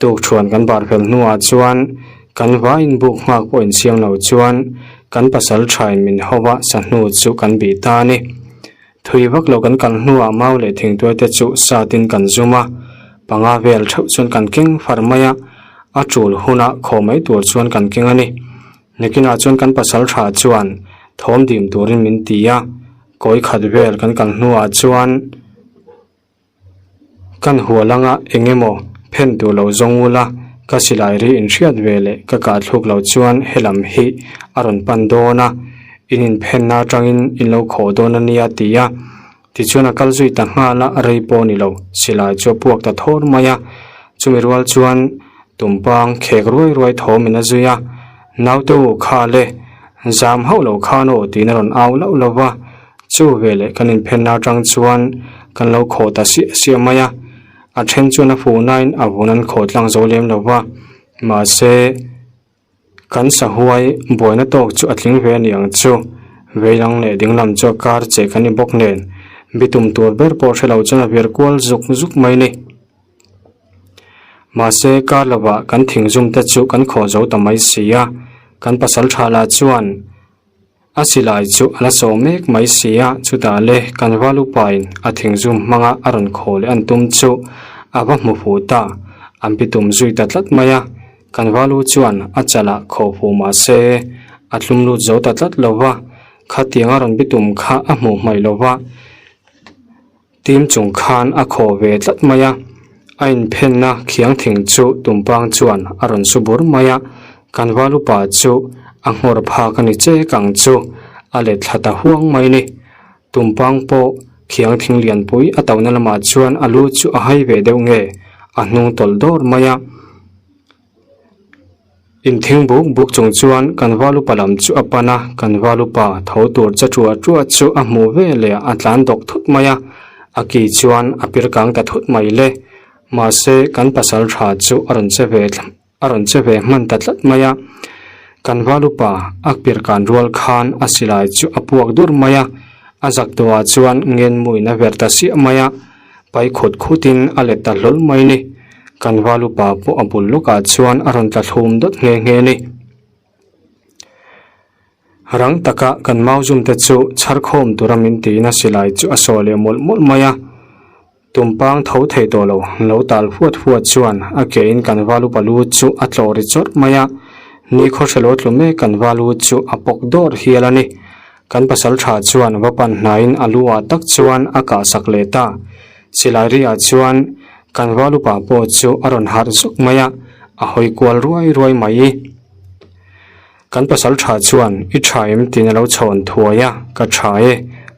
Tukṭhuan kan bar fel hnuah chuan kan vaiin buk nghak pawh insiam lo chuan kan pasal ṭhain min ho va sahnu chu kan bih ta a ni. Thui vak lo kan kal hnuah mau leh thingtuai te chu satin kan zum a, panga vel theuh chuan kan keng far mai a, a tul hunah khaw mai tur chuan kan keng a ni. Nikinah chuan kan pasal tha chuan thawm dim turin min ti a, kawi khat vel kan kal hnuah chuan Kan hual anga eng emaw phen tur lo zawng ula, ka silai ri inhriat ve leh ka kah thluk lo chuan helam hi a rawn pan dawn a, in inphenna atangin in lo khawh dawn a nia ti a. Tichuan a kal zui ta nghal a, rei pawh ni lo, silai chu a puak ta thawr mai a. Chumi rual chuan tumpang khek ruai ruai thawmin a zui a, Naute u kha le, zam hauh lo khan aw tiin a rawn au lauh lauh va. Chu veleh kan inphenna atang chuan kan lo khawh ta siah siah mai a, a then chuan a fuh nain a vun an khawh tlang zo lem lo va, mahse kan sahuai buaina tawk chu a tling ve a ni ang chu, veilang leh dinglam chu a kar che kan ni bawk nen, bitum tur ber pawh hre lo chuan a vir kual zuk zuk mai ni. Mahse kar lovah kan thingzum te chu kan khawh zo ta mai si a, kan pasal tha lah chuan. A silai chu a la sawh mek mai si a, chutah le kan val upain a thingzum hmanga a rawn khaw leh an tum chu a va hmu fuh ta, an pi tum zui ta tlat mai a, kan val u chuan a chalah khaw fuh mah se a tlum lut zo ta tlat lo va, khatiang a rawn bi tum kha a hmuh hmaih lo va. Tim chung khan a khaw ve tlat mai a, a inphenna khiang thing chu tumpang chuan a rawn su bur mai a, kan val upa chu a nghawr phak a ni chek ang chu a let thla ta huang mai ni. Tumpang pawh khiang thing lianpui a tohna lamah chuan a lu chu a hai ve deuh nge a hnung tawlh dawr mai a. Inthing buk buk chung chuan kan val upa lam chu a pan a, kan val upa tho tur che ṭuah ṭuah chu a hmuh ve leh a tlan dawk thut mai a, a ki chuan a pir kang ta thut mai le. Mahse, kan pasal ṭha chu a rawn che ve a rawn che ve hman ta tlat mai a. Kan val upa a pir kan rual khan a silai chu a puak dur mai a, a zak tawhah chuan ngenmuin a ver ta siah mai a. Pai khut khutin a let ta hlawl mai ni. Kan val upa pawh a bul lawkah chuan a rawn tla thlum dawt nghe nghe ni. Rang taka kan mauzum te chu chhar khawm tura min tiin a silai chu a sawh leh mawlh mawlh mai a. Tumpang tho thei tawh lo, lo tal huat huat chuan a ke in kan val upa lu chu a tlawh ri chawrh mai a. Nikhaw hrelo tlu mek kan val u chu a pawk dawr hial a ni. Kan pasal tha chuan va pan hnaiin a lu ah tak chuan a kah sak leh ta. Silai ri ah chuan kan val upa pawh chu a rawn harh zuk mai a, a hawi kual ruai ruai mai. Kan pasal tha chuan i tha em tiin a lo chhawn thuai a, ka tha e,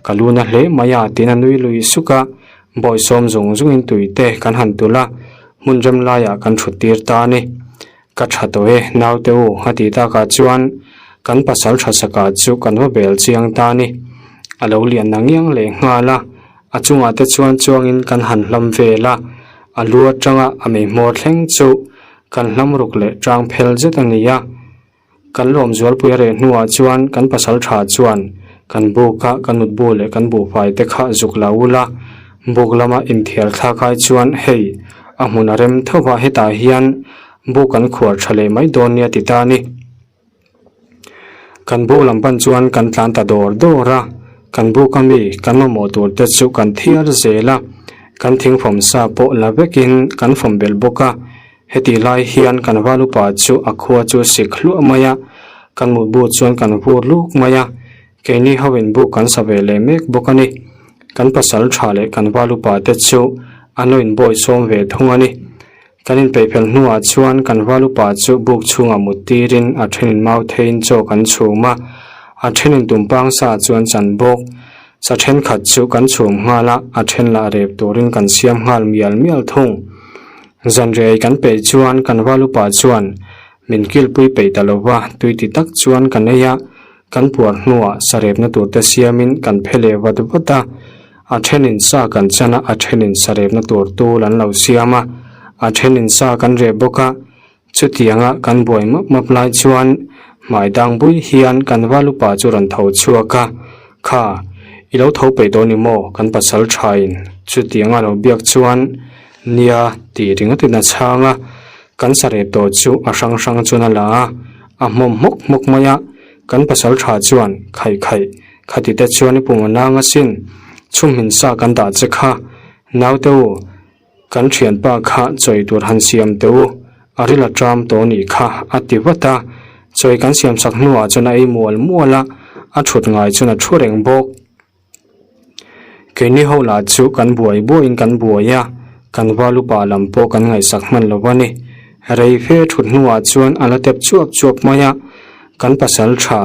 ka lu na hle mai a tiin a nui lui suk a, bawisawm zung zungin tui te kan han tulh a, hmun rem laiah kan thut tir ta a ni. Ka tha tawh e, naute u, a tih takah chuan kan pasal tha saka chu kan va bel chiang ta a ni. A lo lian na ngiang leh nghal a, a chungah te chuan chuangin kan han hlam vel a, a lu atanga a mei hmawr thleng chu kan hlam ruk leh tang phel zet a ni a. Kan lawm zualpui a reh hnuah chuan kan pasal tha chuan kan buk a, kan mutbu leh kan buhfai te kha zuk la ul a, buk lama inthiar thlak ai chuan hei a hmun a rem tho va hetah hian buk kan khuar tha leh mai dawn nia ti ta a ni. Kan buk lam pan chuan kan tlan ta dawr dawr a, kan buk ami kan mamawh tur te chu kan thiar zel a, kan thingfawm sa pawh la vekin kan fawm belh bawk a. Hetih lai hian kan val upa chu a khua chu sik hluah mai a, kan mutbu chuan kan vur luk mai a, keini hoin buk kan sa ve leh mek bawk a ni. Kan pasal tha leh kan val upa te chu an lo inbawi sawm ve thung a ni. Kan inpeihfel hnuah chuan kan val upa chu buk chhungah mut tirin a thenin mau theiin chaw kan chhum a, a thenin tumpang sa chu an chan bawk. Sa thenkhat chu kan chhum nghal a, a then lah rep turin kan siam nghal mial mial thung. Zanriai kan peih chuan kan val upa chuan min kilpui peih ta lo va, tui ti tak chuan kan ei a, kan puar hnuah sarepna tur te siamin kan phe leh vat vat a. A thenin sa kan chan a, a thenin sa repna tur tul an lo siam a, a thenin sa kan rep bawk a. Chutianga kan buai map map lai chuan hmai dang bui hian kan val upa chu rawn tho chhuak a, Kha, i lo tho peih dawn i maw? Kan pasal thain chutianga lo biak chuan nia tih ringawtin a chhang a, kan sarep tawh chu a hrang hrang chuan a la a, a hmawm hmawk hmawk mai a, kan pasal tha chuan khaih khaih khati te chuan i pum a nang asin, chhumhmin sa kan dah che kha, naute u, Kan thianpa kha chawi tur han siam teh u, a ril a ṭam tawh anih kha, a ti vat a. Chawi kan siam chak hnuah chuan a ei mual mual a, a ṭhut ngai chuan a ṭhu reng bawk. Keini ho lah chu kan buai buaiin kan buai a, kan val upa lam pawh kan ngaihsak hman lo a ni. Rei fe ṭhut hnuah chuan a la tep chuap chuap mai a, kan pasal ṭha.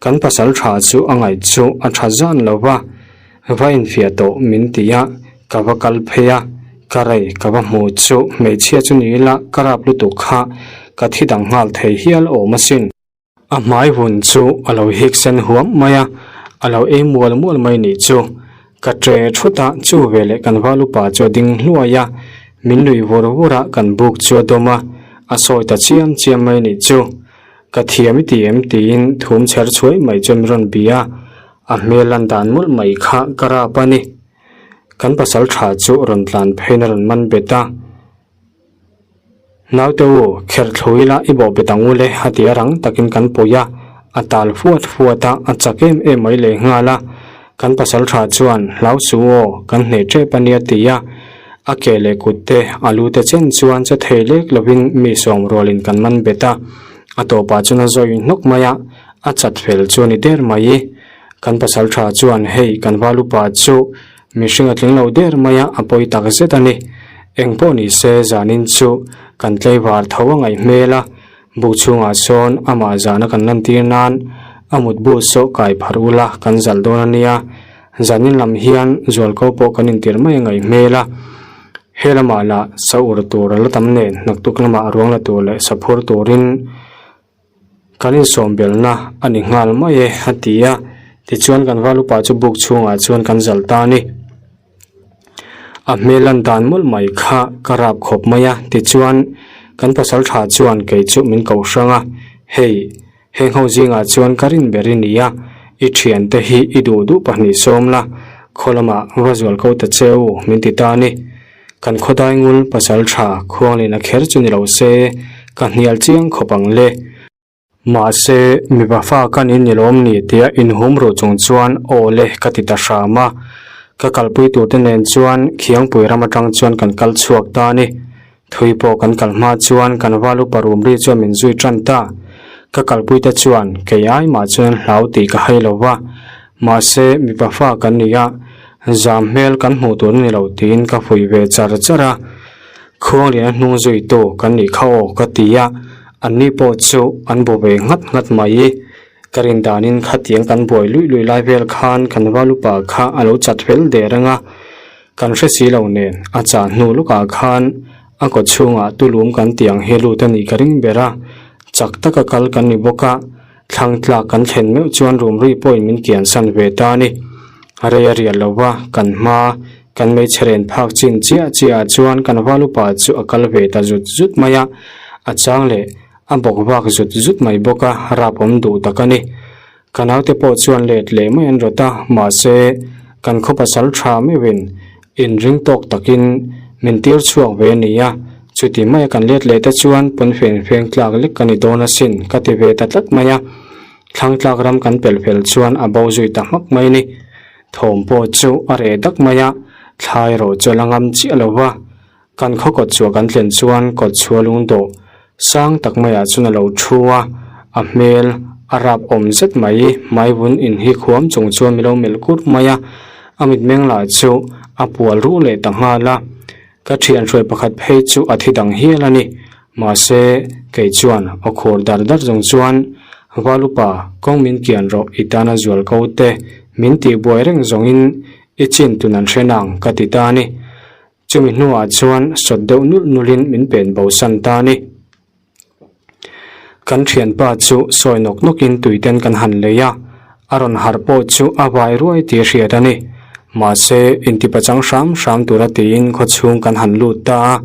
Kan pasal tha chu a ngaih chu a tha zan lo va, va infiah tawh min ti a, ka va kal phei a, ka rei ka va hmu chu hmeichhia chu ni ila ka rap lutuk kha ka thi dang nghal thei hial awm asin. A hmai vun chu a lo hik sen huam mai a, a lo ei mual mual mai nih chu. Ka ṭe thut a, chu veleh kan val upa chu a ding hluai a, min nuih vur vur a, kan buk chu a dawm a, a sawi ta chiam chiam mai nih chu. Ka thiam i ti em tiin thum chher chhuai mai chuan min rawn bia a, a hmel lan dan mawlh mai kha ka rap a ni. Kan pasal tha chu rawn tlan pheiin a rawn man bet a, Naute u, kherh thlu ila i bawh bet ang u le a ti a rang takin kan pui a, a tal fuat fuat a, a chak em em mai leh nghal a. Kan pasal tha chuan hlau su aw, kan hneh tep a nia ti a, a ke leh kut te a lu te chen chuan che thei lek lovin mi sawm rualin kan man bet a, a tawpah chuan a zawi hnawk mai a, a chat fel chu a ni der mai. Kan pasal tha chuan hei kan val upa chu mihring a tling lo der mai a, a pawi tak zet a ni. Engpawh ni se zanin chu kan tlaivar tho a ngaih hmel a, Buk chhungah sawn amah zahna kan lantir nan a mutbu saw kai pharh ula kan zalh dawn a nia. Zanin lam hian zualko pawh kan intir mai a ngaih hmel a. He lamah lah sa ur tur a la tam nen naktuk lamah ruang la tur leh sa phur turin kan insawm belna a ni nghal mai e a ti a. Tichuan kan val upa chu buk chhungah chuan kan zalh ta a ni. A hmel lan dan mawlh mai kha ka rap khawp mai a, tichuan kan pasal tha chuan kei chu min ko hrang a, hei heng ho zingah chuan ka rin ber i ni a, i thiante hi i duh duh pahnih sawm la, khaw lamah va zual ko ta che u min ti ta a ni. Kan khawdai ngul pasal tha khuanglin a kher chu ni lo se ka hnial chiang khawp ang le. Mahse, mipa fa ka ni ni lawm ni tia inhum ruh chung chuan aw le ka ti ta hram a. Ka kalpui turte nen chuan Khiangpui ram atang chuan kan kal chhuak ta a ni. Thui pawh kan kal hma chuan kan val upa rum ri chuan min zui tan ta. Ka kalpuite chuan kei ai mah chuan an hlau tih ka hai lo va. Mahse, mipa fa kan ni a, zam hmel kan hmuh tur a ni lo tiin ka fuih ve char char a. Khuangliana hnung zuitu kan nih kha aw ka ti a, anni pawh chu an bu ve nghat nghat mai. Ka rin danin khatiang kan buai luih luih lai vel khan kan val upa kha a lo chat fel der ang a, kan hre si lo nen a chah hnu lukah khan a kaw chhungah tulum kan tih ang hi lut a nih ka ring ber a, chak taka kal kan ni bawk a. Thlang tlak kan thlen meuh chuan room ri pawhin min kiansan ve ta a ni. A rei a rial lo va, kan hma, kan hmeichhe ren phak chin chiah chiah ah chuan kan val upa chu a kal ve ta zut zut mai a, a chang leh a bawk vak zut zut mai bawk a, rap awm duh tak a ni. Ka naute pawh chuan let leh mai an rawt a, mahse kan khaw pasal tha meuhin Inring tawk takin min tir chhuak ve a ni a, chuti maia kan let leh te chuan pawnfen feng tlak lek ka ni dawn asin ka ti ve ta tlat mai a. Thlang tlak ram kan pel fel chuan a bo zui ta hmak mai ni. Thawm pawh chu a reh dak mai a, thla erawh chu a la ngam chiah lo va. Kan khaw kawt chhuah kan thlen chuan kawt chhuah lung dawh sang tak maiah chuan a lo thu a, a hmel a rap awm zet mai, hmai vun inhi khuam chung chuan mi lo melh kur mai a, a mitmeng lah chu a pual ruh leh ta nghal a, ka thian hruai pakhat phei chu a thi dang hial a ni, mahse kei chuan aw khur dar dar zawng chuan Valupa kawng min kian rawh i tana zual ko te min tihbuai reng zawngin i chin tun an hre nang ka ti ta a ni. Chumi hnuah chuan sawt deuh nulh nulhin min pen bo san ta a ni. Kan thianpa chu sawi nawk nawkin tuiten kan han lei a, a rawn harh pawh chu a vai ruai tih a hriat a ni. Mahse, intipachang hram hram tura tiin khawchhung kan han lut ta a,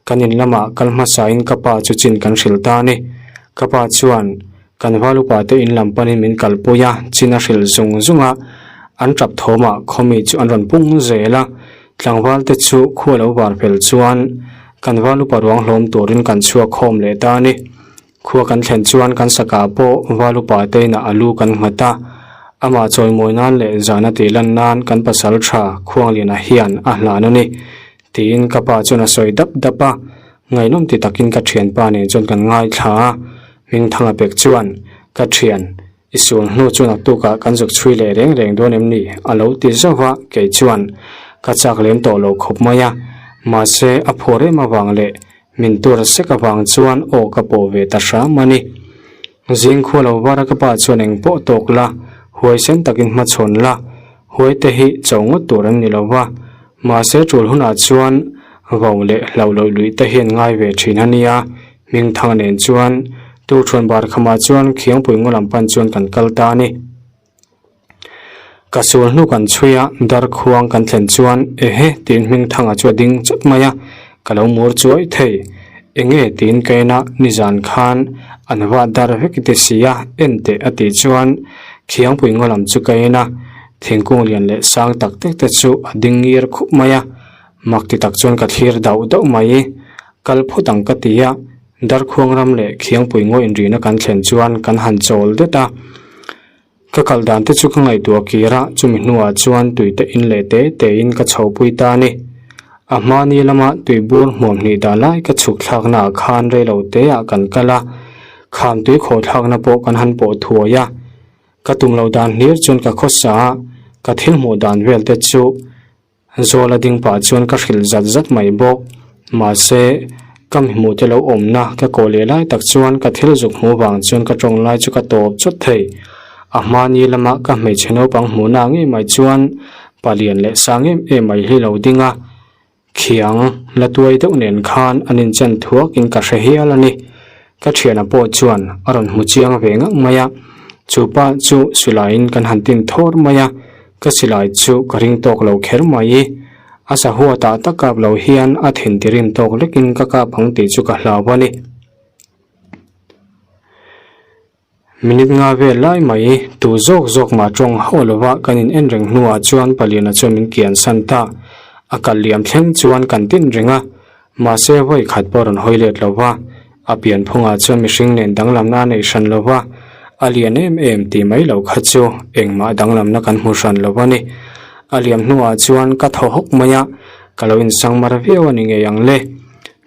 kan in lamah kal hmasain ka pa chu chin kan hrilh ta a ni. Ka pa chuan kan val upa te in lam panin min kalpui a, chin a hrilh zung zung a, an tap thawmah khawmi chu an rawn pung zel a, tlangval te chu khua lo var fel chuan kan val upa ruang hlawm turin kan chhuak khawm leh ta a ni. Khua kan thlen chuan kan sakah pawh val upa te inah a lu kan nghat a, amah chawimawi nan leh zana tih lan nan kan pasal tha Khuangliana hian a hlan a ni, tiin ka pa chuan a sawi dap dap a, ngaihnawm ti takin ka thianpa nen chuan kan ngaithla a, Hmingthanga pek chuan, Ka thian, i sual hnu chu naktukah kan zuk chhui leh reng reng dawn em ni? a lo ti zauh a, kei chuan ka chak lem tawh lo khawp mai a, mahse a phur em avang leh Min tur sek avang chuan aw ka pawh ve ta hram a ni. Zing khua lo var a ka pa chuan eng pawh tawk la, huaisen takin hmachhawn la, huai te hi cho ngawt tur an ni lo va, mahse tul hunah chuan vau leh hlauh loh luih te hian ngai ve thin a nia, Hmingthanga nen chuan Tuchhuan bar khamah chuan Khiangpui ngaw lam pan chuan kan kal ta a ni. Ka sual hnu kan chhui a, dar khuang kan thlen chuan ehe tiin Hmingthanga chu a ding chawt mai a, ka lo mur chuai thei. Enge tiin ka en a, nizan khan an va dar vek i ti si a, en teh a tih chuan Khiangpui ngaw lam chu ka en a, thingkung lian leh sang tak tak te chu a ding ngir khup mai a, mak ti tak chuan ka thlir dauh dauh mai. Kal phawt ang ka ti a, Darkhuang ram leh Khiangpui ngaw inrihna kan thlen chuan kan han chawl det a. Ka kal dan te chu ka ngaihtuah kir a, chumi hnuah chuan tui te in leh te te in ka chho pui ta a ni. A hmani lama tui bur hmuam hnih dah lai ka chhuk thlakna ah khan rei lo te ah kan kal a, kham tui khawh thlakna pawh kan han pawh thuai a. Ka tum lo dan hlir chuan ka khawsa a, ka thil hmuh dan vel te chu Zawla ding pah chuan ka hrilh zat zat mai bawk. Mahse, ka mi hmuh te lo awmna ka kawh leh lai tak chuan ka thil zuk hmuh vang chuan ka tawng lai chu ka tawp chawt thei. A hmani lama ka hmeichhe naupang hmuhna ngei mai chuan palian leh sang em em mai hi lo ding a, khiang la tuai deuh nen khan an inchen thuakin ka hre hial a ni. Ka thiana pawh chuan a rawn hmu chiang ve ngang mai a, chu pa chu silaiin kan han tin thawr mai a, Ka silai chu ka ring tawk lo kher mai. A sahua tah tak kap lo hian a thin ti rim tawk lekin ka kap ang tih chu ka hlau a ni. Minute nga vel lai mai tu zawk zawk mah tawng hauh lova kan in en reng hnuah chuan paliana chuan min kian san ta. A kal liam thleng chuan kan tin reng a, mahse vawi khat pawh rawn hawi let lo va. A pian phungah chuan mihring nen danglamna a neih hran lo va, a lian em em tih mai loh kha chu engmah danglamna kan hmu hran lo a ni. A liam hnuah chuan ka thaw hawk mai a, ka lo insangmar viau a ni ngei ang le.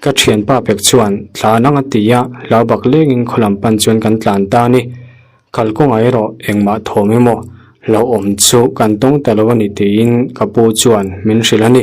Ka thianpa pek chuan tlan ang a ti a, hlau bak lengin khaw lam pan chuan kan tlan ta a ni. Kalkawngah erawh engmah thawm emaw lo awm chu kan tawng ta lo a ni tiin ka pu chuan min hrilh a ni.